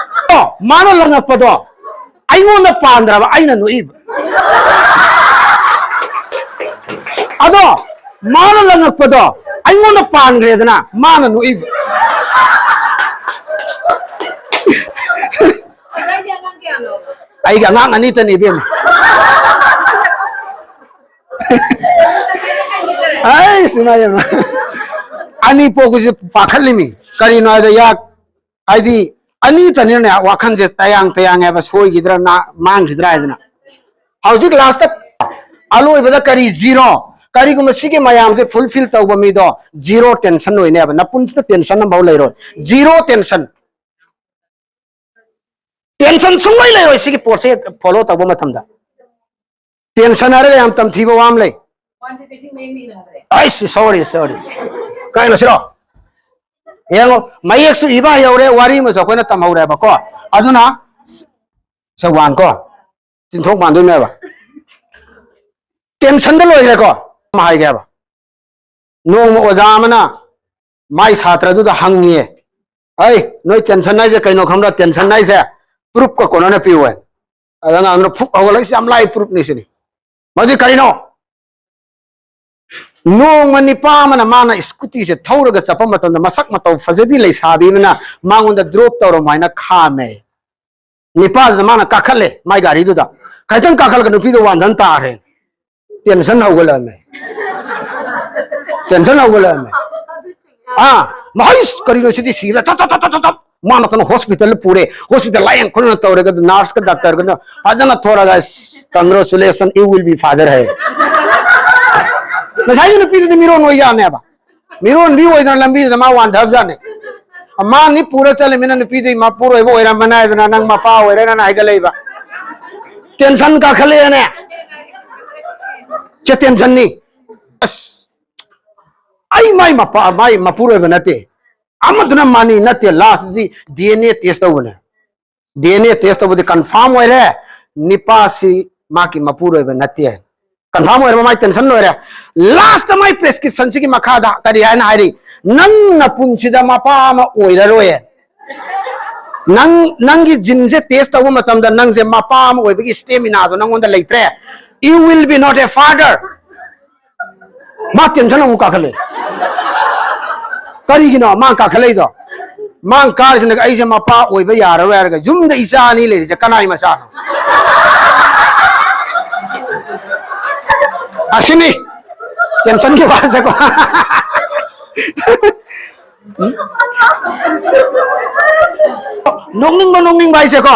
ꯀꯣ, ꯃꯥꯅ ꯂꯪꯉꯛꯄꯗꯣ ꯑꯩꯉꯣꯟꯗ ꯄꯥꯟꯗ꯭ꯔꯕ, ꯑꯩꯅ ꯅꯣꯛꯏꯕ꯫ ꯑꯗꯣ ꯃꯥꯅ ꯂꯪꯉꯛꯄꯗꯣ ꯑꯩꯉꯣꯟꯗ ꯄꯥꯟꯈ꯭ꯔꯦꯗꯅ, ꯃꯥꯅ ꯅꯣꯛꯏꯕ꯫ ꯑꯩꯒꯤ ꯑꯉꯥꯡ ꯑꯅꯤꯇꯅꯤ, ꯏꯕꯦꯝꯃ꯫ ꯑꯩꯁ, ꯏꯃꯥ, ꯏꯃꯥ꯫ ꯑꯅꯤ ꯄꯣꯛꯄꯁꯦ ꯄꯥꯈꯠꯂꯤꯃꯤ꯫ ꯀꯔꯤꯅꯣ ꯍꯥꯏꯗ, ꯌꯥ-, ꯍꯥꯏꯗꯤ, ꯑꯅꯤꯇꯅꯤꯅꯅꯦ, ꯋꯥꯈꯜꯁꯦ ꯇꯌꯥꯡ ꯇꯌꯥꯡꯉꯦꯕ, ꯁꯣꯏꯈꯤꯗ꯭ꯔꯥ, ꯅꯥ-, ꯃꯥꯡꯈꯤꯗ꯭ꯔꯥ ꯍꯥꯏꯗꯅ꯫ ꯍꯧꯖꯤꯛ ꯂꯥꯁꯇ, ꯑꯂꯣꯏꯕꯗ ꯀꯔꯤ? ꯖꯤꯔꯣ꯫ ꯀꯔꯤꯒꯨꯝꯕ ꯁꯤꯒꯤ ꯃꯌꯥꯝꯁꯦ ꯐꯨꯜꯐꯤꯜ ꯇꯧꯕ ꯃꯤꯗꯣ ꯖꯤꯔꯣ ꯇꯦꯟꯁꯟ ꯑꯣꯏꯅꯦꯕ, ꯅꯄꯨꯟꯁꯤꯗ ꯇꯦꯟꯁꯟ ꯑꯃꯐꯥꯎ ꯂꯩꯔꯣꯏ꯫ Zero tension. ꯇꯦꯟꯁꯟ ꯁꯨꯡꯂꯩ ꯂꯩꯔꯣꯏ ꯁꯤꯒꯤ ꯄꯣꯠꯁꯦ ꯐꯣꯂꯣ ꯇꯧꯕ ꯃꯇꯝꯗ꯫ ꯇꯦꯟꯁꯟ ꯍꯥꯏꯔꯒ ꯌꯥꯝ ꯇꯝꯊꯤꯕ ꯋꯥ ꯑꯃ ꯂꯩ꯫ ꯑꯩꯁ, ꯁꯣꯔꯤ, ꯁꯣꯔꯤ꯫ ꯀꯩꯅꯣ ꯁꯤꯔꯣ? ꯌꯦꯡꯉꯣ, ꯃꯌꯦꯛꯁꯨ ꯏꯕ ꯍꯩꯍꯧꯔꯦ, ꯋꯥꯔꯤ ꯑꯃꯁꯨ ꯑꯩꯈꯣꯏꯅ ꯇꯝꯍꯧꯔꯦꯕꯀꯣ꯫ ꯑꯗꯨꯅ ꯁꯦ ꯋꯥꯟ ꯀꯣ, ꯇꯤꯟꯊꯣꯛ ꯃꯥꯟꯗꯣꯏꯅꯦꯕ꯫ ꯇꯦꯟꯁꯟꯗ ꯂꯣꯏꯈ꯭ꯔꯦꯀꯣ꯫ ꯑꯃ ꯍꯥꯏꯒꯦꯕ, ꯅꯣꯡꯃ ꯑꯣꯖꯥ ꯑꯃꯅ ꯃꯥꯏ ꯁꯥꯇ꯭ꯔꯗꯨꯗ ꯍꯪꯉꯤꯌꯦ, "ꯑꯩ, ꯅꯣꯏ ꯇꯦꯟꯁꯟ ꯍꯥꯏꯁꯦ ꯀꯩꯅꯣ ꯈꯪꯕ꯭ꯔꯥ? ꯇꯦꯟꯁꯟ ꯍꯥꯏꯁꯦ ꯄ꯭ꯔꯨꯞꯀ ꯀꯣꯟꯅꯅ ꯄꯤꯌꯨ" ꯍꯥꯏ꯫ ꯑꯗ ꯑꯉꯥꯡꯗꯨꯅ ꯐꯨꯛ ꯍꯧꯒꯠꯂꯒ, "ꯏꯁ, ꯌꯥꯝ ꯂꯥꯏ ꯄ꯭ꯔꯨꯞꯅꯤ ꯁꯤꯅꯤ"꯫ ꯃꯗꯨꯗꯤ ꯀꯔꯤꯅꯣ? ꯅꯣꯡꯃ ꯅꯤꯄꯥ ꯑꯃꯅ ꯃꯥꯅ ꯁ꯭ꯀꯨꯇꯤꯁꯦ ꯊꯧꯔꯒ ꯆꯠꯄ ꯃꯇꯝꯗ ꯃꯁꯛ ꯃꯇꯧ ꯐꯖꯕꯤ ꯂꯩꯁꯥꯕꯤ ꯑꯃꯅ ꯃꯉꯣꯟꯗ ꯗ꯭ꯔꯣꯞ ꯇꯧꯔꯝꯃꯣ ꯍꯥꯏꯅ ꯈꯥꯝꯃꯦ꯫ ꯅꯤꯄꯥꯗꯨꯗ ꯃꯥꯅ ꯀꯥꯈꯠꯂꯦ ꯃꯥꯏ ꯒꯥꯔꯤꯗꯨꯗ꯫ ꯈꯤꯇꯪ ꯀꯥꯈꯠꯂꯒ ꯅꯨꯄꯤꯗꯣ ꯋꯥꯟꯊꯟ ꯇꯥꯈ꯭ꯔꯦ꯫ ꯇꯦꯟꯁꯟ ꯍꯧꯒꯠꯂꯛꯑꯝꯃꯦ꯫ ꯇꯦꯟꯁꯟ ꯍꯧꯒꯠꯂꯛꯑꯝꯃꯦ꯫ ꯑꯥ, ꯃꯍꯩꯁ, ꯀꯔꯤꯅꯣ ꯁꯤꯗꯤ ꯁꯤꯔ ꯆꯞ, ꯆꯞ, ꯆꯞ, ꯆꯞ, ꯆꯞ, ꯆꯞ꯫ ꯃꯥ ꯅꯠꯇꯅ ꯍꯣꯁꯄꯤꯇꯥꯜꯗ ꯄꯨꯔꯦ, ꯍꯣꯁꯄꯤꯇꯥꯜ ꯂꯥꯏꯌꯦꯡ ꯈꯣꯠꯅ ꯇꯧꯔꯒ ꯅꯔꯁꯀ ꯗꯥꯛꯇꯔꯒꯅ ꯐꯖꯅ ꯊꯣꯔꯒ, "Congratulations, you will be father" ꯍꯥꯏ꯫ ꯉꯁꯥꯏꯒꯤ ꯅꯨꯄꯤꯗꯨꯗꯤ ꯃꯤꯔꯣꯟ ꯑꯣꯏ ꯌꯥꯅꯦꯕ, ꯃꯤꯔꯣꯟꯕꯤ ꯑꯣꯏꯗꯅ ꯂꯝꯕꯤꯗꯨꯗ ꯃꯥ ꯋꯥꯟꯊꯕꯖꯥꯠꯅꯦ꯫ ꯃꯥ ꯅꯤ ꯄꯨꯔ ꯆꯠꯂꯃꯤꯅ ꯅꯨꯄꯤꯗꯨꯒꯤ ꯃꯄꯨꯔꯣꯏꯕ ꯑꯣꯏꯔꯝꯕꯅꯦ ꯍꯥꯏꯗꯅ ꯅꯪ ꯃꯄꯥ ꯑꯣꯏꯔꯦꯅ ꯍꯥꯏꯒꯠꯂꯛꯏꯕ꯫ ꯇꯦꯟꯁꯟ ꯀꯥꯈꯠꯂꯛꯑꯦꯅꯦ꯫ ꯁꯦ ꯇꯦꯟꯁꯟꯅꯤ꯫ ꯑꯁ, ꯑꯩ ꯃꯥꯏ ꯃꯄꯥ, ꯃꯥꯏ ꯃꯄꯨꯔꯣꯏꯕ ꯅꯠꯇꯦ꯫ ꯑꯃꯗꯨꯅ ꯃꯥꯅꯤ ꯅꯠꯇꯦ, ꯂꯥꯁꯇꯗꯤ ꯗꯤ ꯑꯦꯟ ꯑꯦ ꯇꯦꯁ ꯇꯧꯕꯅꯦ꯫ ꯗꯤ ꯑꯦꯟ ꯑꯦ ꯇꯦꯁ ꯇꯧꯕꯗꯤ ꯀꯟꯐꯥꯔꯝ ꯑꯣꯏꯔꯦ, ꯅꯤꯄꯥꯁꯤ ꯃꯥꯒꯤ ꯃꯄꯨꯔꯣꯏꯕ ꯅꯠꯇꯦ꯫ ꯀꯟꯐꯥꯔꯝ ꯑꯣꯏꯔꯕ ꯃꯥꯏ ꯇꯦꯟꯁꯟ ꯂꯣꯏꯔꯦ꯫ ꯂꯥꯁꯇ ꯃꯥꯏ ꯄ꯭ꯔꯦꯁꯀ꯭ꯔꯤꯞꯁꯟꯁꯤꯒꯤ ꯃꯈꯥꯗ ꯀꯔꯤ ꯍꯥꯏꯅ ꯍꯥꯏꯔꯤ? "ꯅꯪ ꯅꯄꯨꯟꯁꯤꯗ ꯃꯄꯥ ꯑꯃ ꯑꯣꯏꯔꯔꯣꯏ꯫ ꯅꯪ, ꯅꯪꯒꯤ ꯖꯤꯟꯁꯦ ꯇꯦꯁ ꯇꯧꯕ ꯃꯇꯝꯗ ꯅꯪꯁꯦ ꯃꯄꯥ ꯑꯃ ꯑꯣꯏꯕꯒꯤ ꯁ꯭ꯇꯦꯃꯤꯅꯥꯗꯣ ꯅꯪꯉꯣꯟꯗ ꯂꯩꯇ꯭ꯔꯦ꯫ You will be not a father." ꯃꯥ ꯇꯦꯟꯁꯟ ꯑꯃꯨꯛ ꯀꯥꯈꯠꯂꯦ꯫ ꯀꯔꯤꯒꯤꯅꯣ ꯃꯥ ꯀꯥꯈꯠꯂꯛꯏꯗꯣ? ꯃꯥ ꯀꯥꯔꯤꯁꯤꯅ ꯑꯩꯁꯦ ꯃꯄꯥ ꯑꯣꯏꯕ ꯌꯥꯔꯔꯣꯏ ꯍꯥꯏꯔꯒ ꯌꯨꯝꯗ ꯏꯆꯥ ꯑꯅꯤ ꯂꯩꯔꯤꯁꯦ ꯀꯅꯥꯏ ꯃꯆꯥꯅꯣ? ꯑꯁꯤꯅꯤ ꯇꯦꯟꯁꯟꯒꯤ ꯋꯥꯁꯦꯀꯣ꯫ ꯅꯣꯛꯅꯤꯡꯕ, ꯅꯣꯛꯅꯤꯡꯕ ꯍꯥꯏꯁꯦꯀꯣ,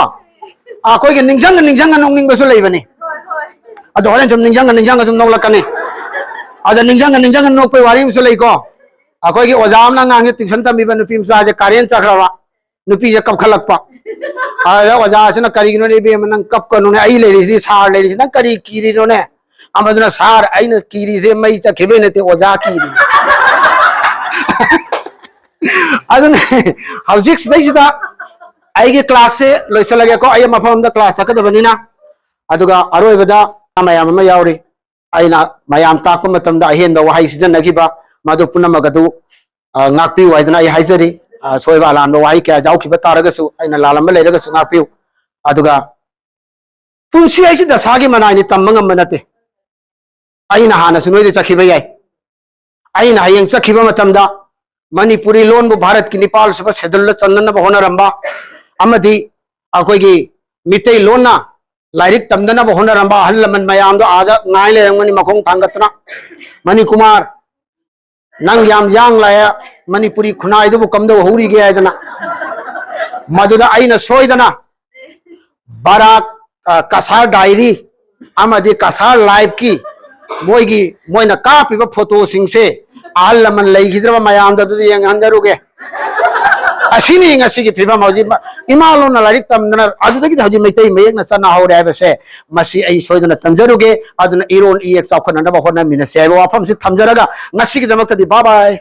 ꯑꯩꯈꯣꯏꯒꯤ ꯅꯤꯡꯁꯤꯡꯉ ꯅꯤꯡꯁꯤꯡꯉ ꯅꯣꯛꯅꯤꯡꯕꯁꯨ ꯂꯩꯕꯅꯤ꯫ ꯑꯗꯣ ꯍꯣꯔꯦꯟ ꯁꯨꯝ ꯅꯤꯡꯁꯤꯡꯉ ꯅꯤꯡꯁꯤꯡꯉ ꯁꯨꯝ ꯅꯣꯛꯂꯛꯀꯅꯤ꯫ ꯑꯗ ꯅꯤꯡꯁꯤꯡꯉ ꯅꯤꯡꯁꯤꯡꯉ ꯅꯣꯛꯄꯩ ꯋꯥꯔꯤ ꯑꯃꯁꯨ ꯂꯩꯀꯣ꯫ ꯑꯩꯈꯣꯏꯒꯤ ꯑꯣꯖꯥ ꯑꯃꯅ ꯑꯉꯥꯡꯁꯦ ꯇ꯭ꯌꯨꯁꯟ ꯇꯝꯕꯤꯕ ꯅꯨꯄꯤ ꯃꯆꯥꯁꯦ ꯀꯥꯔꯦꯟ ꯆꯠꯈ꯭ꯔꯕ꯫ ꯅꯨꯄꯤꯁꯦ ꯀꯞꯈꯠꯂꯛꯄ꯫ ꯑꯗ ꯑꯣꯖꯥꯁꯤꯅ, "ꯀꯔꯤꯒꯤꯅꯣꯅꯦ ꯏꯕꯦꯝꯃ, ꯅꯪ ꯀꯞꯀꯅꯨꯅꯦ, ꯑꯩ ꯂꯩꯔꯤꯁꯤꯗꯤ, ꯁꯥꯔ ꯂꯩꯔꯤꯁꯤ, ꯅꯪ ꯀꯔꯤ ꯀꯤꯔꯤꯅꯣꯅꯦ?" ꯑꯃꯗꯨꯅ, "ꯁꯥꯔ, ꯑꯩꯅ ꯀꯤꯔꯤꯁꯦ ꯃꯩ ꯆꯠꯈꯤꯕꯩ ꯅꯠꯇꯦ, ꯑꯣꯖꯥ ꯀꯤꯔꯤꯅꯦ꯫" ꯑꯗꯨꯅ ꯍꯧꯖꯤꯛ ꯁꯤꯗꯩꯁꯤꯗ ꯑꯩꯒꯤ ꯀ꯭ꯂꯥꯁꯁꯦ ꯂꯣꯏꯁꯤꯜꯂꯒꯦꯀꯣ, ꯑꯩ ꯃꯐꯝ ꯑꯃꯗ ꯀ꯭ꯂꯥꯁ ꯆꯠꯀꯗꯕꯅꯤꯅ꯫ ꯑꯗꯨꯒ ꯑꯔꯣꯏꯕꯗ ꯃꯌꯥꯝ ꯑꯃ ꯌꯥꯎꯔꯤ꯫ ꯑꯩꯅ ꯃꯌꯥꯝ ꯇꯥꯛꯄ ꯃꯇꯝꯗ ꯑꯍꯦꯟꯕ ꯋꯥꯍꯩ ꯁꯤꯖꯤꯟꯅꯈꯤꯕ, ꯃꯗꯨ ꯄꯨꯝꯅꯃꯛ ꯑꯗꯨ, ꯑ, ꯉꯥꯛꯄꯤꯌꯨ ꯍꯥꯏꯗꯅ ꯑꯩ ꯍꯥꯏꯖꯔꯤ꯫ ꯑ, ꯁꯣꯏꯕ ꯑꯂꯥꯟꯕ ꯋꯥꯍꯩ ꯀꯌꯥ ꯌꯥꯎꯈꯤꯕ ꯇꯥꯔꯒꯁꯨ, ꯑꯩꯅ ꯂꯥꯜꯂꯝꯕ ꯂꯩꯔꯒꯁꯨ ꯉꯥꯛꯄꯤꯌꯨ꯫ ꯑꯗꯨꯒ ꯄꯨꯟꯁꯤ ꯍꯥꯏꯁꯤ ꯗꯁꯥꯒꯤ ꯃꯅꯥꯏꯅꯤ, ꯇꯝꯕ ꯉꯝꯕ ꯅꯠꯇꯦ꯫ ꯑꯩꯅ ꯍꯥꯟꯅꯁꯨ ꯅꯣꯏꯗ ꯆꯠꯈꯤꯕ ꯌꯥꯏ꯫ ꯑꯩꯅ ꯍꯌꯦꯡ ꯆꯠꯈꯤꯕ ꯃꯇꯝꯗ ꯃꯅꯤꯄꯨꯔꯤ ꯂꯣꯟꯕꯨ ꯚꯥꯔꯠꯀꯤ ꯅꯤꯄꯥꯜ ꯁꯨꯕ ꯁꯦꯗꯨꯜꯗ ꯆꯟꯅꯅꯕ ꯍꯣꯠꯅꯔꯝꯕ ꯑꯃꯗꯤ ꯑꯩꯈꯣꯏꯒꯤ ꯃꯤꯇꯩ ꯂꯣꯟꯅ ꯂꯥꯏꯔꯤꯛ ꯇꯝꯗꯅꯕ ꯍꯣꯠꯅꯔꯝꯕ ꯑꯍꯜ ꯂꯃꯟ ꯃꯌꯥꯝꯗꯣ ꯑꯥꯗ ꯉꯥꯏ ꯂꯩꯔꯝꯒꯅꯤ ꯃꯈꯣꯡ ꯊꯥꯡꯒꯠꯇꯅ꯫ "ꯃꯅꯤꯀꯨꯃꯥꯔ, ꯅꯪ ꯌꯥꯝ ꯌꯥꯡ ꯂꯥꯛꯑꯦ, ꯃꯅꯤꯄꯨꯔꯤ ꯈꯨꯟꯅꯥꯏꯗꯨꯕꯨ ꯀꯝꯗꯧ ꯍꯧꯔꯤꯒꯦ?" ꯍꯥꯏꯗꯅ꯫ ꯃꯗꯨꯗ ꯑꯩꯅ ꯁꯣꯏꯗꯅ ꯕꯔꯥꯛ, ꯑ, ꯀꯁꯥꯔ ꯗꯥꯏꯔꯤ ꯑꯃꯗꯤ ꯀꯁꯥꯔ ꯂꯥꯏꯐꯀꯤ ꯃꯣꯏꯒꯤ, ꯃꯣꯏꯅ ꯀꯥꯞꯄꯤꯕ ꯐꯣꯇꯣꯁꯤꯡꯁꯦ ꯑꯍꯜ ꯂꯃꯟ ꯂꯩꯈꯤꯗ꯭ꯔꯕ ꯃꯌꯥꯝꯗ ꯑꯗꯨꯗ ꯌꯦꯡꯍꯟꯖꯔꯨꯒꯦ꯫ ꯑꯁꯤꯅꯤ ꯉꯁꯤꯒꯤ ꯐꯤꯕꯝ꯫ ꯍꯧꯖꯤꯛ ꯃ-, ꯏꯃꯥ ꯂꯣꯟꯅ ꯂꯥꯏꯔꯤꯛ ꯇꯝꯗꯅ ꯑꯗꯨꯗꯒꯤꯗꯤ ꯍꯧꯖꯤꯛ ꯃꯩꯇꯩ ꯃꯌꯦꯛꯅ ꯆꯠꯅꯍꯧꯔꯦ ꯍꯥꯏꯕꯁꯦ, ꯃꯁꯤ ꯑꯩ ꯁꯣꯏꯗꯅ ꯇꯝꯖꯔꯨꯒꯦ꯫ ꯑꯗꯨꯅ ꯏꯔꯣꯟ ꯏꯌꯦꯛ ꯆꯥꯎꯈꯠꯅꯅꯕ ꯍꯣꯠꯅꯃꯤꯟꯅꯁꯦ ꯍꯥꯏꯕ ꯋꯥꯐꯝꯁꯤ ꯊꯝꯖꯔꯒ ꯉꯁꯤꯒꯤꯗꯃꯛꯇꯗꯤ bye bye꯫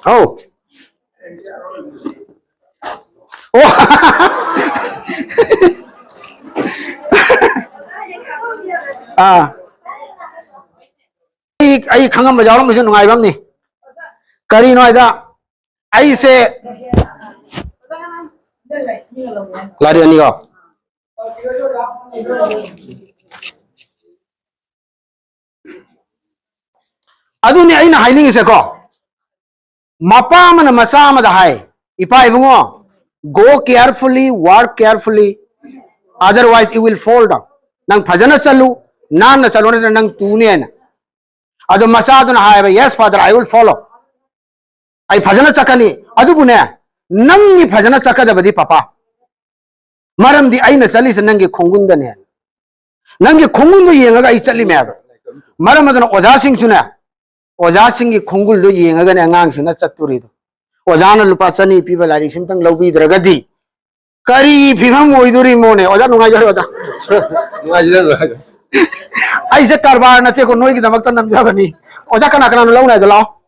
ꯍꯧ꯫ ꯑꯣ꯫ ꯑꯥ꯫ ꯑꯩ, ꯑꯩ ꯈꯪꯉꯝꯕ ꯌꯥꯎꯔꯝꯕꯁꯨ ꯅꯨꯡꯉꯥꯏꯕ ꯑꯃꯅꯤ꯫ ꯀꯔꯤꯅꯣ ꯍꯥꯏꯗ, ꯑꯩꯁꯦ ꯂꯥꯏꯔꯤꯛ ꯑꯅꯤꯔꯣ? ꯑꯗꯨꯅꯤ ꯑꯩꯅ ꯍꯥꯏꯅꯤꯡꯉꯤꯁꯦꯀꯣ꯫ ꯃꯄꯥ ꯑꯃꯅ ꯃꯆꯥ ꯑꯃꯗ ꯍꯥꯏ, "ꯏꯄꯥ ꯏꯕꯨꯡꯉꯣ, go carefully, work carefully, otherwise you will fall down." ꯅꯪ ꯐꯖꯅ ꯆꯠꯂꯨ, ꯅꯥꯟꯅ ꯆꯠꯂꯨ, ꯅꯠꯇ꯭ꯔ ꯅꯪ ꯇꯨꯅꯦꯅ꯫ ꯑꯗꯣ ꯃꯆꯥꯗꯨꯅ ꯍꯥꯏꯕ, "Yes, father, I will follow." ꯑꯩ ꯐꯖꯅ ꯆꯠꯀꯅꯤ꯫ ꯑꯗꯨꯕꯨꯅꯦ, ꯅꯪꯒꯤ ꯐꯖꯅ ꯆꯠꯀꯗꯕꯗꯤ ꯄꯄꯥ꯫ ꯃꯔꯝꯗꯤ ꯑꯩꯅ ꯆꯠꯂꯤꯁꯦ ꯅꯪꯒꯤ ꯈꯣꯡꯒꯨꯟꯗꯅꯦ꯫ ꯅꯪꯒꯤ ꯈꯣꯡꯒꯨꯟꯗꯣ ꯌꯦꯡꯉꯒ ꯑꯩ ꯆꯠꯂꯤꯃꯦ ꯍꯥꯏꯕ꯫ ꯃꯔꯝ ꯑꯗꯨꯅ ꯑꯣꯖꯥꯁꯤꯡꯁꯨꯅꯦ, ꯑꯣꯖꯥꯁꯤꯡꯒꯤ ꯈꯣꯡꯒꯨꯜꯗꯣ ꯌꯦꯡꯉꯒꯅꯦ ꯑꯉꯥꯡꯁꯤꯡꯅ ꯆꯠꯇꯣꯔꯤꯗꯣ꯫ ꯑꯣꯖꯥꯅ ꯂꯨꯄꯥ ꯆꯅꯤ ꯄꯤꯕ ꯂꯥꯏꯔꯤꯛꯁꯤꯝꯇꯪ ꯂꯧꯕꯤꯗ꯭ꯔꯒꯗꯤ ꯀꯔꯤ ꯐꯤꯕꯝ ꯑꯣꯏꯗꯣꯔꯤꯃꯣꯅꯦ? ꯑꯣꯖꯥ ꯅꯨꯡꯉꯥꯏꯖꯔꯦ ꯑꯣꯖꯥ꯫ ꯅꯨꯡꯉꯥꯏꯖꯔꯦ, ꯅꯨꯡꯉꯥꯏꯖꯔꯦ꯫ ꯑꯩꯁꯦ ꯀꯔꯕꯥꯔ ꯅꯠꯇꯦꯀꯣ, ꯅꯣꯏꯒꯤꯗꯃꯛꯇ ꯅꯝꯖꯕꯅꯤ꯫ ꯑꯣꯖꯥ ꯀꯅꯥ ꯀꯅꯥꯅꯣ ꯂꯧꯅꯤ ꯍꯥꯏꯗꯣ ꯂꯥꯛꯑꯣ꯫